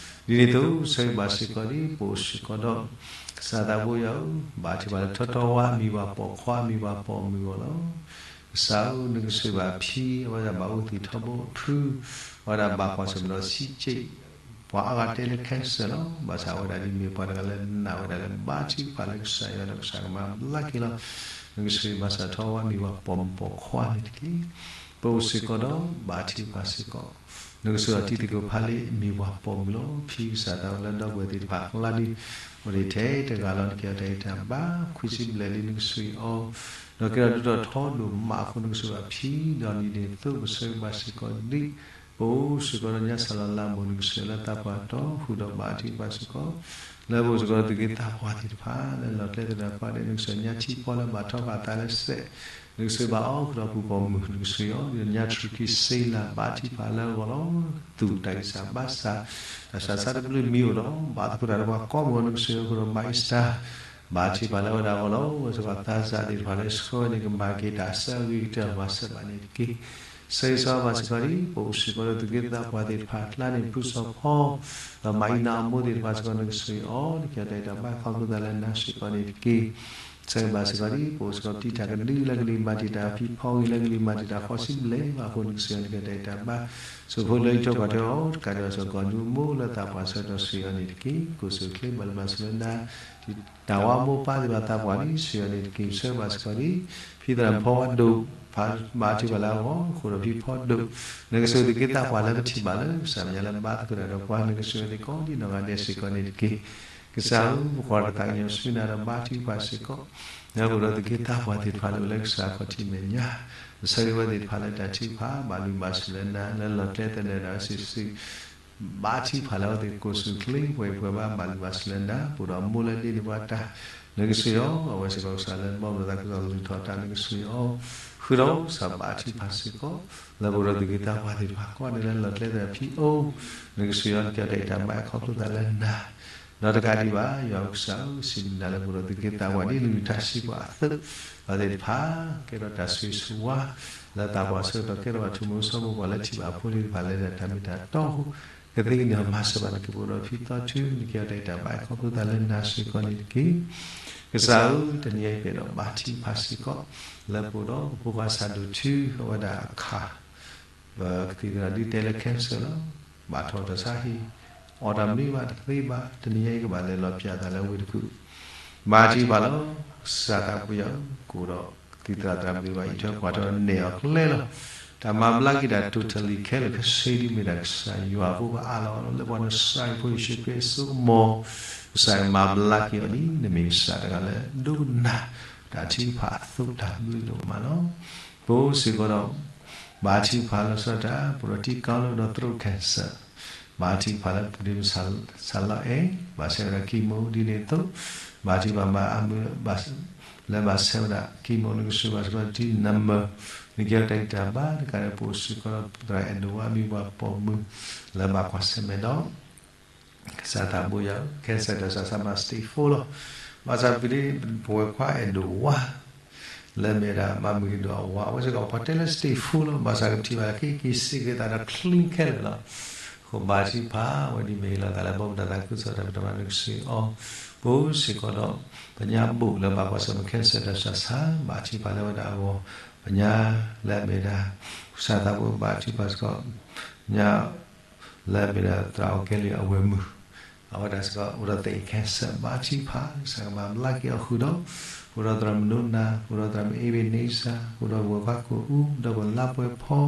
န့ၣ်အသိး ဆၢဂ့ၤဘၣ်စ့ၢ်ကီးဒ် ပအိၣ်စ့ၢ်ကီးဒီး ကစၢ်သးဘိယွၤဧၢ ဘါထုကဖၣ်လၢထီထီဝါ မံၤပှၤပိာ်ခွါ မံၤပှၤပိာ်မုၣ်အဂီၢ်လီၤ ကစၢ်ဧၢ နကဆှံဘၣ်ဖံ အဝဲဒၣ်ဘၣ်အိၣ်သ့ၣ်ထီဘိဖု အဝဲဒၣ်ဘၣ်ကွၢ်ဆၢၣ်မဲာ်ဒီးဆံးက့ၣ် ပှၤအါဂၤတဲလၢ cancer လီၤ ဘၣ်ဆၣ်အဝဲဒၣ်ဒ်မ့ၢ်ပှၤတဂၤလၢနာ်ဝဲဒၣ်လၢ ဘါထုကဖၣ်လၢကစၢ်ယွၤဒီးကစၢ်ကမၤဘျါက့ၤလီၤ နကဆှံဘၣ်ဆၣ်ထီဝါ မံၤပှၤပိာ်မုၣ်ပိာ်ခွါန့ၣ်တက့ၢ် ပအိၣ်စ့ၢ်ကီးဒီးဘါထုကဖၣ်စ့ၢ်ကီး နကဆှံဒီးတံၤသကိးဖးလံ မံၤပှၤပိာ်မုၣ်လီၤ ဖံကစၢ်သးဝဲလၢဒီပုၢ်ဝဲၢ်သ့ၣ်တဖၣ်အကျါဒ် အိၣ်ဒံးထဲတဂၤလီၤ နက့ၤအီၤတၢ်ဂံၢ်တၢ်ဘါ ခွံဆံဘျဲၣ်လံ နကဆှံအီၤ ဒီးကဲထီၣ်ဒိၣ်ထီၣ်ထီဒိၣ်မးအဃိ နကဆှံဘၣ်ဖံ ဒီးဒ်န့ၣ်အသိး ပဆၢဂ့ၤဘၣ်စ့ၢ်ကီးဒ် ပအိၣ်စ့ၢ်ကီးဒီးညါစၢ်လီၤလးမိၢ် နကဆှံလၢသးပှၢ်တီၤ ဃုာ်ဒီးဘါထုကဖၣ်စ့ၢ်ကီး လၢပအိၣ်စ့ၢ်ကီးဒီးသူၣ်က့သးပှၢ်သ့ၣ်တဖၣ် လၢလီၤကျဲသဒၢကွၢ်ဒဲး နကဆှံညါထံပီလၢဘၣ်ထီၣ်ဘၣ်သးလၢစဲး နကဆှံဘၣ်အီၤ ဃုာ်ဒီးပူၤပိာ်မုၣ် နကဆှံအီၤ ဒ်ညါတြူးခံစ့လး ဘါထုကဖၣ်လၢအဂီၢ်လီၤ သူၣ်တၢ်ဂံၢ်စၢ်ဘါစၢ် တၢ်ဆူးတၢ်ဆါတဘျုးမံၤအိၣ်ဒီး ဘါသကိးတၢ်ဒီးပှၤကိးမုၢ်ဂီၤ နကဆှံအီၤ ဃုာ်ဒီးမၤအ့စတၢ် ဘါထုကဖၣ်လၢအဝဲဒၣ်အဂီၢ်လီၤ ဝဲစ့ၢ်ကီးသးစၢ်သ့ၣ်တဖၣ်လၢဆှၢဝဲန့ၣ် ကမၤက့ၤတၢ်ဆၢအဂ့ၤကတၢၢ် မၤစၢၤဘၣ်န့ၣ်တက့ၢ် ဆၢဂ့ၤဆၢဝါဘၣ်စ့ၢ်ကီးဒ် ပအိၣ်စ့ၢ်ကီးဒီးသူၣ်က့သးပှၢ်သ့ၣ်တဖၣ်အကျါန့ၣ် ဖုစီၤဖီ ဒီးမၤအံၤနၤအမိၢ်သ့ၣ်တဖၣ်စ့ၢ်ကီး နကဆှံအီၤ နက့ၤအီၤတၢ်ဂံၢ်တၢ်ဘါခီဖျိသးလၢနၤစ့ၢ်ကီးန့ၣ်တက့ၢ် ဆၢဂ့ၤဘၣ်စ့ၢ်ကီးဒ် ပအိၣ်စ့ၢ်ကီးပတံတၢ်ကဒုလၢကလံၤ မၤတံာ်တာ်ဖံးဖီဂ့ၤလၢကလံၤ မၤတံာ်တာ်ဃီဆံဘျဲၣ်ဘၣ်အဃိ နကစၢ်ယွၤနကတဲာ်ကတီၤဘၣ် ဆိၣ်ဖိလၢယထီၣ်ပှၤထၢအီၤ တကးဒံးဘၣ်စ့ၢ်ကီးကီၢ်နူအမိၢ်လၢသးပှၢ်ဆၢကတီၢ်ဆှံအီၤန့ၣ်တက့ၢ်. ကိၣ်စူၣ်ချ့ဘၣ်လၢဘၣ်စၢၤလၢနၤ တၢ်ဝါမိၢ်ပၢ်သ့ၣ်တဖၣ်သးပှၢ်န့ၣ် ဆှံအီၤန့ၣ်တက့ၢ်. ဆၢဂ့ၤဘၣ်စ့ၢ်ကီးဒ် ဖံသရၣ်ဖီဝါဒိၣ် ဘၣ်ထံဖးလၢအဂီၢ် ဃိဒီးဖံဖီဒိၣ် နကစၢ်ယွၤသုးက့သးပှၢ်လၢပထံၣ်ဘၣ်လၢ ကစၢ်မဲာ်ညါလၢဘါသကိးတၢ်ဒီးပှၤ နကစၢ်ယွၤသုးကိးဒံနီၢ်ဂၤဒဲးစ့ၢ်ကီးန့ၣ်တက့ၢ်. ကစၢ်ဧၢ ပကွၢ်တၢ်သးကညီၤဆူနၤဒီးဘါထုကဖၣ်စ့ၢ်ကီး လၢပအိၣ်ဒီးသုးက့သးပှၢ်သ့ၣ်တဖၣ်လၢအိၣ်လၢကစၢ်ခီၣ်ထံးမဲာ်ညါ ပဆၢဂ့ၤဝဲသ့ၣ်တဖၣ်လၢတၢ်ထုကဖၣ် ဘၣ်လုၢ်ဘၣ်စၢၤလၢနၤ လၢလီၤကျဲသနၢၣ်ဒၣ်ဝဲစုာ်စုာ် ဘါထုကဖၣ်လၢအဝဲသ့ၣ်ကိၣ်စူၣ်ချ့ ပှဲၤပှဲၤဘၣ် ဘၣ်လုၢ်ဘၣ်စၢၤလၢနၤ ပအိၣ်ဒီးအမိၢ်လၢဒ့န့ၢ်ပှၤတၢ် နကစၢ်ယွၤ အဝဲစ့ၢ်ကီးကစၢ်လၢဘီၣ်မုၢ်သးကစီၣ်လုၢ်ထီၣ်တၢ် နကစၢ်ယွၤ ဃုာ်ဒီးကစၢ်ဘါထုကဖၣ်စ့ၢ်ကီး လၢပအိၣ်ဒီးသုးက့သးပှၢ်သ့ၣ်တဖၣ် ကွၢ်န့ၣ်လၢလီၤကျဲသနၢၣ်ဖံအိၣ် နကစၢ်ယွၤ နကတဲာ်ကတီၤဘၣ်ခီဖျိသးလၢနၤ ဒီးတကးဒံးဘၣ် ယွၤကစၢ်ဧၢ စံးဘျုးနၤလၢပအိၣ်ဒီးသုးက့သးပှၢ် ဒ်နကလုၢ်တၢ်စံးပှၤအသိး အဝဲသ့ၣ်တဖၣ် ကဲထီၣ်တၢ်ဆိၣ်ဂ့ၤဆိၣ်ဝါ လၢသးပှၢ်ဆၢကတီၢ် ကဲထီၣ်ဘၣ်ထူၣ်မူစီမိၢ်ပှၢ်လၢထံၣ်ဘၣ်အဖိသ့ၣ်တဖၣ်လၢတၢ်မ့ၢ်တၢ်တီအဃိ ကသ့ၣ်ကန့ၢ်မၤစၢၤဘၣ် နကပအိၣ်ဒီးဖံသီထု နကဲထီၣ်တၢ်ကတီၤဘၣ်ခီဖျိသးလၢနၤစ့ၢ်ကီးန့ၣ်တက့ၢ်. ကစၢ်ဧၢ တနံၤအံၤပအဲၣ်ဒိးဘါထုကဖၣ်စ့ၢ်ကီး လၢပအိၣ်ဒီးပဖိခွါစၢ်ဒိၣ်ထူ အဝဲဒၣ်အခါ ပကသံၣ်သရၣ်ဒုးတဲလၢ cancer လီၤ. ဘၣ်ထီၣ်တၢ်ဆါဟံၣ် အီၣ်တၢ်မနုၤဘၣ်တသ့ဘၣ် တနံၤအံၤကဘၣ်လဲၤလီၤပၠးသးလၢဝ့ၢ်တကူၣ် ဘါထုကဖၣ်လီၤ. ကစၢ်သးပှၢ်ယွၤ ကအိၣ်ဒီးကသံၣ်သရၣ်သရၣ်မုၣ်ဘၣ် အံးထွဲကွၢ်ထွဲန့ၢ်အီၤကျဲလီၤ. တၢ်မၤဘျါက့ၤတၢ် totally ခဲလၢာ်ခဲဆ့ဒ်မ့ၢ်ဒၣ်ကစၢ်ယွၤအဃိ ပအၢၣ်လီၤအီလီၤလၢ ပှၤနဆှၢအံၤဖိယ့ၣ်ၡူးခရံာ်အစိကမီၤ ကစၢ်ယွၤမၤဘျါက့ၤအီၤဒ် နမ့ၢ်ကစၢ်တဂၤလၢ ဒိကနၣ်တၢ်ထုကဖၣ်အသိးတၢ်ဘျုးဒိၣ်မးလီၤ. ပအိၣ်စ့ၢ်ကီးဒီး ဘါထုကဖၣ်လီၤဆီဒၣ်တၢ် ပအိၣ်ဒီးထံကီၢ်လၢအိၣ်ဒီး throat cancer ဘါထုကဖၣ်လၢပဒုးမုၢ်ဆၣ်လီၤအဲၣ် ဘၣ်ဆဲးဝဲဒၣ် chemo ဒ်န့ၣ်အသိး ဘါထုကဖၣ်မၤအမုာ် လၢဘၣ်ဆဲးဝဲဒၣ် chemo နကစၢ်ဘၣ်စ့ၢ်ကီးဒ်နမၤ နကဲထီၣ်တၢ်ဂံၢ်တၢ်ဘါ တကးဒီးပအိၣ်စ့ၢ်ကီးဒီး သရၣ်အဲၣ်ဒိးဝါ မ့ၢ်ပှၤပိာ်မုၣ် လၢဘၣ်ကွၢ်ဆၢၣ်မဲာ်ဒီး ကစၢ်သးဘိယွၤ cancer တၢ်ဆါဆါမး stage four လီၤ. ဘၣ်ဆၣ်ပလံ ပဝဲခွါအဲၣ်ဒိးဝါ လၢမ့ၢ်ဒၣ်မၤမုာ်က့ၤဒိၣ်အဝၤ အဝဲစ့ၢ်ကီးပှၤတဲလၢ stage four လီၤ. ဘၣ်ဆၣ်ကထံၣ်ဘၣ်က့ၤက့ၤစ့ၢ်ကီးသးဒီး clean ခဲလၢာ်လီၤ. အဃိဘါထုကဖၣ်ဝဲဒ်မ့ၢ်လီၤသးလၢဘီမုၢ်တၢ်သးခုကစီၣ်တၢ်ဖံးတၢ်မၤ နကစၢ်အီၤ ပအိၣ်စ့ၢ်ကီးဒီး ပညါဘိၣ်လၢဘၣ်ကွၢ်ဆၢၣ်မဲာ် cancer တၢ်ဆါဆါ ဘါထုကဖၣ်လၢဝဲဒၣ်အဂီၢ် ပညါလၢအမ့ၢ်ဒၣ် ကစၢ်သးဘိဘါထုကဖၣ်စ့ၢ်ကီး ညါ လၢအမ့ၢ်ဒၣ်သရၣ်အီၣ်ကဲလံအဝဲၢ်မုၣ် အဝဲဒၣ်စ့ၢ်ကီး အိၣ်ဒီးသဲးအံၤ cancer ဘါထုကဖၣ် ကစၢ်ကမၤဘျါက့ၤအီၤဃုာ်ဒီး အိၣ်ဒီးသရၣ်မုၣ်နိနၤ အိၣ်ဒီးသရၣ်မုၣ်အ့ဘ့းန့စၢ် အိၣ်ဒီးပဝဲခွါကိာ်အူ ဒီးပလါပှဲၤဖီ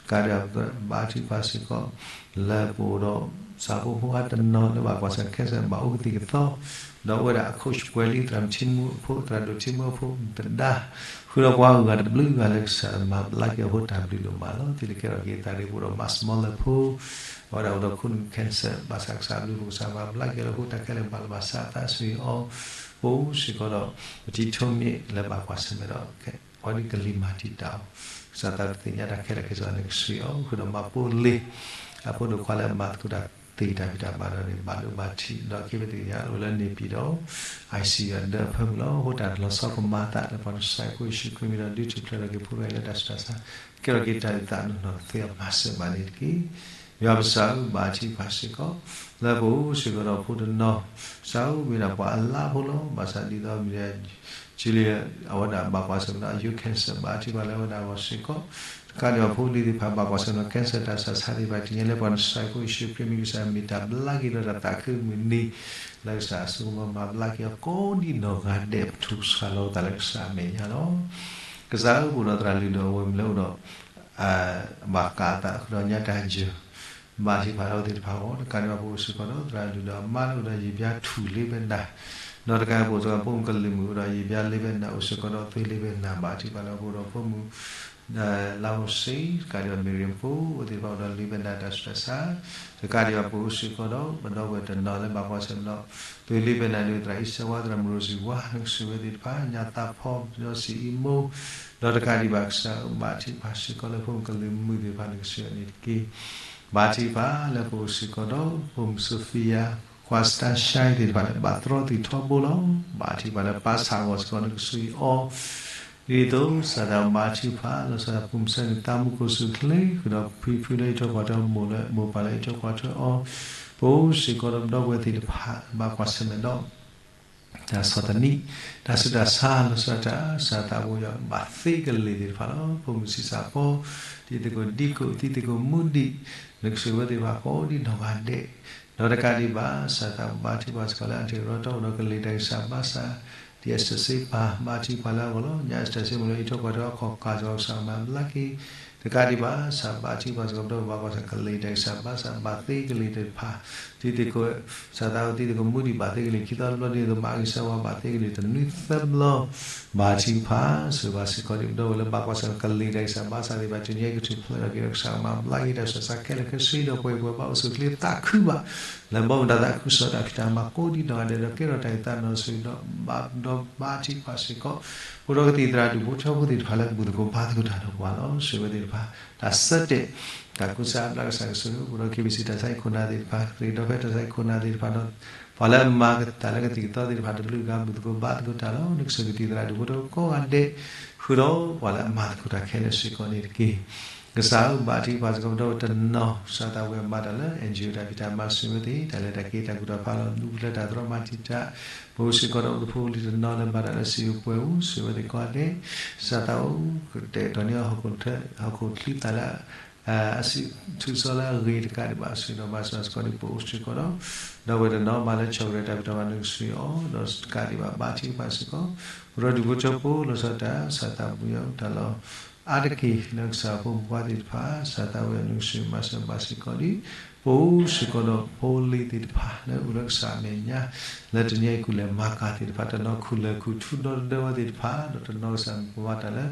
တကးဒံးဘၣ် ဘါထုကဖၣ်စ့ၢ်ကီး လၢပအိၣ်ဒီး ဆၣ်ဖိဖိအါတနီၤလၢဘၣ်ကွၢ်ဆၢၣ်မဲာ် cancer ဘၣ်အိၣ်ကသံၣ်ကသီ ဒီးအိၣ်ဝဲဒၣ်အ coach ပှဲၤလံ သရၣ်မုၣ်ထံမူအဖိ သရၣ်ဒိၣ်ထံမူအဖိ သဒါ ဃုာ်ဒီးပှၤဂုၤဂၤတဘျုးဂၤလၢကစၢ်မၤဘျါက့ၤအဖိတၢ်ဘျုးဒိၣ်မးလီၤ. သုတကဲထီၣ်က့ၤသးဒ်ပအိၣ်ဒီး multiple အဝဲဒၣ်အိၣ်ဒီးခိၣ်နူာ် cancer ဘၣ်ဆၣ်ကစၢ်ဘျုးပကစၢ်မၤဘျါက့ၤလၢဖိတၢ်ခဲလၢာ် ဘၣ်လၢဘၣ်ဆၣ်အသးဆူအံၤအီၤ ပအိၣ်စ့ၢ်ကီးဒီး ပထံထိမ့ၢ်လၢဘၣ်ကွၢ်ဆၢၣ်မဲာ်ဒီး အဝဲဒ်ကလံၤမၤတံာ်တာ်အီၤ ကစၢ်သးတသ့ၣ်ညါတၢ်ခဲလၢာ်ခဲဆ့ နကစၢ်အီၤ ဃုာ်ဒီးမၤပိာ်လ့ၤ အဖိဒိၣ်ခွါလၢမၤသကိးတၢ်သ့ၣ်တၢ်ဖံးတၢ်မၤဒီးန့ၣ် ဘၣ်ဒိဘၣ်ထံး ဒီးက့ၤဝဲသ့ၣ်ညါအိၣ်လၢန့ၣ်ပံၤဒီး ICU အဒၢအဖၢမုၢ်လီၤ. အဃိတၢ်လီၤဆီကမၤသးလၢပှၤနဆှၢအံၤဖိယ့ၣ်ၡူးခရံာ်မံၤဒီး ဒုးထူၣ်ဖျဲးထီၣ်က့ၤဖိတဂၤအံၤလၢတၢ်ဆူးတၢ်ဆါ ကဲထီၣ်က့ၤတၢ်အုၣ်သးနီၢ်နီၢ် ကသ့အီၤမၤစၢၤဘၣ်န့ၣ်တက့ၢ်. ယွၤပကစၢ်ဧၢ ဘါထုကဖၣ်စ့ၢ်ကီး လၢပအိၣ်စ့ၢ်ကီးဒီးဖိတနီၤ ကစၢ်ဧၢ မ့ၢ်ဒၣ်ပှၤအလါဖိလီၤ. ဘၣ်ဆၣ်ဒ်သိးမ့ၢ်ဒၣ် ကလံၤ အဝဲဒၣ်ဘၣ်ကွၢ်ဆၢၣ်မဲာ်ဒီး အယိ cancer ဘါထုကဖၣ်လၢအဝဲဒၣ်အဂီၢ်စ့ၢ်ကီး တကးဒံးဘၣ်ဖိလံၤသ့ၣ်တဖၣ် ဘၣ်ကွၢ်ဆၢၣ်မဲာ်ဒီး cancer တၢ်ဆါဆါသ့ၣ်တဖၣ် တနံၤအံၤလၢပှၤနဆှၢအံၤဖိယ့ၣ်ၡူးခရံာ်မံၤ ကစၢ်မ့ၢ်တၢ်ဘျါက့ၤဒီးတၢ်သးခုမုၢ်နံၤ လၢကစၢ်အစိကမီၤမၤဘျါက့ၤအီၤကိးဒံနီၢ်ဂၤဒဲး ပထူၣ်ပဆးလီၤပသးလၢကစၢ်အမဲာ်ညါလီၤ. ကစၢ်ဧၢ ပအိၣ်ဒီးသရၣ်လုၢ်ဒိၣ်အဝဲၢ်မုၣ်လၢအိၣ်ဒီး ဘၣ်ကးအသးဃုာ်ဒီးညါတၢ်ယၢၤ ဘါထုကဖၣ်လၢအဝဲသ့ၣ်တဖၣ်အဂီၢ် တကးဒံးဘၣ်ပအိၣ်စ့ၢ်ကီးဒီးသရၣ်လုၢ်ဒိၣ်အမါလၢအိၣ်ဒီးယံာ်ဘျါထူၣ်လ့ဘဲနၤ ဒီးတကးဒံးဘၣ်ပအိၣ်စ့ၢ်ကီးဖိမုၣ်ကလုာ်မုၣ်အိၣ်ဒီးယံာ်ဘျါလ့ဘဲနၤ အိၣ်စ့ၢ်ကီးဒီးသ့လ့ဘဲနၤ ဘါထုကဖၣ်လၢအဝဲသ့ၣ်ဒီးဖိမုၣ် လါအိၣ်စ့ တကးဒံးဘၣ်မ့ၢ်ရ့ၣ်ဖိ အဝဲသ့ၣ်တဖၣ်အိၣ်ဒီးလ့ဘဲနၤတၢ်ဆူးတၢ်ဆါ တကးဒံးဘၣ်ပအိၣ်စ့ၢ်ကီးဒီး ပဒီပုၢ်ဝဲၢ်တနီၤလၢဘၣ်ကွၢ်ဆၢၣ်မဲာ်ဒီး သ့လ့ဘဲနၤဒ်သရၣ်အံၣ်စၢဝါ သရၣ်မုၣ်ရိစံဝါ နကစၢ်ဝဲသ့ၣ်တဖၣ် ညါသးဖီ ဒီးစံးအံၤမိၢ် ဒီးတကးဒံးဘၣ်ကစၢ်ဧၢ ဘါထုကဖၣ်စ့ၢ်ကီးလၢဖိမုၣ်ကလုာ်မုၣ်သ့ၣ်တဖၣ် နကစၢ်န့ၣ်တက့ၢ်. ဘါထုကဖၣ်လၢပအိၣ်စ့ၢ်ကီးဒီး ဖိမုၣ်စီၤဖံယၤ ခွါစတါရှါသ့ၣ်တဖၣ်လၢဘၣ်သရီသံၣ်ထီဘိလီၤ. ဘါထုကဖၣ်လၢပၢ်ဆၣ်အဂီၢ်စ့ၢ်ကီး နကစၢ်အီၤ ဒ်သိးကစၢ်သးဘါထုကဖၣ် လီၤဆီဒၣ်ဖိမုၣ်ဆၢန့ၣ်သးမူခိၣ်စူၣ်ချ့ ဃုာ်ဒီးဖံဖုလၢအံးထွဲကွၢ်ထွဲအီၤ မိၢ်လၢမိၢ်ပၢ်လၢအံးထွဲကွၢ်ထွဲအီၤ ပအိၣ်စ့ၢ်ကီးဒီးပဒီပုၢ်ဝဲၢ်သ့ၣ်တဖၣ် ဘၣ်ကွၢ်ဆၢၣ်မဲာ်ဒီး တၢ်ဆီၣ်သနံး, တၢ်ဆူးတၢ်ဆါ လီၤဆီဒၣ်တၢ် စၢ်သးဘိယွၤ ဘၣ်သ့ကလံၤသ့ၣ်တဖၣ်လီၤ. ဖိမုၣ်ဆံးစၢ်ဖိ, တံၤသကိးဒံကိး, တံၤသကိးမူဒံး, နကစၢ်ဝဲသ့ၣ်တဖၣ်ကိးဒံနီၢ်ဂၤဒဲး, ဒီးတကးဒံးဘၣ် စၢ်သးဘိဘါထုကဖၣ်စ့ၢ်ကီးလၢ အတ့ၢ်ရီတီအိၣ်ဒီးကလံၤတၢ်ဂံၢ်စၢ်ဘါစၢ်, ဒ်အစၢ်စ့ပၢ် ဘါထုကဖၣ်လၢအဂီၢ်လီၤ. ညါအစၢ်စ့မုၢ်လၢအံးထွဲကွၢ်ထွဲ အခီၣ်ကၢ်စ့ၢ်ကီး ကစၢ်ကမၤဘျါက့ၤ တကးဒံးဘၣ် စၢ်ဘါထုကဖၣ်စ့ၢ်ကီး ပဒီပုၢ်ဝဲၢ်ဘၣ်ကွၢ်ဆၢၣ် ကလံၤတၢ်ဂံၢ်စၢ်ဘါစၢ် ဘၣ်သ့ကလံၤသ့ၣ်တဖၣ်, တံၤသကိး, စၢ်သးဘိတံၤသကိးမူဒံး ဘၣ်သ့ကလံၤ ခံသီတဘျီဒ်သိး မၤဂ့ၤဆၢဝါဘၣ်သ့ကလံၤ တနွံသၢဘျီ, ဘါထုကဖၣ်စ့ၢ်ကီး ပဒီပုၢ်ဝဲၢ်လၢဘၣ်ကွၢ်ဆၢၣ် ကလံၤတၢ်ဂံၢ်စၢ်ဘါစၢ်သ့ၣ်တဖၣ် တနံၤအံၤ ကထူၣ်ဖျဲးထီၣ်က့ၤဒီး ကစၢ်ကမၤဘျါက့ၤတၢ်ဆူးတၢ်ဆါခဲလၢာ်ခဲဆ့ ဒီးပှၤအံၤပှၤဘၣ်အိၣ်ဆူၣ်အိၣ်ချ့သးခုဘၣ် လၢဘီမုၢ်တၢ်သးခုကစီၣ် တၢ်ဖံးတၢ်မၤကိးဒံနီၢ်ဂၤဒဲး ဒီးကဲထီၣ်တၢ်အုၣ်သးနီၢ်ဆိၣ်ဒီး ဘၣ်ဒီးဘါထုကဖၣ်စ့ၢ်ကီး, အိၣ်ဒီးကသံၣ်သရၣ်ဒူၣ်ဖိထၢဖိသ့ၣ်တဖၣ်လၢ ဘူၣ်သကိးဘါသကိးတၢ်ဒီးပှၤလီၤ. စံးဝဲသ့ၣ်တဖၣ် တၢ်ဆၢတဲာ် တၢ်ကူစါအဘျါကစၢ်ကဆိၣ်ဂ့ၤ အိၣ်ဒီး KBC တၢ်ဆါဟံၣ်ခိၣ်နၢ်သ့ၣ်တဖၣ်, ကသ့ၣ်ဒီဖဲတၢ်ဆါဟံၣ်ခိၣ်နၢ်သ့ၣ်တဖၣ်ဒီး ပှၤလၢအမၤကတၢ်လၢကသံၣ်ကသီသ့ၣ်တဖၣ် တဘျုးဂၤ ဘူၣ်သကိးဘါသကိးတၢ်လီၤ. နကစၢ်ကသံၣ်သရၣ်ဒူၣ်ဖိထၢဖိကိးဂၤဒဲး ဃုာ်ဒီးပှၤလၢအမၤသကိးတၢ်ခဲလၢာ်စ့ၢ်ကီးန့ၣ်တက့ၢ်. ကစၢ်ဧၢ ဘါထုကဖၣ်စ့ၢ်ကီး ပဒီပုၢ်ဝဲၢ်တနီၤ စၢ်သးဝံၣ်အမၤတၢ်လၢ NGO တၢ်ဖံးတၢ်မၤ စံးဝဲသ့ၣ် တၢ်လဲၤတၢ်က့ၤ တၢ်ကူၣ်တၢ်ဖးလီၤ နူၢ်ဖျဲးတၢ်သရီမၤတံာ်တာ်, ပအိၣ်စ့ၢ်ကီးဒီး အိၣ်တဖိလံၤတနီၤလၢဘၣ်တၢ်လၢစံာ်ပှဲၤအူ စံးဝဲသ့ၣ်ကိးဂၤဒဲး, စၢ်သးအိၣ် ကတဲာ်ကတီၤန့ၢ်အီၤ ဟီၣ်ခိၣ်ချံသၣ်လၢ အစုထူၣ်စီလၢအဂ့ၤတကးဒံးဘၣ် စံးဒီးမၤစၢၤစ့ၢ်ကီးန့ၣ် ပအိၣ်စ့ၢ်ကီးဒီး ဒီပုၢ်ဝဲၢ်တနီၤမၤလၢဆီၣ်ကရၢတၢ်ဖံးတၢ်မၤ နကစၢ်အီၤ ဒီးတကးဒံးဘၣ် ဘါထုကဖၣ်စ့ၢ်ကီး ပဒီပုၢ်ဝဲၢ်ဒူၣ်ဖိထၢဖိ လီၤဆီဒၣ်တၢ် စၢ်သးဘိယွၤအိၣ်တၢ်လီၤ အါတက့ၢ် လၢကစၢ်ဖိမုၣ်ဖိခွါသ့ၣ်တဖၣ် စၢ်သးဝံၣ်အနုၤ ကစၢ်မၤစၢၤဘၣ်စ့ၢ်ကီးလံ, ပအိၣ်စ့ၢ်ကီးဒီးဖိလံၤသ့ၣ်တဖၣ် လၢအိၣ်လၢကစၢ်အမဲာ်ညါ လၢတနံၤအံၤ ကူၣ်လဲၤမၤကၤသ့ၣ်တဖၣ် တနီၤခူၣ်လဲၤခူၣ်ထူဒီသဒၢဝဲသ့ၣ်တဖၣ် ဒီးတနီၤကစၢ်မၤကမၣ်တၢ်လၢ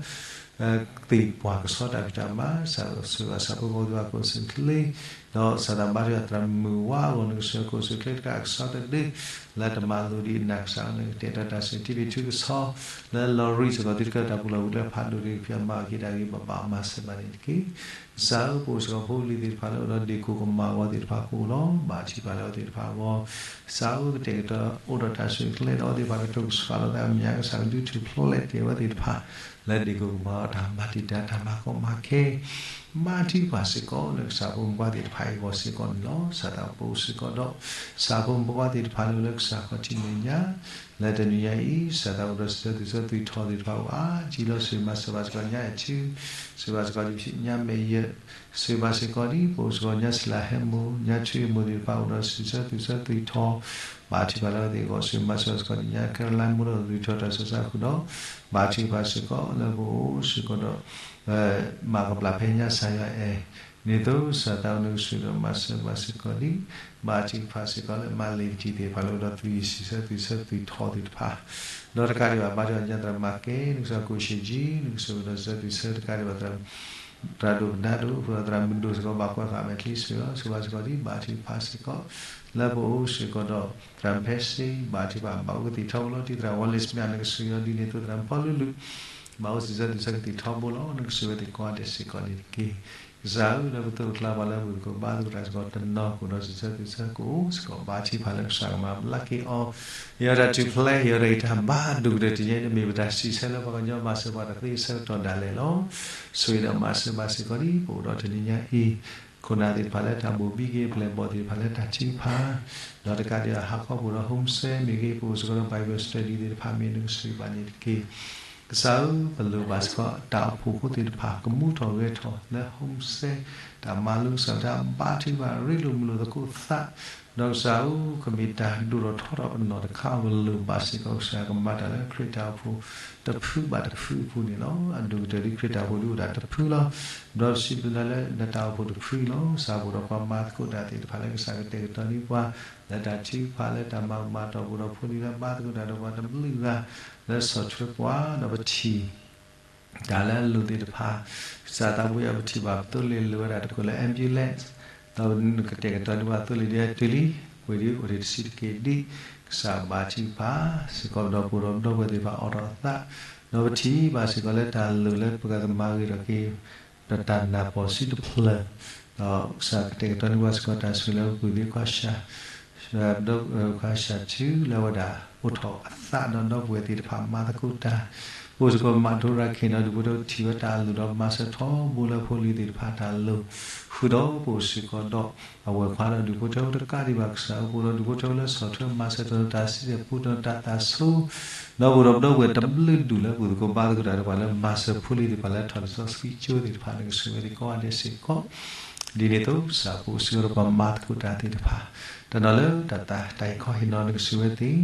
သ့ၣ်ပှၢ်ကဆှီတၢ်ဖံးတၢ်မၤ စၢ်စၢ်ဖိမုၣ်ဖိခွါသ့ၣ်တဖၣ် ကအိၣ်ဆူၣ်ချ့ ဒီးစၢ်သးဘါထုကဖၣ်သရၣ်မုၣ်ဝါအဂီၢ် နကစၢ်ကအိၣ်ဆူၣ်ချ့တကးကဆှီတဒု လၢတမၤလိဒံးနၤကစၢ် နကတဲာ်ကတီၤတၢ်ဆူၣ်ထံဖံးထူကဆီ လၢလီၤရံစ့ၢ်ကီးသုတကၢတၢ်ပူၤလီၢ်ပူၤလၢဖးဒိၣ်ဒံး ကဖံးမၤအီၣ်က့ၤတၢ်ဂ့ၤ ဘၣ်ဘၣ်မၤစၢၤဘၣ်န့ၣ်တက့ၢ်. ကစၢ်ဧၢ ပအိၣ်စ့ၢ်ကီးဖိလံၤသ့ၣ်တဖၣ်လၢ အိၣ်ဒီးဒ့ၣ်ကိၢ်ကမၣ်အဂီၢ်သ့ၣ်တဖၣ်ကအိၣ်လီၤ. ဘါထုကဖၣ်လၢအဝဲသ့ၣ်တဖၣ်အဂီၢ် ကစၢ်ဧၢ ကတဲာ်ကတီၤအိၣ်ဒီးတၢ်ဆူၣ်ချ့ဒီးအဝဲသ့ၣ်တဖၣ်ကတိၤကစၢ်လီၤသးမဲာ်ညါ ကစၢ်ကဒုးထူၣ်ဖျဲးတဲာ်ဝဲသ့ၣ်တဖၣ် လၢဒ့ၣ်ကိၢ်ကမၣ်အတၢ်မၤတံာ်တာ်တၢ်မၤကီမၤခဲ ဘါထုကဖၣ်စ့ၢ်ကီး လၢကစၢ်ဖိမုၣ်ဖိခွါသ့ၣ်တဖၣ်အဂီၢ်စ့ၢ်ကီးန့ၣ်လီၤ. စၢ်သးဘိစ့ၢ်ကီးဒီး စၢ်ဖိမုၣ်ဖိခွါသ့ၣ်တဖၣ်လၢ လၢကစၢ်ခီၣ်ထံးမဲာ်ညါ လၢတနံၤညါအံၤ စၢ်သးဘိဒီးစံးဆၢသူၣ်ဆၢသွံၣ်ထီၣ်သ့ၣ်တဖၣ်အိၣ်အါကံလီၤ စံးမၤစၢၤဘၣ်စ့ၢ်ကီးညါအထူ စံးဘၣ်စ့ၢ်ကီးညါမဲာ်ယဲၢ် စံးဘၣ်စ့ၢ်ကီးဒ် ပအိၣ်စ့ၢ်ကီးညါစလၢဟဲမိၢ် ညါထွံၣ်အမိၢ်သ့ၣ်တဖၣ်အိၣ်ဒီးစံးဆၢသူၣ်ဆၢသွံၣ်ထီၣ် ဘါထုကဖၣ်လၢအဝဲသ့ၣ်အဂီၢ် စံးမၤစၢၤဘၣ်စ့ၢ်ကီးညါ ကဲလါမိၢ်ဒီးသွံၣ်ထီၣ်တၢ်ဆူးတၢ်ဆါဃုာ်ဒီး ဘါထုကဖၣ်စ့ၢ်ကီးလၢပအိၣ်စ့ၢ်ကီးဒီး မၤကပျၢ်ဖဲညါစၢ်ယွၤအဲၣ် န့ၣ်သိးစၢ်သးဘိနကစၢ်ဒီးမၤစၢၤဘၣ်စ့ၢ်ကီးဒ် ဘါထုကဖၣ်စ့ၢ်ကီးလၢမၤလ့ၤကထံၣ်သ့ၣ်တဖၣ်လၢအိၣ်ဒီးသွံၣ် စံးဆၢသူၣ်ဆၢသွံၣ်ထီၣ်သ့ၣ်တဖၣ် ဒီးတကးဒံးဘၣ် ဘါထုကဖၣ်ညါသရၣ်မၤကဲ နကစၢ်ကိၣ်ရှ့ၣ်ကၠံ နကစၢ်ဒီးစံးဆၢသူၣ်ဆၢတကးဒံးဘၣ် သရၣ်ဒိၣ်ကနၣ်ဒိၣ် သရၣ်မုၢ်ဒိၣ်စ့ၢ်ကီး ဘၣ်ကွၢ်ဃာ်မဲာ်ချံစ့ၢ်ကီး စံးဘၣ်စ့ၢ်ကီးဒ် ဘါထုကဖၣ်စ့ၢ်ကီး လၢပအိၣ်စ့ၢ်ကီးဒီး သရၣ်ဖဲစ့ ဘါထုကဖၣ် ဘၣ်အိၣ်ကသံၣ်ထီဘိလီၤ တံၤသရၣ်ဝီလ့ၣ်စမ့ၣ် နကစၢ်ယွၤဒ်န့ၣ်သိးသရၣ်ဖီလူလူ ဘၣ်အိၣ်စံးဆၢသူၣ်ဆၢကသံၣ်ထီဘိလီၤ နကစၢ်ဝဲသ့ၣ်ကိးဂၤဒဲးစ့ၢ်ကီးန့ၣ်တက့ၢ်. ကစၢ်ဧၢ လၢပသိးပကျါပှၤလၢအဘူၣ်သကိးဘါသကိးတၢ်စ့ၢ်ကီးတနီၤ ကအိၣ်ဒီးစံးဆၢသူၣ်ဆၢကအိၣ်စ့ၢ်ကီး ဘါထုကဖၣ်လၢကစၢ်ကမၤဘျါက့ၤအီၤ ယတၢ်ထူၣ်ဖျဲး ယတၢ်ဂံၢ်တၢ်ဘါဒိၣ်ကတၢၢ်တနံၤအံၤ တမ့ၢ်ပတၢ်စံးဆၢလၢပှၤကညီမၤစၢၤပှၤတသ့ဆၢကတီၢ်ဒၣ်လဲာ်လီၤ. ဆိၣ်ဂ့ၤဒီးမၤစၢၤဘၣ်စ့ၢ်ကီးဒ် ပအိၣ်ဒီးတနံၤညါအံၤ ခိၣ်နၢ်သ့ၣ်တဖၣ်လၢတၢ်ဘိၣ်ဘံက့ၤ ပျဲၢ်ဘီၣ်သ့ၣ်တဖၣ်လၢတၢ်ထုကဖၣ် ဒီးတကးဒံးဘၣ်ဟးခီပအိၣ်ဒီး home cell မ့ၢ်ဂ့ၤ ပအိၣ်စ့ၢ်ကီးဒီး Bible study သ့ၣ်တဖၣ်မ့ၢ် နကစၢ်ဘၣ်န့ၣ်တက့ၢ်. ကစၢ်ဧၢ ပလိၣ်ဘၣ်စ့ၢ်ကီးတၢ်အိၣ်ဖှိၣ်ဖိသ့ၣ်တဖၣ် ကမူထီၣ်ဂဲၤထီၣ်လၢ home cell တၢ်မၤလိကစၢ်တၢ်ဘါထုကဖၣ် ရ့လိာ်မုာ်လိာ်သကိးသး ဒီးကစၢ်ဧၢ ကမ့ၢ်တၢ်ဒိၣ်ထီၣ်ထီထီၣ်ပနီၣ်တခါ ပလိၣ်ဘၣ်စ့ၢ်ကီးကစၢ်ကမၤတၢ်လၢခရံာ်တၢ်အိၣ်ဖှိၣ်တဖုဘၣ်တဖုအပူၤန့ၣ်လီၤ. အဒိၣ်ကတၢၢ်ဒ်ခရံာ်တၢ်အိၣ်ဖှိၣ်ဒ်အိၣ်ဒၣ်တဖုလီၤ. ဒီးပစံးဘျုးနၤလၢနတၢ်အိၣ်ဖှိၣ်တဖုလီၤ. ကစၢ်ပအိၣ်ဒီးပှၤမၤသကိးတၢ်သ့ၣ်တဖၣ်လၢကစၢ်ကတဲာ်ကတီၤန့ၢ်ပှၤ လၢတၢ်ထုကဖၣ်လၢတၢ်မၤကမၣ်တီၢ်ပူၤဒီးဖိလံၤလၢဘါသကိးတၢ်ဒီးပှၤတဘျုးဂၤ လၢဆီၣ်ထွဲပှၤဒီးပထံၣ် တၢ်လၢအလိၣ်သ့ၣ်တဖၣ် ကစၢ်သးဘိယွၤပထံၣ်ဘၣ်ပသိလ့ၣ်လိၣ်ဝဲဒၣ်တခိၣ်လၢ ambulance ဒီးနကတဲာ်ကတီၤန့ၢ်ပှၤသိလ့ၣ်ဒ်အတုၤလံ ဝ့ၢ်ဒ်အိၣ်ဒံးတဆံးတက့ၢ်ဒ် ကစၢ်ဘါထုကဖၣ်စ့ၢ်ကီးဒီးပဒီပုၢ်ဝဲၢ်သ့ၣ်တဖၣ်အိးထီၣ်အသး ဒီးပထံၣ်ဘၣ်စ့ၢ်ကီးလၢတၢ်လိၣ်လၢပကမၤဂ့ၤထီၣ်က့ၤ ဒီးတၢ်နၢ်ပၢၢ်စုတဖျၢၣ် ဒီးကစၢ်ကတဲာ်ကတီၤန့ၢ်ပှၤစ့ၢ်ကီးတၢ်ဆိၣ်ဂ့ၤလၢပပူၤသ့ၣ်ခွါၡၢ် ခွါၡၢ်ထူလၢဝဲဒၣ်အိးထီၣ်အသးဒီးဒီပုၢ်ဝဲၢ်သ့ၣ်တဖၣ်မၤသကိးတၢ် ပအိၣ်စ့ၢ်ကီးမၤထူရၤခ့ၣ်ဒီးဒူၣ်ဖိထၢဖိထံၣ်ဝဲတၢ်အလိၣ်ဒီးမၤစၢၤထီဘိလၢဖိလံၤသ့ၣ်တဖၣ်တၢ်လိၣ်, ဃုာ်ဒီးပအိၣ်စ့ၢ်ကီးဒီး အဝဲၢ်ခွါဒီးဒူၣ်ဖိထၢဖိတကးဒံးဘၣ် ကစၢ်အအိၣ်ပအိၣ်ဒီးဒူၣ်ဖိထၢဖိလၢဆီၣ်ထွဲမၤစၢၤတၢ်ဒီးတၢ်စံးတၢ်ပူတၢ်တၢ်သးဆူ ဒီးပအိၣ်ဒီးပဒီပုၢ်ဝဲၢ်တဘျုးဒူၣ်လၢဘူၣ်သကိးဘါသကိးတၢ်ဒီးပှၤလၢမၤစၢၤဖိလံၤသ့ၣ်တဖၣ်လၢထီၣ်လံာ်စီဆှံကၠိသ့ၣ်တဖၣ် နကစၢ်ဝဲသ့ၣ်ကိးဂၤဒဲးစ့ၢ်ကီး ဒ်န့ၣ်အသိး ကစၢ်ပအိၣ်စ့ၢ်ကီးဒီးပှၤမၤသကိးတၢ်သ့ၣ်တဖၣ်, တနီၤလၢတၢ်သးတၢ်ဟ့ၣ်ခီဟ့ၣ်နီၤနကစၢ်ဝဲသ့ၣ်,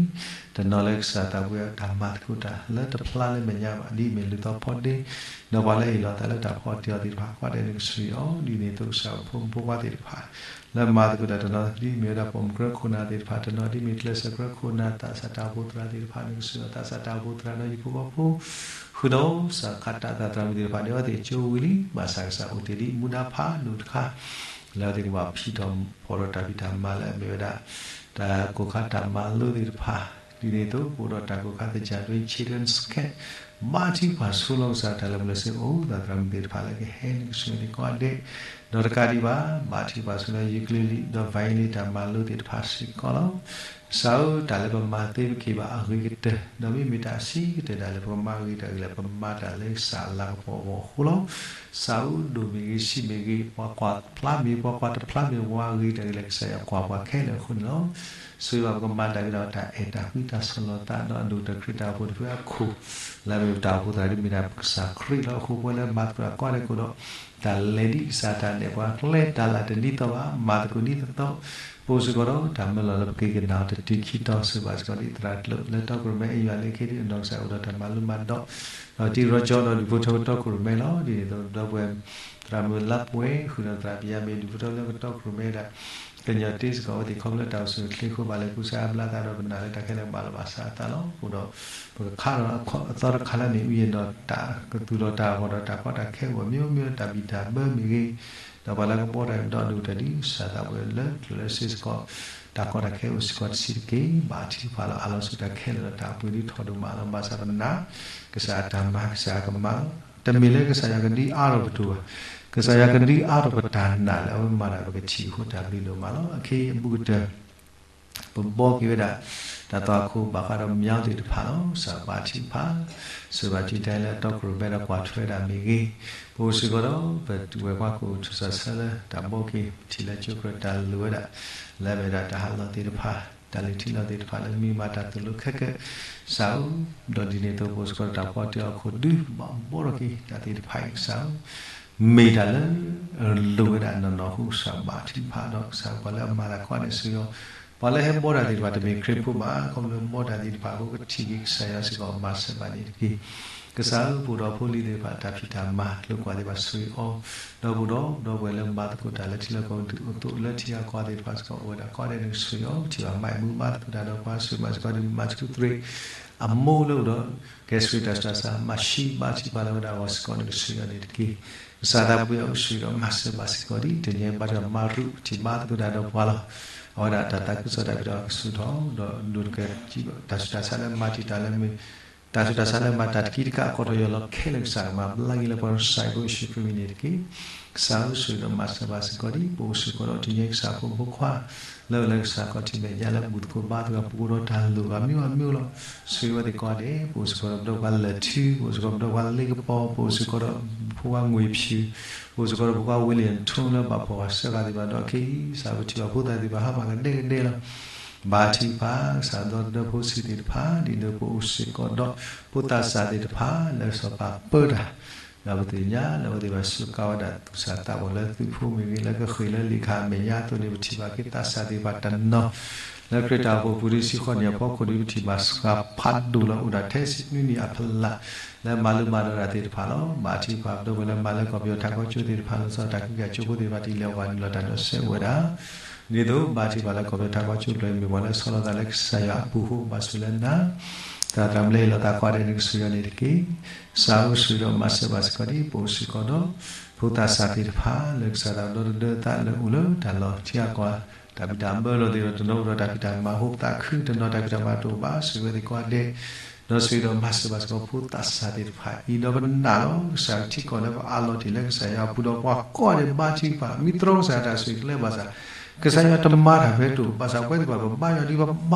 တနီၤလၢကစၢ်သးပှ့ၤတၢ်မၤသကိးတၢ်လၢတဖျါလၢမဲာ်ညါဘၣ် ဒ်အမ့ၢ်လူၤသီဖီဒ့, ဒီးပှၤလၢအဟ့ၣ်လီၤသးလၢတၢ်ဖီအီၣ်တ့ၢ်အီၤသ့ၣ်တဖၣ် ကိးဂၤဒဲးနကစၢ်အံၤအီၤ ဒ်န့ၣ်အသိးကစၢ်ဖိမုၣ်ဖိခွါသ့ၣ်တဖၣ် လၢမၤသကိးတၢ်တနီၤ ဒ်မ့ၢ်ဝဲဒၣ်ပိာ်မုၣ်ကြၢးခိၣ်နၢ်သ့ၣ်တဖၣ် တနီၤဒ်မ့ၢ်ကျဲးစၢးကြၢးခိၣ်နၢ် သးစၢ်တၢ်အိၣ်ဖှိၣ်သရၣ်သ့ၣ်တဖၣ် နကစၢ်အံၤအီၤ သးစၢ်တၢ်အိၣ်ဖှိၣ်သရၣ်ဒီးဟံၣ်ဖိဃီဖိ ဃုာ်ဒီးကစၢ်ခးတၢ်သးသရၣ်မုၣ်သ့ၣ်တဖၣ် ဒ်အဝဲသ့ၣ်ကၠိဝံၤလံ ဘၣ်ဆၣ်ကစၢ်အိၣ်တ့ၢ်ဒ်မူဒါဖးဒိၣ်တခါ လၢအဝဲသ့ၣ်ကဘၣ်ဖံးထီၣ်ဖီၣ်ဒီးတၢ်ဖံးတၢ်မၤလၢအမ့ၢ်ဝဲဒၣ် တၢ်ကိၢ်ခါတၢ်မၤလိသ့ၣ်တဖၣ်, ဒ်န့ၣ်အသိး ပအိၣ်ဒီးတၢ်ကိၢ်ခါသ့ၣ်တဖၣ် Children's Camp ဘါထုကဖၣ်ဆိလီၤကစၢ်တၢ်လၢမနုၤစ့ၢ်ကီး သရၣ်မုၣ်သ့ၣ်တဖၣ်လၢကဟဲနကစၢ်သ့ၣ်ကိးဂၤဒဲး, ဒီးတကးဒံးဘၣ် ဘါထုကဖၣ်ဆိလၢ ukulele ဒီး violin တၢ်မၤလိသ့ၣ်တဖၣ်စ့ၢ်ကီးလီၤ. ကစၢ်ဧၢ တၢ်လၢပမၤသ့ပက့ၤဘၣ်အဂ့ၤကတၢၢ် ဒီးမ့မ့ၢ်တၢ်စံးကတၢၢ်ဒၣ်လၢပကမၤအဂ့ၤတၢ်ဂ့ၤလၢပမၤတၢ်လၢကစၢ်အလၤကပီၤအဂီၢ်အဃိလီၤ. ကစၢ်ဧၢ ဒိၣ်မ့ၢ်ဂ့ၤ ဆံးမ့ၢ်ဂ့ၤ ပှၤကွၢ်ဖျါမ့ၢ် ပှၤကွၢ်တဖျါမ့ၢ် ပှၤအဂ့ၤတၢ်ဂ့ၤလၢကစၢ်ယွၤကွၢ်ပှၤခဲလၢာ်အဃိန့ၣ်လီၤ. ဆိၣ်ဂ့ၤဘၣ်ပကမၤတၢ်ဂ့ၤဒီးတၢ်အဲၣ်တၢ်ကွံတၢ်ဆီၣ်လီၤသး ဒီးအဒိၣ်ကတၢၢ်ခရံာ်တၢ်အိၣ်ဖှိၣ်တဖုအခိၣ် လၢအမ့ၢ်ပတၢ်အိၣ်ဖှိၣ်သရၣ်ဒ်မ့ၢ်ဒၣ်ကစၢ်ခရံာ်လီၤ. အဃိပဝဲလၢမၤသကိးတၢ်ကိးဂၤဒဲးအဃိဒီး တၢ်လဲၤဒ်ကစၢ်တၢ်နဲၣ်ပှၤကျဲ တၢ်လၢတဒ်သိးဘၣ် မၤသကိးဒ်သိးသိး ပအိၣ်စ့ၢ်ကီးဒီးတၢ်မၢလီၤလၢပက့ၤကနၣ်အီၤတတုၤခံတီၤ ဆိၣ်ဂ့ၤဘၣ်စ့ၢ်ကီးဒ်သရၣ်ကျၢၢ်လၢတီခိၣ်ရိၣ်မဲအံၤ ယွၤလၢခံဒ်အနီၢ်ကစၢ်အိၣ်ဒီးတၢ်မၤလိမၤဒိး ဒီးတံၤရီကၠီဒီးဒူၣ်ဖိထၢဖိတီခိၣ်ရိၣ်မဲလီၤ. ဒ်န့ၣ်အသိး ဒီပုၢ်ဝဲၢ် သရၣ်မုၣ်လါပှဲၤ ဃုာ်ဒီးသရၣ်ပယါမ့ၢ်ဒူၣ်ဖိထၢဖိလၢကတီခိၣ်ရိၣ်မဲဒၣ် ကညီၤတ့စ့ၢ်ကီးအဝဲသ့ၣ်ခီဖျိလၢတၢ်အိၣ်ဆူၣ်အိၣ်ချ့အဃိ ဘၣ်လဲၤကူစါအါဘျါသးဒီးပနာ်လၢတၢ်ခဲလၢာ်ဘၣ်လီၤဘၣ်စးအသးလီၤ. အဃိဒီး ပကခါထီၣ်အသီတခါလၢမ့ၢ်အူယံၤဒီးတၢ်ကသူၣ်ထီၣ်တၢ်အဂီၢ်ဒီးတၢ်ကီတၢ်ခဲအိၣ် မျိုးမျိုး တၢ်ဘံၣ်တၢ်ဘၢမ့ၢ်ဂ့ၤ ဒီးပှၤလၢကဘှီတၢ်ဒီးဒိၣ်တၢ်ဒ်ကစၢ်သးပှဲၤလၢကျၢၤလၢစ့စ့ၢ်ကီး တၢ်ကီတၢ်ခဲအိၣ်စ့ၢ်ကီးတဆံးတက့ၢ်. ဘါထုကဖၣ်လီၤ အါလီၤဆူတၢ်ခဲလၢာ်ဒီးတၢ်ပှ့ၤဒ်ထီၣ်ဒိၣ်မးလီၤ. ဘၣ်ဆၣ်ပနာ် ကစၢ်အတၢ်မၤ ကစၢ်အကမၤလီၤ. တမ့ၢ်လၢကစၢ်ယွၤကဒုးအါထီၣ်ပဒိၣ်ဘၣ်. ကစၢ်ယွၤကဒုးအါထီၣ်ပတၢ်နာ်လၢအဝဲမၤတၢ်ပကထံၣ်အဃိ တၢ်ဘျုးဒိၣ်မးလီၤ. အခဲအံၤအဘူးကတၢၢ် ပဘှီက့ၤဝဲဒၣ် တၢ်သွၣ်ခိၣ်ဘၣ်ဃးဒီးမၠီသ့ၣ်တဖၣ်လီၤ. ကစၢ်ဘါထုကဖၣ် ဆိၣ်ဂ့ၤဘၣ်တံၤတၢ်လၢတီခိၣ်ရိၣ်မဲဒီးကွၢ်ထွဲဒၣ်မ့ၢ်ဂ့ၤ, ပအိၣ်စ့ၢ်ကီးဒီး ပဝဲၢ်ကွၢ်ခိၣ်ထူၣ်စၢ်ဆၢလၢတၢ်ဘှီက့ၤ ပထံၣ်လၢကၠိကြၢးတၢ်လိၣ်ဝဲဒၣ် လၢအမ့ၢ်ဝဲဒၣ်တၢ်ဟးလီၤသ့ၣ်တဖၣ် တၢ်လဲၤထံၣ်လီၤသ့ၣ်တဖၣ်လၢမ့ၢ်မၤတၢ်သိၣ်လိခဲကနံၣ် ကစၢ်ဧၢ, ဒီးဒ်န့ၣ်အသိး ပအိၣ်စ့ၢ်ကီးဒီးတၢ်ဖီတ့ၢ်အီၤခိၣ်ဒု ဘၣ်ဘှီထီၣ်က့ၤတၢ်သ့ၣ်တဖၣ်အံၤ ကစၢ်ဧၢ မ့ၢ်တၢ်လၢ လိၣ်ဝဲဒၣ်နီၢ်နီၢ်အဃိ ကစၢ်ဘါထုကဖၣ်ဒီး ကစၢ်ပှၤလၢအမၤတၢ်ကိးဂၤဒဲးစ့ၢ်ကီး ပှၤလၢဟဲဘှီတၢ်သ့ၣ်တဖၣ် တမ့ၢ်ခရံာ်ဖိဘၣ် ခီဖျိဘှီတၢ်သ့ၣ်တဖၣ်အဃိ ကထံၣ်က့ၤကစၢ်ယွၤစ့ၢ်ကီး မၤစၢၤဘၣ်န့ၣ်တက့ၢ်. ကစၢ်ဧၢ ပအိၣ်ဒီးဖိလံၤသ့ၣ်တဖၣ် တၢ်ဖံးတၢ်မၤလိာ်ကွၢ်သ့ၣ်တဖၣ်ဆိၣ်ဂ့ၤအီၤ, ဒီးပအိၣ်ဒီး ဒီပုၢ်ဝဲၢ်လၢမၤသကိးတၢ်လၢထံလၢကီၢ် ဒုးအိၣ်သိးလၢထံဂၤကီၢ်ဂၤသ့ၣ်တဖၣ်စ့ၢ်ကီး အိၣ်ဝဲဒၣ်ကိးဂၤဒဲးန့ၣ် ဆိၣ်ဂ့ၤအီၤ ထံၣ်ဘၣ်မၤမူမၤသကိးတၢ်ဒီးပှၤ ဆိၣ်ဂ့ၤဘၣ်စ့ၢ်ကီးဒ်မၤဆူၣ်သရ့ အမိၢ်လၢအိၣ်ဒီး ကဲဆှၢတၢ်ဆူးတၢ်ဆါ မၤဆံးဘါထုကဖၣ်လၢဝဲဒၣ်အဂီၢ်စ့ၢ်ကီးန့ၣ် ကဆိၣ်ဂ့ၤအီၤန့ၣ်တက့ၢ်. ကစၢ်သးပှဲၤအီၤဆိၣ်ဂ့ၤဒီးမၤစၢၤဘၣ်စ့ၢ်ကီးဒ်တနံၤအံၤ ဘါထုကဖၣ်မၤရူးထံၣ်ဘါသကိးတၢ်ဒီးပှၤလီၤ. အဝဲဒၣ်တၢ်သးခုကစီၣ်တၢ်ဖံးတၢ်မၤကဆူၣ်ထီၣ် ဒီးဒိၣ်တကဲး တၢ်ဆူးတၢ်ဆါလၢမၤတံာ်တာ်လၢမ့ၢ် တၢ်ဆူးတၢ်ဆါလၢမၤတၢ်တကံတကး ကိးထီၣ်ယွၤလီၤခဲလၢာ် ကစၢ်ကမၤဘျါက့ၤလၢပှၤကစၢ်ယ့ၣ်ၡူးခရံာ်အမံၤန့ၣ်တက့ၢ်. ကစၢ်ဧၢ ဆိၣ်ဂ့ၤဒီးမၤစၢၤဘၣ်စ့ၢ်ကီးဒ် ပအိၣ်စ့ၢ်ကီးဒီးတနံၤအံၤ ကစၢ်ဖိမုၣ်ဖိခွါ လၢအအိၣ်လၢကစၢ်ခီၣ်ထံးမဲာ်ညါလၢဘူၣ်သကိးဘါသကိး ပအိၣ်ဒီးတၢ်လိၣ်ဂၤမံၤဂၤမံၤလီၤ. ဆိၣ်ဂ့ၤဝဲသ့ၣ်ကိးဂၤဒဲး ပအိၣ်စ့ၢ်ကီးဒီးပဒီပုၢ်ဝဲၢ်လၢၢ်ထူ ပအိၣ်စ့ၢ်ကီးပဒီပုၢ်ဝဲၢ်လ့ကပီၤ ပအိၣ်စ့ၢ်ကီးဒီးဖိခွါငွေဖြူ ပအိၣ်စ့ၢ်ကီးဒီးဖိခွါဝ့လံၣ်ထိလၢဘၣ်ဖှီၣ်ဘၣ်စၢဃာ်သ့ၣ်တဖၣ်ဒီး ခဲအံၤ ကစၢ်ပထံၣ်ဘၣ်ဖိသၣ်သ့ၣ်တဖၣ် ဟါမၢ်ကဒဲကဒဲလီၤ. ဘါထုကဖၣ် ကစၢ်ဒီသဒၢဖိဆံးသ့ၣ်တဖၣ် ဒ်သိးပအိၣ်စ့ၢ်ကီးဒီး ဖိသးစၢ်သ့ၣ်တဖၣ် လၢစီၤပၤပၢတၢ် ဒီးပသ့ၣ်ညါလၢအဝဲသ့ၣ်ဘၣ်စူးကါဝဲဒၣ်သူၣ်စၢ်သးဘီၣ်လၢသုးဖိမ့ၢ်ဂ့ၤ လၢကဃ့ၢ်လၢလံာ်ခၣ်အမဲာ်ညါအသိးန့ၣ် ပထံၣ်ဘၣ်က့ၤသးစၢ်သ့ၣ်တဖၣ်တနီၤ လၢခရံာ်တၢ်အိၣ်ဖှိၣ်ပူၤဒ်ဆံဃိးနံၣ်အဖီခိၣ်ဒ် ပထံၣ်ဘၣ်စှၤဖးဒိၣ်လၢအိၣ်ဒၣ်ထဲဆံနွံနံၣ်အဖီလာ် လၢမၤလိမၤဒိးတၢ်သ့ၣ်တဖၣ်လီၤ. ဘါထုကဖၣ် ပဒီပုၢ်ဝဲၢ်လၢမၤလၢကီၢ်ပယီၤထးကီၢ်ကၠိသ့ၣ်တဖၣ် လီၤဆီဒၣ်တၢ်ကံးကၢ်ကၠိဖိသ့ၣ်တဖၣ် ဒ်လဲၣ်အဂီၢ်နုာ်လီၤတၢ်ဒီးစဲးဝဲဒၣ် ဒ်သိးဘါထုကဖၣ်လၢကီၢ်ပယီၤထးကီၢ်ကၠိကျိၤအံၤ မ့ၢ်ပှၤလၢဆီလီၤသးလၢကစၢ်ယွၤအပူၤအဃိ ဘၣ်ဆိၣ်လၢနၤ တၢ်သရၣ်မုၣ်လၢဟ့ၣ်လီၤသးကိးဂၤဒဲးန့ၣ်ကစၢ်ယွၤန့ၣ်တက့ၢ်. ကစၢ်ဧၢ ဆိၣ်ဂ့ၤဒီးမၤစၢၤဘၣ်စ့ၢ်ကီးဒ် ပအိၣ်စ့ၢ်ကီးဒီး ဖိသးစၢ်သ့ၣ်တဖၣ် လၢကစၢ်သးဒီသဒၢသးလၢအိၣ်လၢတၢ်လီၢ်ထံအကီၢ် တၢ်ဘံၣ်တၢ်ဘၢလီၤသ့ၣ်ဒီး တနီၤအိၣ်ဒီးတၢ်ဖံးတၢ်မၤဟိသးခု တနီၤတၢ်ဖံးတၢ်မၤတအိၣ်ဘၣ် ဆိၣ်ဂ့ၤဝဲသ့ၣ်ကိးဂၤဒဲး ဒီးဆိၣ်ဂ့ၤဒီးမၤစၢၤဘၣ်စ့ၢ်ကီးဖိသးစၢ်သ့ၣ်တဖၣ်အံၤ ဒီးပနာ်လီၤ ကစၢ်ထံကီၢ်လၢပအးလီၤတ့ၢ်လၢကစၢ်ယွၤအပူၤဒီး ပှၤကိးဂၤဒဲးဘါထုကဖၣ် မ့ၢ်တြီကစၢ်တၢ်ဆိၣ်ဂ့ၤကျဲဘၣ်ဆၣ် ကစၢ်ယွၤတမၤတၢ်ဖဲတအိၣ် ဘၣ်ဆၣ်ပဝဲသ့ၣ်တဖၣ် ပဘါယွၤဒ်ပဘါလီၤ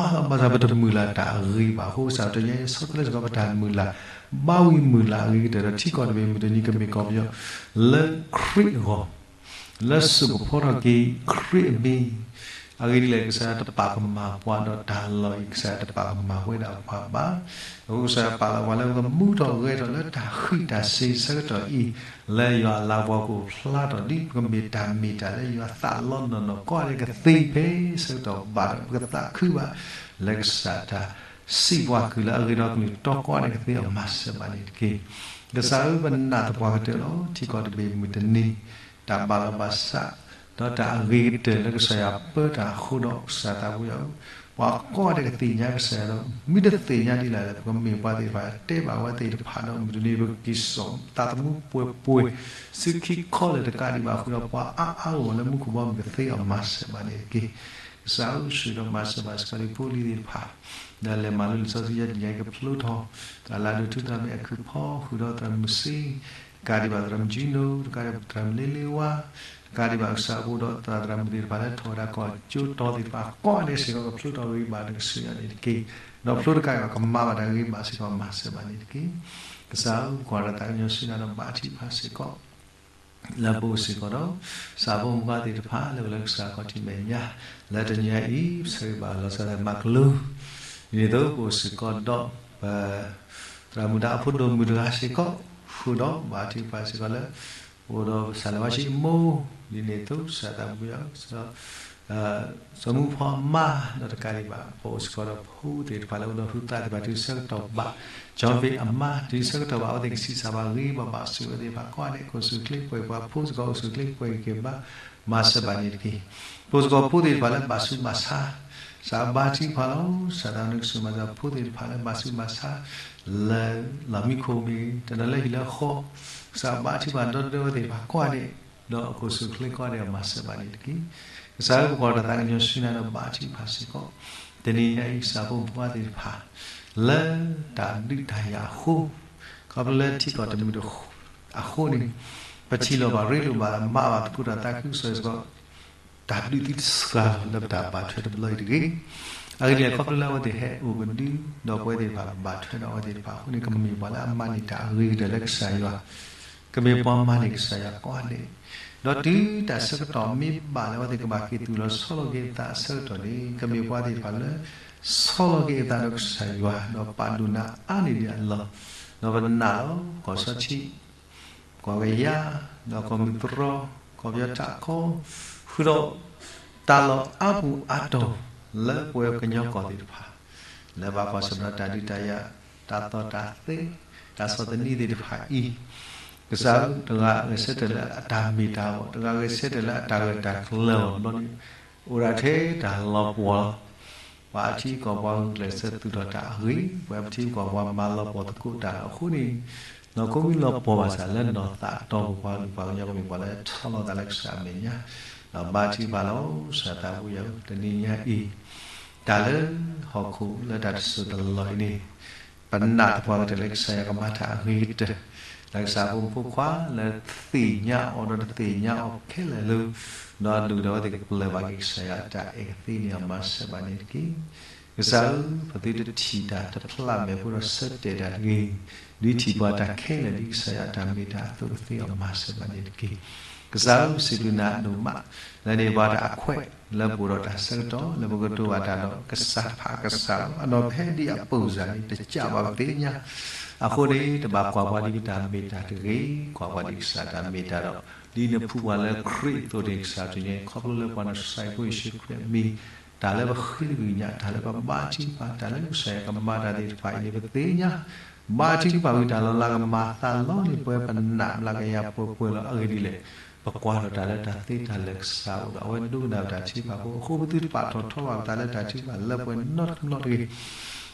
ဘၣ်ဆၣ်ပတမုၢ်လၢ်တၢ်အဂ့ၤဘၣ်အဃိ ကစၢ်တနံၤအံၤ ဆီတလဲစ့ၢ်ကီးပတၢ်မုၢ်လၢ် ဘၣ်ဝံၤမုာ်လၢ်အဂ့ၤကတၢၢ်ဒီး ထံကီၢ်တဘ့ၣ်မုၢ်တနံၤကမ့ၢ်ကီၢ်ပယီၤလၢခရံာ်အဂီၢ်, လၢစိာ်ကဖီထီၣ်က့ၤခရံာ်အမံၤ, အဂ့ၢ်ဒ်လဲၣ် ကစၢ်ယွၤတပာ်ကမၣ်ပှၤဒီးတၢ်လီၢ်အံၤ ကစၢ်ယွၤတပာ်ကမၣ်ဝဲဒၣ်ပှၤဘၣ်. အဃိကစၢ်ယွၤပာ်လီၤပှၤလၢပကမူထီၣ်ဂဲၤထီၣ်လၢတၢ်ဃံးတၢ်စ့ၤဆၢကတီၢ်အံၤ, လၢယွၤအလၤကပီၤကအိၣ်ဖျါထီၣ် ဒ်ပကမ့ၢ်တၢ်မ့ၢ်တၢ်လၢယွၤသးလီနီၢ်နီၢ်ကိးဂၤဒဲးကသ့ဖဲဆၢကတီၢ်ဘၣ်ဒီး ပကသးခုဘၣ် လၢကစၢ်တၢ်စံးပှၤကုၢ်လၢအဂ့ၤဒီးကလုၢ်တီကိးဂၤဒဲးကသ့အီၤမၤစၢၤဘၣ်န့ၣ်တက့ၢ်. ကစၢ်ဧၢ ပနာ်သပှၢ်ကတၢၢ်လီၤ. ထံကီၢ်တဘ့ၣ်မုၢ်တနံၤ တၢ်ဘၣ်လီၤဘၣ်စး ဒီးတၢ်အဂ့ၤကတၢၢ်လၢကစၢ်ယွၤပၢတၢ်အဃိဒီး ကစၢ်သးဝံၣ်အီၤ ပှၤကိးဂၤဒဲးကသ့ၣ်ညါကစၢ်ယွၤဒီး မ့ၢ်တသ့ၣ်ညါဒ်လဲၣ်ဒီး ပကမ့ၢ်ပှၤသ့ၣ်တဖၣ်တဲဘၣ်ဝဲသ့ၣ်တဖၣ်ဒီး မုၢ်တနံၤပကက့ၤစိာ်သးသမူပှဲၤပှဲၤ ဆူခံခီလၢာ်တကးဒံးဘၣ်ဃုာ်ဒီး ပှၤအါအါဂီၢ်ဂီၢ်လၢမူခိၣ်ဘီမုၢ်ကသ့အီၤမၤစၢၤဘၣ်န့ၣ်တက့ၢ်. ကစၢ်ဧၢ ဆိၣ်ဂ့ၤဒီးမၤစၢၤဘၣ်စ့ၢ်ကီးလံာ်ဖိလံၤသ့ၣ်တဖၣ် ဒီးလဲၤမၤလိလံာ်စီဆှံယဲၢ်တနံၤညါအံၤ ကဖျိထီၣ် တၢ်လၤဒိၣ်ထူသရၣ်မုၣ်အဲၤခုၣ်ဖီ ဃုာ်ဒီးသရၣ်မုၣ်စ့ တကးဒံးဘၣ်သရၣ်မုၣ်ကၠံနိ တကးဒံးဘၣ်သရၣ်မုၣ်လ့လ့ဝါ တကးဒံးဘၣ်ကစၢ်ဖိဒီးသရၣ်သရၣ်မုၣ်သ့ၣ်တဖၣ်လၢထီၣ်ဝဲဒၣ်ကီၢ်ကၠိတီၤသ့ၣ်တဖၣ် ကိးဂၤဒဲးစ့ၢ်ကီး ကဖျိထီၣ်ဂ့ၤဘၣ်ဒီးကစၢ်ယွၤန့ၣ်တက့ၢ်. ဒီးဖျိတကးဒံးဘၣ် ကမၤဘၣ်တၢ်ဂ့ၤဘၣ်စ့ၢ်ကီး မၤစၢၤဘၣ်န့ၣ်တက့ၢ်. ကစၢ်ဧၢ ကွၢ်ဒီးသးကညီၤဆူနၤဒီးဘါထုကဖၣ်စ့ၢ်ကီး လၢပအိၣ်စ့ၢ်ကီးဒီး ကစၢ်ဖိမုၣ်ဖိခွါသ့ၣ်တဖၣ် လၢပလၢကစၢ်ခီၣ်ထံးမဲာ်ညါ လၢတနံၤအံၤ ပဆၢဂ့ၤဘၣ်လီၤဆီဒၣ်မၤကလူၤ ဒ်န့ၣ်အသိး ပအိၣ်စ့ၢ်ကီးဒီး ပ သရၣ်မုၣ်ဒီးအဖိဒိၣ်မုၣ်တဂၤစ့ၢ်ကီး ဃုာ်ဒီးဘါထုကဖၣ်စ့ၢ်ကီးလၢ ပအိၣ်ဒီးပစၢ်လၢဝါဆံးအမိၢ် ဒ်န့ၣ်အသိး ကစၢ်သးဘိယွၤ စီၤမူဖီအမါ ဒီးတကးဒံးဘၣ် ပအိၣ်စ့ၢ်ကီးဒီးဖိသ့ၣ်တဖၣ်လၢအိၣ်ဒီးဟုသးသ့ၣ်တဖၣ် တုၤဆၢကတီၢ်ဘၣ် ကၠီဖ့အမါ တုၤဆၢကတီၢ်ဘၣ် အဝဲသ့ၣ်ကဆံးစၢ်ဘၣ်ဂ့ၤဘၣ်ဘၣ်ဆိၣ်ဂ့ၤဝဲသ့ၣ်တဖၣ် ကိးဂၤဒဲး ကအိၣ်ဆူၣ်ချ့ပှဲၤပှၤ ဖိစ့ၢ်ကီးအိၣ်ဆူၣ်ချ့ပှဲၤက့ၤဘၣ် မၤစၢၤဘၣ်န့ၣ်တက့ၢ်. ပအိၣ်စ့ၢ်ကီးဖိသ့ၣ်တဖၣ်လၢဘၣ်ဆူးဘၣ်ဆါ ကစၢ်ဘါထုကဖၣ်လီၤ. ကစၢ်သးနကဆိၣ်မၤစၢၤဖိသ့ၣ်တဖၣ်လၢဘၣ်ဆူးဘၣ်ဆါ လၢလီၢ်မံခိၣ်မ့ၢ်ဂ့ၤ တနီၤလၢဟံၣ်လၢဃီ ကစၢ်ဘါထုကဖၣ်ဒီသဒၢဝဲသ့ၣ်တဖၣ်ကိးဂၤဒဲး ဒီးကအိၣ်ဆူၣ်ချ့ကိးဂၤဒဲး မၤစၢၤဘၣ်န့ၣ်တက့ၢ်. ကစၢ်ဧၢ ပကွၢ်ဒီးသးကညီၤဆူနၤဒီးဘါထုကဖၣ်စ့ၢ်ကီး တနံၤညါအံၤ ကစၢ်ဖိမုၣ်ဖိခွါသ့ၣ်တဖၣ် လၢတၢ်ဒုးတၢ်ယၤအဃိ ခီဖျိလၢထံကီၢ်တမုာ်တ အဃိန့ၣ် ပထံၣ်လိာ်ဘၣ်ရ့လိာ်ဘၣ်မၤဘၣ်သကိးတၢ်သးခုကစီၣ်စ့ၢ်ကီး တၢ်ဒုးသုတစှၤလီၤလၢပတၢ်ဘၣ်ထွဲတဘျီအံၤတဂ့ၤ. အဂ့ၢ်ဒ်လဲၣ် ခီဖျိလၢအဝဲသ့ၣ်ဟဲအိၣ်ကဒု ဒီးပဝဲသ့ၣ်တဖၣ်ဘၣ်ထွဲဒီးအဝဲသ့ၣ်တဖၣ်အဃိန့ၣ် ကမ့ၢ်ပှၤလၢအမၤန့ၢ်တၢ်အဂ့ၤကတၢၢ်လၢကစၢ်ယွၤ ကမ့ၢ်ပှၤမၤန့ၢ်ကစၢ်ယွၤကိးဂၤဒဲး, ဒီးတုၤတၢ်ဆၢကတီၢ်မ့ၢ်ဘၣ်လၢအဝဲသ့ၣ်ကဘၣ်က့ၤသူၣ်လီၤဆီလီၤက့ၤအသးအဆၢကတီၢ်န့ၣ် ကမ့ၢ်ပှၤသ့ၣ်တဖၣ်လၢ ဆီလီၤက့ၤအသးဒီးကစၢ်ယွၤ ဒီးပာ်ဒိၣ်နးအါန့ၢ်ဒံးအလီၢ်, ဒီးပနာ်လီၤ ကီၢ်ဆီထံး ကီၢ်ကယၤ ဒီးကီၢ်မုၢ်တြီ ကီၢ်ပယီၤတၢ်ကီ ဃုာ်ဒီး တၢ်လီၢ်အါပူၤအါတီၤ လၢပဝဲကညီကီၢ်သ့ၣ်တဖၣ် လၢဘၣ်ကွၢ်ဆၢၣ်မဲာ်ဒီးတၢ်ဒုးတၢ်ယၤ တၢ်သီၣ်တၢ်သဲ တၢ်ဆီၣ်သနံးသ့ၣ်တဖၣ်အံၤ ကစၢ်ဧၢ တဂၤဂဲၤဆၢထၢၣ်လၢအတၢ်မ့ၢ်တၢ်အဂီၢ် တဂၤဂဲၤဆၢထၢၣ်လၢအတၢ်ဂၢၢ်တၢ်ကျၢၤအဂီၢ်တဘျီန့ၣ် အိၣ်ဒၣ်ထဲတၢ်လီၤပှီၢ်လီၤ. ပှၤအထံအကီၢ်ပှၤဂုာ်ကျဲးစၢးသူၣ်ထီၣ်တၢ်အဂ့ၤ, ပှၤအထံအကီၢ်ပှၤမၤလီၤပှီၢ်သကိးတၢ်အဃိန့ၣ် နီၢ်ခိမ့ၢ်လီၤပှီၢ်ဘၣ်ဆၣ်လၢနီၢ်သးအတီၢ်ပူၤ ပှၤကလုာ်ပှၤကညီကမ့ၢ်ပှၤလၢထီလီၤသးလၢကစၢ်အမဲာ်ညါ, ဒီးဘါထုကဖၣ်လီၤ ကစၢ်သးဘိယွၤဧၢ တနံၤညါအံၤ တၢ်လၢဟီၣ်ခိၣ်လၢတၢ်တစိၢ်တလီၢ်အံၤန့ၣ် ပနာ်သပှၢ်ကတၢၢ်လၢကစၢ်ယွၤကမၤတၢ်အဂ့ၤကတၢၢ် လၢကစၢ်ဖိမုၣ်ဖိခွါလၢသ့ၣ်ညါအီၤဒီးတသ့ၣ်ညါအီၤခဲလၢာ်လၢ ဒီးဒုၣ်ဒီးဝဲသ့ၣ်ကပျၢ်ဘၣ်က့ၤကစၢ်ယွၤအတၢ်အဲၣ်ကသ့န့ၣ် မၤစၢၤဘၣ်န့ၣ်တက့ၢ်. ကစၢ်ဧၢ ပသုတထံၣ်တၢ်တဖျးမဲာ်ဖိဒီးဆၢတဲာ်တၢ်တဂ့ၤ, ဒုးထံၣ်ပှၤတၢ်ခဲလၢာ်ဒ်ကစၢ်ယွၤအတၢ်မ့ၢ်တၢ်အသိးကသ့အီၤ မၤစၢၤဘၣ်န့ၣ်တက့ၢ်. ကစၢ်ဧၢ ပစံးဘျုးနၤဒိၣ်မး လၢန့ၢ်ပှၤတၢ်အခွဲး လၢပအိၣ်ဒီးတၢ်ဆၢကတီၢ် လၢပကတိၤဘၣ်တၢ်ဒီးကစၢ်တဖၣ်အကစၢ်လီၤ. အနီၢ်ဖဲဒ်အပူၤစ့ၢ်န့ၣ် တကးဘၣ်ပသ့ၣ်ညါ အဃိန့ၣ် တဘၣ်ကွၢ်ပှၤဒ်ပတၢ်မ့ၢ်တၢ်တဂ့ၤ, ကွၢ်ပှၤဒ်ကစၢ်တၢ်မ့ၢ်တၢ်ဒီး ဒ်နဖှူပှၤလၢခရံာ်အသိးန့ၣ် ကစၢ်တနံၤ ခီဖျိလၢပှၤနဆှၢယၤဖိယ့ၣ်ၡူးခရံာ်အမံၤ တၢ်လၢပဃ့တဂ့ၤညါ တၢ်လၢပဘါထုကဖၣ် တၢ်လၢကစၢ်ယွၤကမၤတၢ်သ့ၣ်တဖၣ်အံၤန့ၣ် ပသ့ၣ်ညါ ဘါထုကဖၣ်ဝံၤတၢ်လီၤလးကမၤသးလီန့ၣ် ပဝဲပနာ်ဘျါကယၤပှဲၤပှဲၤလီၤ. အဂ့ၢ်ဒ်လဲၣ် ပကွၢ်ထီၣ်တၢ်လၢတၢ်သ့တၢ်လၢကစၢ်အိၣ်ဒီး အဝဲဒိကနၣ်ပတၢ်ထုကဖၣ်ဖိအဃိ ပသုတပာ်ထီၣ်ထီဘၣ်ပသးလၢတၢ်ထုကဖၣ်လၢပှဲၤနီတဘျီတဂ့ၤ.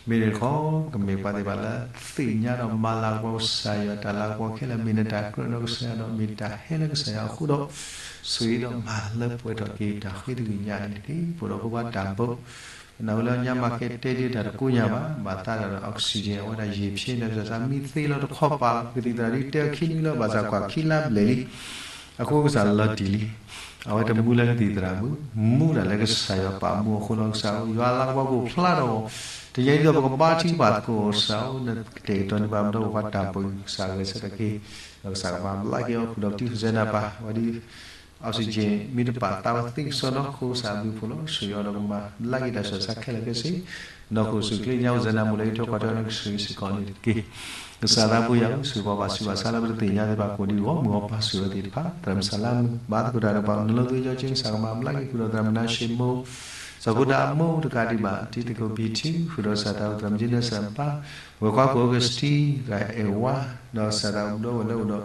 မ့ၢ်န့ၣ်တခီ ကမ့ၢ်ပှၤသ့ၣ်တဖၣ်လၢသ့ၣ်ညါဒီးမၤလၤကပီၤကစၢ်ယွၤ တၢ်လၤကပီၤခဲလၢာ် မ့ၢ်နတၢ်ကြၢးဒီးကစၢ်ယွၤဒီး မ့ၢ်တၢ်ဟဲလၢကစၢ်ယွၤအဃိဒီး ဆိၣ်ဂ့ၤဒီးမၤလၢပှဲၤထီၣ်က့ၤတၢ်ဃ့တဂ့ၤညါန့ၣ်တက့ၢ်. ပအိၣ်ဒီးဖိခွါတၢ်ဘိး ပနၢ်ဟူလၢညါမၤကဲတဲဒ်တၢ်တကိးညါဘၣ်, ဘၣ်သးဒၣ်ဒီး oxygen အဝဲဒၣ်ယံာ်ဖျ့ဒီး ကစၢ်မံသ့လီၤတခီပၤလီၤ. ကသံၣ်သရၣ်ဒ်တဲအခံနွံလီၤ ဘၣ်ဆၣ်ကွၢ်ခံလါဘျဲၣ်လံ အဃိကစၢ်လီၤတံၢ်လံ. အဝဲတမူလၢကသံၣ်သရၣ်မုၣ်, မူဒၣ်လၢကစၢ်ယွၤပာ်မူအဃိလီၤ. ကစၢ်ဧၢ ယွၤအလၤကပီၤကအိၣ်ဖျါထီၣ်အီၤ တနံၤအံၤဒီးပကဘါထုကဖၣ်သကိးကစၢ်ဧၢ, နကတဲာ်ကတီၤန့ၢ်ဘၣ်ပဒီပုၢ်ဝဲၢ်တၢ်ပၢၢ်ဆၢက့ၤ, ဒီးကစၢ်ကမၤဘျါက့ၤအီၤ ဃုာ်ဒီးပတံၤဟူစဲနၤပၢ် ဝဲဒၣ် oxygen မ့ၢ်တပာ်သးဝဲသ့ၣ်ကစီဒီခိၣ် ကစၢ်အဘျုးအဖှိၣ်လီၤ. ဆူယွၤဒီးကမၤဘျါက့ၤတၢ်ဆူးတၢ်ဆါခဲလၢာ်ခဲဆ့, နီၢ်ခိၣ်စူၢ်က့ၤညါအိၣ်စဲနၤ မိၢ်လၢယထိၣ်ကီၢ်ထွဲနကဆှၢစ့ၢ်ကီးန့ၣ်တက့ၢ်. ကစၢ်သးပူၤယၤဧၢ, ဆူပှၤဘၣ်ဆူးဘၣ်ဆါလၢပတသ့ၣ်ညါသ့ၣ်တဖၣ်ကိးဒံးဂီၢ်မုၢ်အီၤ ပၢ်ဆိၣ်ဂ့ၤသ့ၣ်တဖၣ် သရၣ်မုၢ်သရၣ်မုၣ်ဘၣ်သကိးတၢ်ဒီးပှၤနလိသဝံယီက့ ကစၢ်ကမၤဘျါက့ၤဃုာ်ဒီးသရၣ်မုၢ်နါရှ့မိၢ် စီၤဖိဒါအမိၢ်တကးဒံးဘၣ် တံၤသကိးဘံထံ ဃုာ်ဒီးကစၢ်သးအိၣ်သရၣ်မုၢ်က့နၢ်စၢ်ပၢ် ဝဲၤကွၢ်ကိးအီကစတံ သရၣ်အဲၣ်ဝါ ဒီးကစၢ်သးအိၣ်ဒီးဝဲလၢအိၣ်ဒီး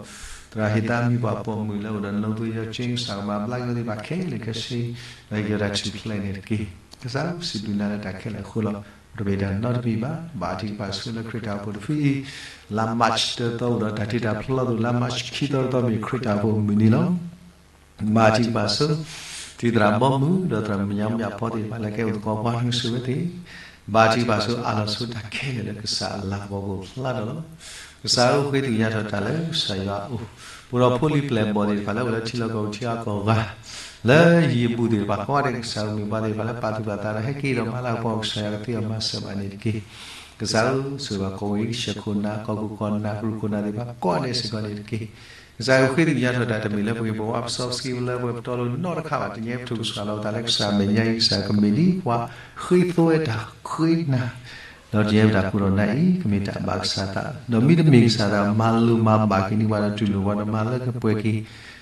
သရၣ်ဟ့ၣ်သးမံၤပှၤပိာ်မုၣ်လၢအိၣ်ဒီးနလိသဝံယီက့ ကစၢ်ကမၤဘျါက့ၤသ့ၣ်တဖၣ်ခဲလၢာ်ခဲဆ့ ဒီးက့ၤဒီးတၢ်ထူၣ်ဖျဲးန့ၣ်တက့ၢ်. ကစၢ်စံးဘျုးနၤလၢတၢ်ခဲလၢာ်အဃိလီၤ. တမ့ၢ်တၢ်နီတမံၤဘၣ် ဘၣ်ထုကဖၣ်ဆိလၢခရံာ်တၢ်အိၣ်ဖှိၣ်တဖုအံၤ လါ March တၢသီ အိၣ်ဒီးတၢ်တ့တၢ်ဖျီသ့ၣ် လါ March ခံသီတသီမ့ၢ်ခရံာ်တၢ်အိၣ်ဖှိၣ်မုၢ်နံၤလီၤ. ဘၣ်ထုကဖၣ်ဆိ တံၤသရၣ်ဘီမုၢ် ဒီးသရၣ်မုၣ်မၠါမၠၣ်ဖီသ့ၣ်တဖၣ်လၢကဲအိၣ်သကိးပှၤနကဆိၣ်ဂ့ၤသ့ၣ်, ဘၣ်ထုကဖၣ်ဆိအါလီၤဆိတၢ်ခဲလၢာ်လၢကစၢ်အလၤကပီၤကအိၣ်ဖျါဒီးလီၤ. ကစၢ်ဧၢ ဃ့သ့ၣ်ညါထီၣ်တၢ်လၢကစၢ်ယွၤအအိၣ်, ပအိၣ်ဒီးဖိလံၤပျဲၢ်ဘီၣ်သ့ၣ်တဖၣ်လၢအိၣ်လၢထံလီၢ်ကီၢ်ပူၤထံဂၤကီၢ်ဂၤ လၢယံၤအဘူၣ်သ့ၣ်တဖၣ်ကိးဂၤဒဲး ကစၢ်ဧၢ မ့ၢ်ပှၤသ့ၣ်တဖၣ်လၢပာ်သူၣ်ပာ်သးဒီးဟဲက့ၤဒီးမၤလၤကပီၤ ကစၢ်ယွၤကသ့အီၤမၤစၢၤဘၣ်န့ၣ်တက့ၢ်. ကစၢ်ဧၢ ဆိၣ်ဂ့ၤဘၣ်ကီၢ်ဝ့ၢ် ဆဲခိၣ်နၢ် ကီၢ်ခိၣ်ကီၢ်နၢ် ကရူၢ်ခိၣ်နၢ်သ့ၣ်တဖၣ်ကိးဂၤဒဲးစ့ၢ်ကီးန့ၣ်တက့ၢ်. ကစၢ်ဧၢ ဃ့သ့ၣ်ညါထီၣ်တၢ် တမ့ၢ်လၢပဂ့ၤပဝါပစီပကံပလၢပှဲၤပတီၢ်လိၤနီတခါဘၣ် တနံၤအံၤပထုးပစှၤလီၤပသးလၢကစၢ်မဲာ်ညါအံၤ ကစၢ်ကမ့ၢ်ဒ်ပှၤဃ့သိဝဲတၢ်ဃ့နၤ ဒီးတနံၤအံၤပတၢ်ကိးဒီးနၤအံၤ ကမ့ၢ်တၢ်ဘၣ်ကစၢ်သး, ဒီးမ့တမ့ၢ်ကစၢ်သး မၤလိၤမၤဘၣ်က့ၤန့ၢ်ပှၤဒီးတူၢ်လိာ်ပှၤဒီးမၤလၢကပှဲၤက့ၤ,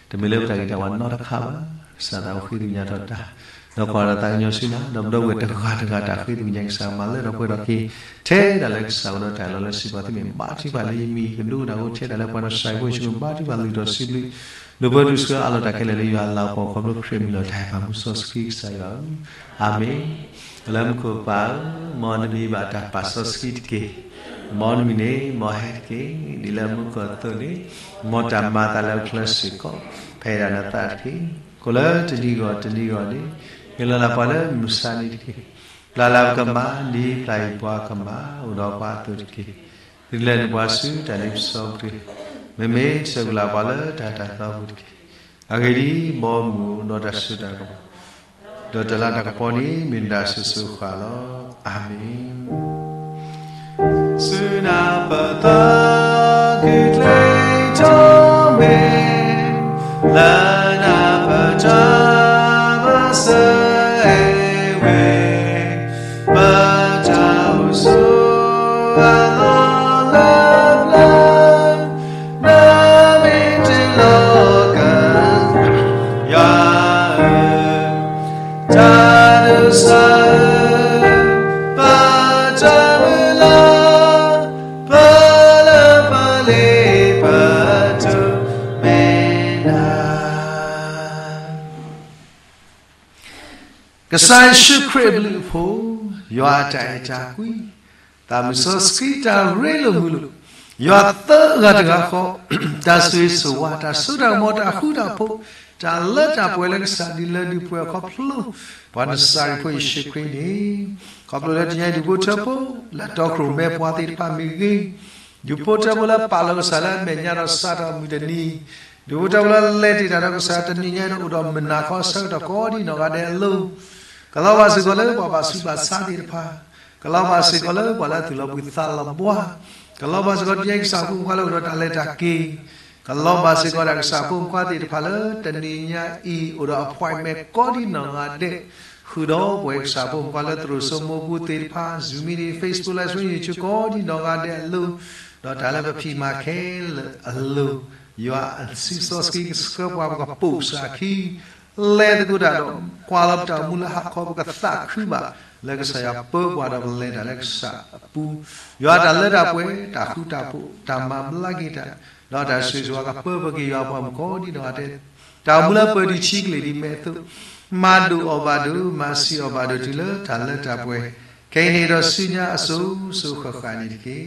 တမ့ၢ်လၢပတၢ်ဂ့ၤတၢ်ဝါနီတခါဘၣ်. ကစၢ်သးအိၣ်ဃ့သ့ၣ်ညါထီၣ်တၢ်, ဒီးကွၢ်ဒီးသးကညီၤဆူနၤ ဒီးပဒီပုၢ်ဝဲၢ်တဂၤတဂၤတၢ်ဃ့သ့ၣ်ညါ ကစၢ်မၤလၢထီၣ်ပှဲၤထီၣ်က့ၤ ထဲဒၣ်လၢကစၢ်အိၣ်ဒီးတၢ်အၢၣ်လီၤလၢစံးပှၤသ့ၣ်မ့ၢ်ဘၣ်ထုကဖၣ်လၢယမံၤကဒိကနၣ်အိၣ် ထဲဒၣ်လၢပှၤနီၢ်ဆံးဖိဆံးမ့ၢ်ဘၣ်ထုကဖၣ်လုၢ်ထီၣ်စံးဘျုး ဒိၣ်ပၢဒိၣ်ဆှၢအးလီၤတၢ်ခဲလၢာ်လၢယွၤအလၤကပီၤခီဖျိခရံာ်မံၤလီၤတၢ်ဟဲပာ်မူစီဆှံကစၢ်ယွၤဧၢ, အၤမ့ၣ်. လၢမူခိၣ်ပၢ်ဧၢ, မ်နမံၤဘၣ်တၢ်ပာ်စီဆှံတက့ၢ်. မ်နမံၤန့ၣ် မ်ဟဲတက့ၢ်. ဒ်လၢမူခိၣ်အသိးန့ၣ်, မ်တၢ်မၤသးလၢအချၢစ့ၢ်ကီး, ဖဲဒၣ်နသးတက့ၢ်. ကိးလၢတနံၤဂီၢ်တနံၤဂီၢ်န့ၣ်, ဟ့ၣ်လီၤလၢပှၤလၢမုၢ်ဆါနံၤတက့ၢ်. ပျၢ်လၢပကမၤ ဒ်ပျၢ်အံၤပှၤကမၤ အိၣ်ဒီးပှၤအသိးတက့ၢ်. သုလဲၤနုာ်ပှၤဆူတၢ်လ့ပစီပူၤ, မ့မ့ၢ်ဆဲးကလၤပှၤလၢတၢ်တၢ်သီပူၤတက့ၢ်. အဂ့ၢ်ဒ်အံၤ, ဘီမုၢ်ဒီးတၢ်စိတၢ်ကမီၤ, ဒီးတၢ်လၤတၢ်ကပီၤန့ၣ် မ့ၢ်နတၢ်စိၤစိၤဃၣ်ဃၣ်လီၤ. အၤမ့ၣ်. ဆူနၢ်ပၢၢ်သီ ကူၣ်ကျဲၤထီၣ်မဲာ်, လၢနၢ်ပၢၢ်တၢ်မၤစၢၤအဲၣ်ဝဲ, ပတၢ်အိၣ်ဆိးအလီၢ်လၢပျၢၤ, နမ့ၢ်တလီၤကၤ ယွၤဧၢ, တၢ်ဒိးစၢၤ ပတၢ်မုၢ်လၢ်, ပလၢပလ့ပတိၢ်မဲာ်နၤ. ကစၢ်ယ့ၣ်ၡူးခရံာ်အဘျုးအဖှိၣ်, ယွၤအတၢ်အဲၣ်တၢ်ကွံ, သးမုၢ်စီဆှံတၢ်ရ့လိာ်မုာ်လိာ်, ယွၤသၢဂၤတဂၤဃီ, တၢ်ဆိၣ်ဂ့ၤဆိၣ်ဝါ, တၢ်စိတၢ်ကမီၤ, တၢ်ဃူတၢ်ဖိး, တၢ်လၢတၢ်ပှဲၤလၢကစၢ်ဒုးလၢဒုးပှဲၤအခီဖျိ, ပှၤနစၤရ့းဖိယ့ၣ်ၡူးခရံာ်န့ၣ်, ခီဖျိလၢတနံၤအံၤဒူၣ်ဖိထၢဖိ, လၢတီခိၣ်ရိၣ်မဲပှၤသ့ၣ်တဖၣ်မ့ၢ်ဂ့ၤ, ဒူၣ်ဖိထၢဖိလၢပာ်လီၤကစၢ်လၢအမဲာ်ညါဒီးစးထီၣ်မုၢ်တနံၤ, ဒူၣ်ဖိထၢဖိလၢလဲၤတ့ၢ်တၢ်ဒီးကစၢ်တနံၤညါအံၤဒီး အိၣ်ဒီးမုၢ်နၤခီဆၢကတီၢ်ကိးဒံးနီၢ်ဂၤဒဲးအလိၤ, ကလီၤဘၣ်စ့ၢ်ကီးလၢပှၤဘၣ်ဆူးဘၣ်ဆါသ့ၣ်တဖၣ်, ကလီၤဘၣ်စ့ၢ်ကီးလၢပှၤလၢအသူၣ်လီၤဘှံးသးလီၤဘှါ, ကလီၤဘၣ်စ့ၢ်ကီးတနံၤအံၤကစၢ်ဖိမုၣ်ဖိလၢအိၣ်ဒီးတၢ်လဲၤတၢ်က့ၤ, ကလီၤဘၣ်စ့ၢ်ကီးဒၣ်ကစၢ်ဖိမုၣ်ဖိသ့ၣ်တဖၣ်လၢတနံၤညါအံၤ အိၣ်ဒီး appointment ကိးဒံးနီၢ်ဂၤဒဲး, ဃုာ်ဒီးပဝဲကစၢ်ဖိမုၣ်ဖိလၢသရိာ်စိမိပူၤသ့ၣ်တဖၣ်, Zoom meeting, Facebook Live Stream, YouTube ကိးဒံးနီၢ်ဂၤဒဲးအလိၤ, ဒီးတၢ်လၢပဖံးမၤခဲလၢာ်အလိၤ, ယွၤအစုစီဆှံကဆှၢပှၤ ပကပိာ်ကစၢ်အခံ လဲၤသကိးတၢ်ဒီး ကွၢ်လီၤပတၢ်အိၣ်မူလၢဟးခီ ပကသးခုဘၣ် လၢကစၢ်ယွၤပၢပှၤဒီးပလဲၤတၢ်လၢကစၢ်အပူၤ, ယွၤတၢ်လၢတၢ်ပှဲၤ, တၢ်ဃူတၢ်ဖိး, တၢ်မၤဘျါက့ၤတၢ်, ဒီးတၢ်ဆိၣ်ဂ့ၤဆိၣ်ဝါကပၢပှၤက့ၤယွၤပှၤမုၣ်ကိးဒံးနီၢ်ဂၤဒဲး, တၢ်အိၣ်မူလၢပၢၤဒံးဆံကလ့ၢ်ဒံးမဲာ်အသိး, မၤဒိၣ်အီၣ်ဘၣ်ဒိၣ်, မၤဆံးအီၣ်ဘၣ်ဒိၣ်တုၤလၢတၢ်လၢတၢ်ပှဲၤ, ခဲအံၤန့ၣ်ဒီးဆူညါအစိၤစိၤဃၣ်ဃၣ်န့ၣ်တက့ၢ်.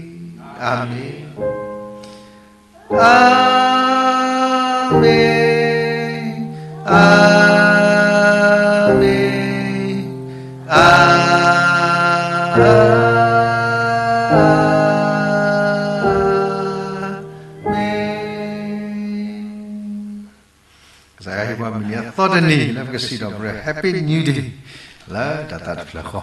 အၤမ့ၣ်. အၤမ့ၣ်, အၤမ့ၣ်, အၤမ့ၣ်. ကစၢ်ယွၤဟ့ၣ်ပှၤမုၢ်နံၤအသီတနံၤ လၢပကစံးထီၣ်ပတြၢၤ Happy New Day လၢတၢ်သးတဖျၢၣ်ဃီ.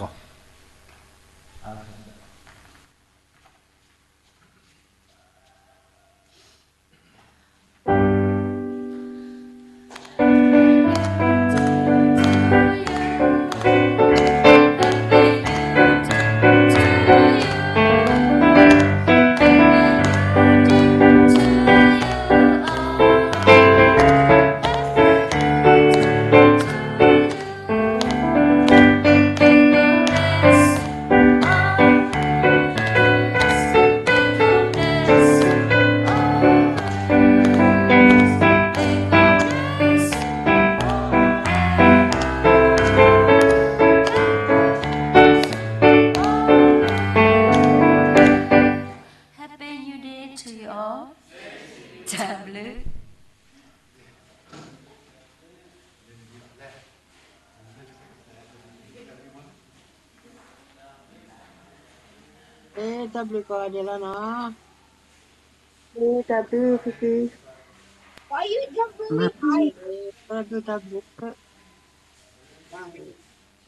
တၢ်ဘျုးကိးဂၤဒဲးလီၤနီၤ. တၢ်ဘျုးဖံဖံ, တၢ်ဘျုးတၢ်ဘျုး.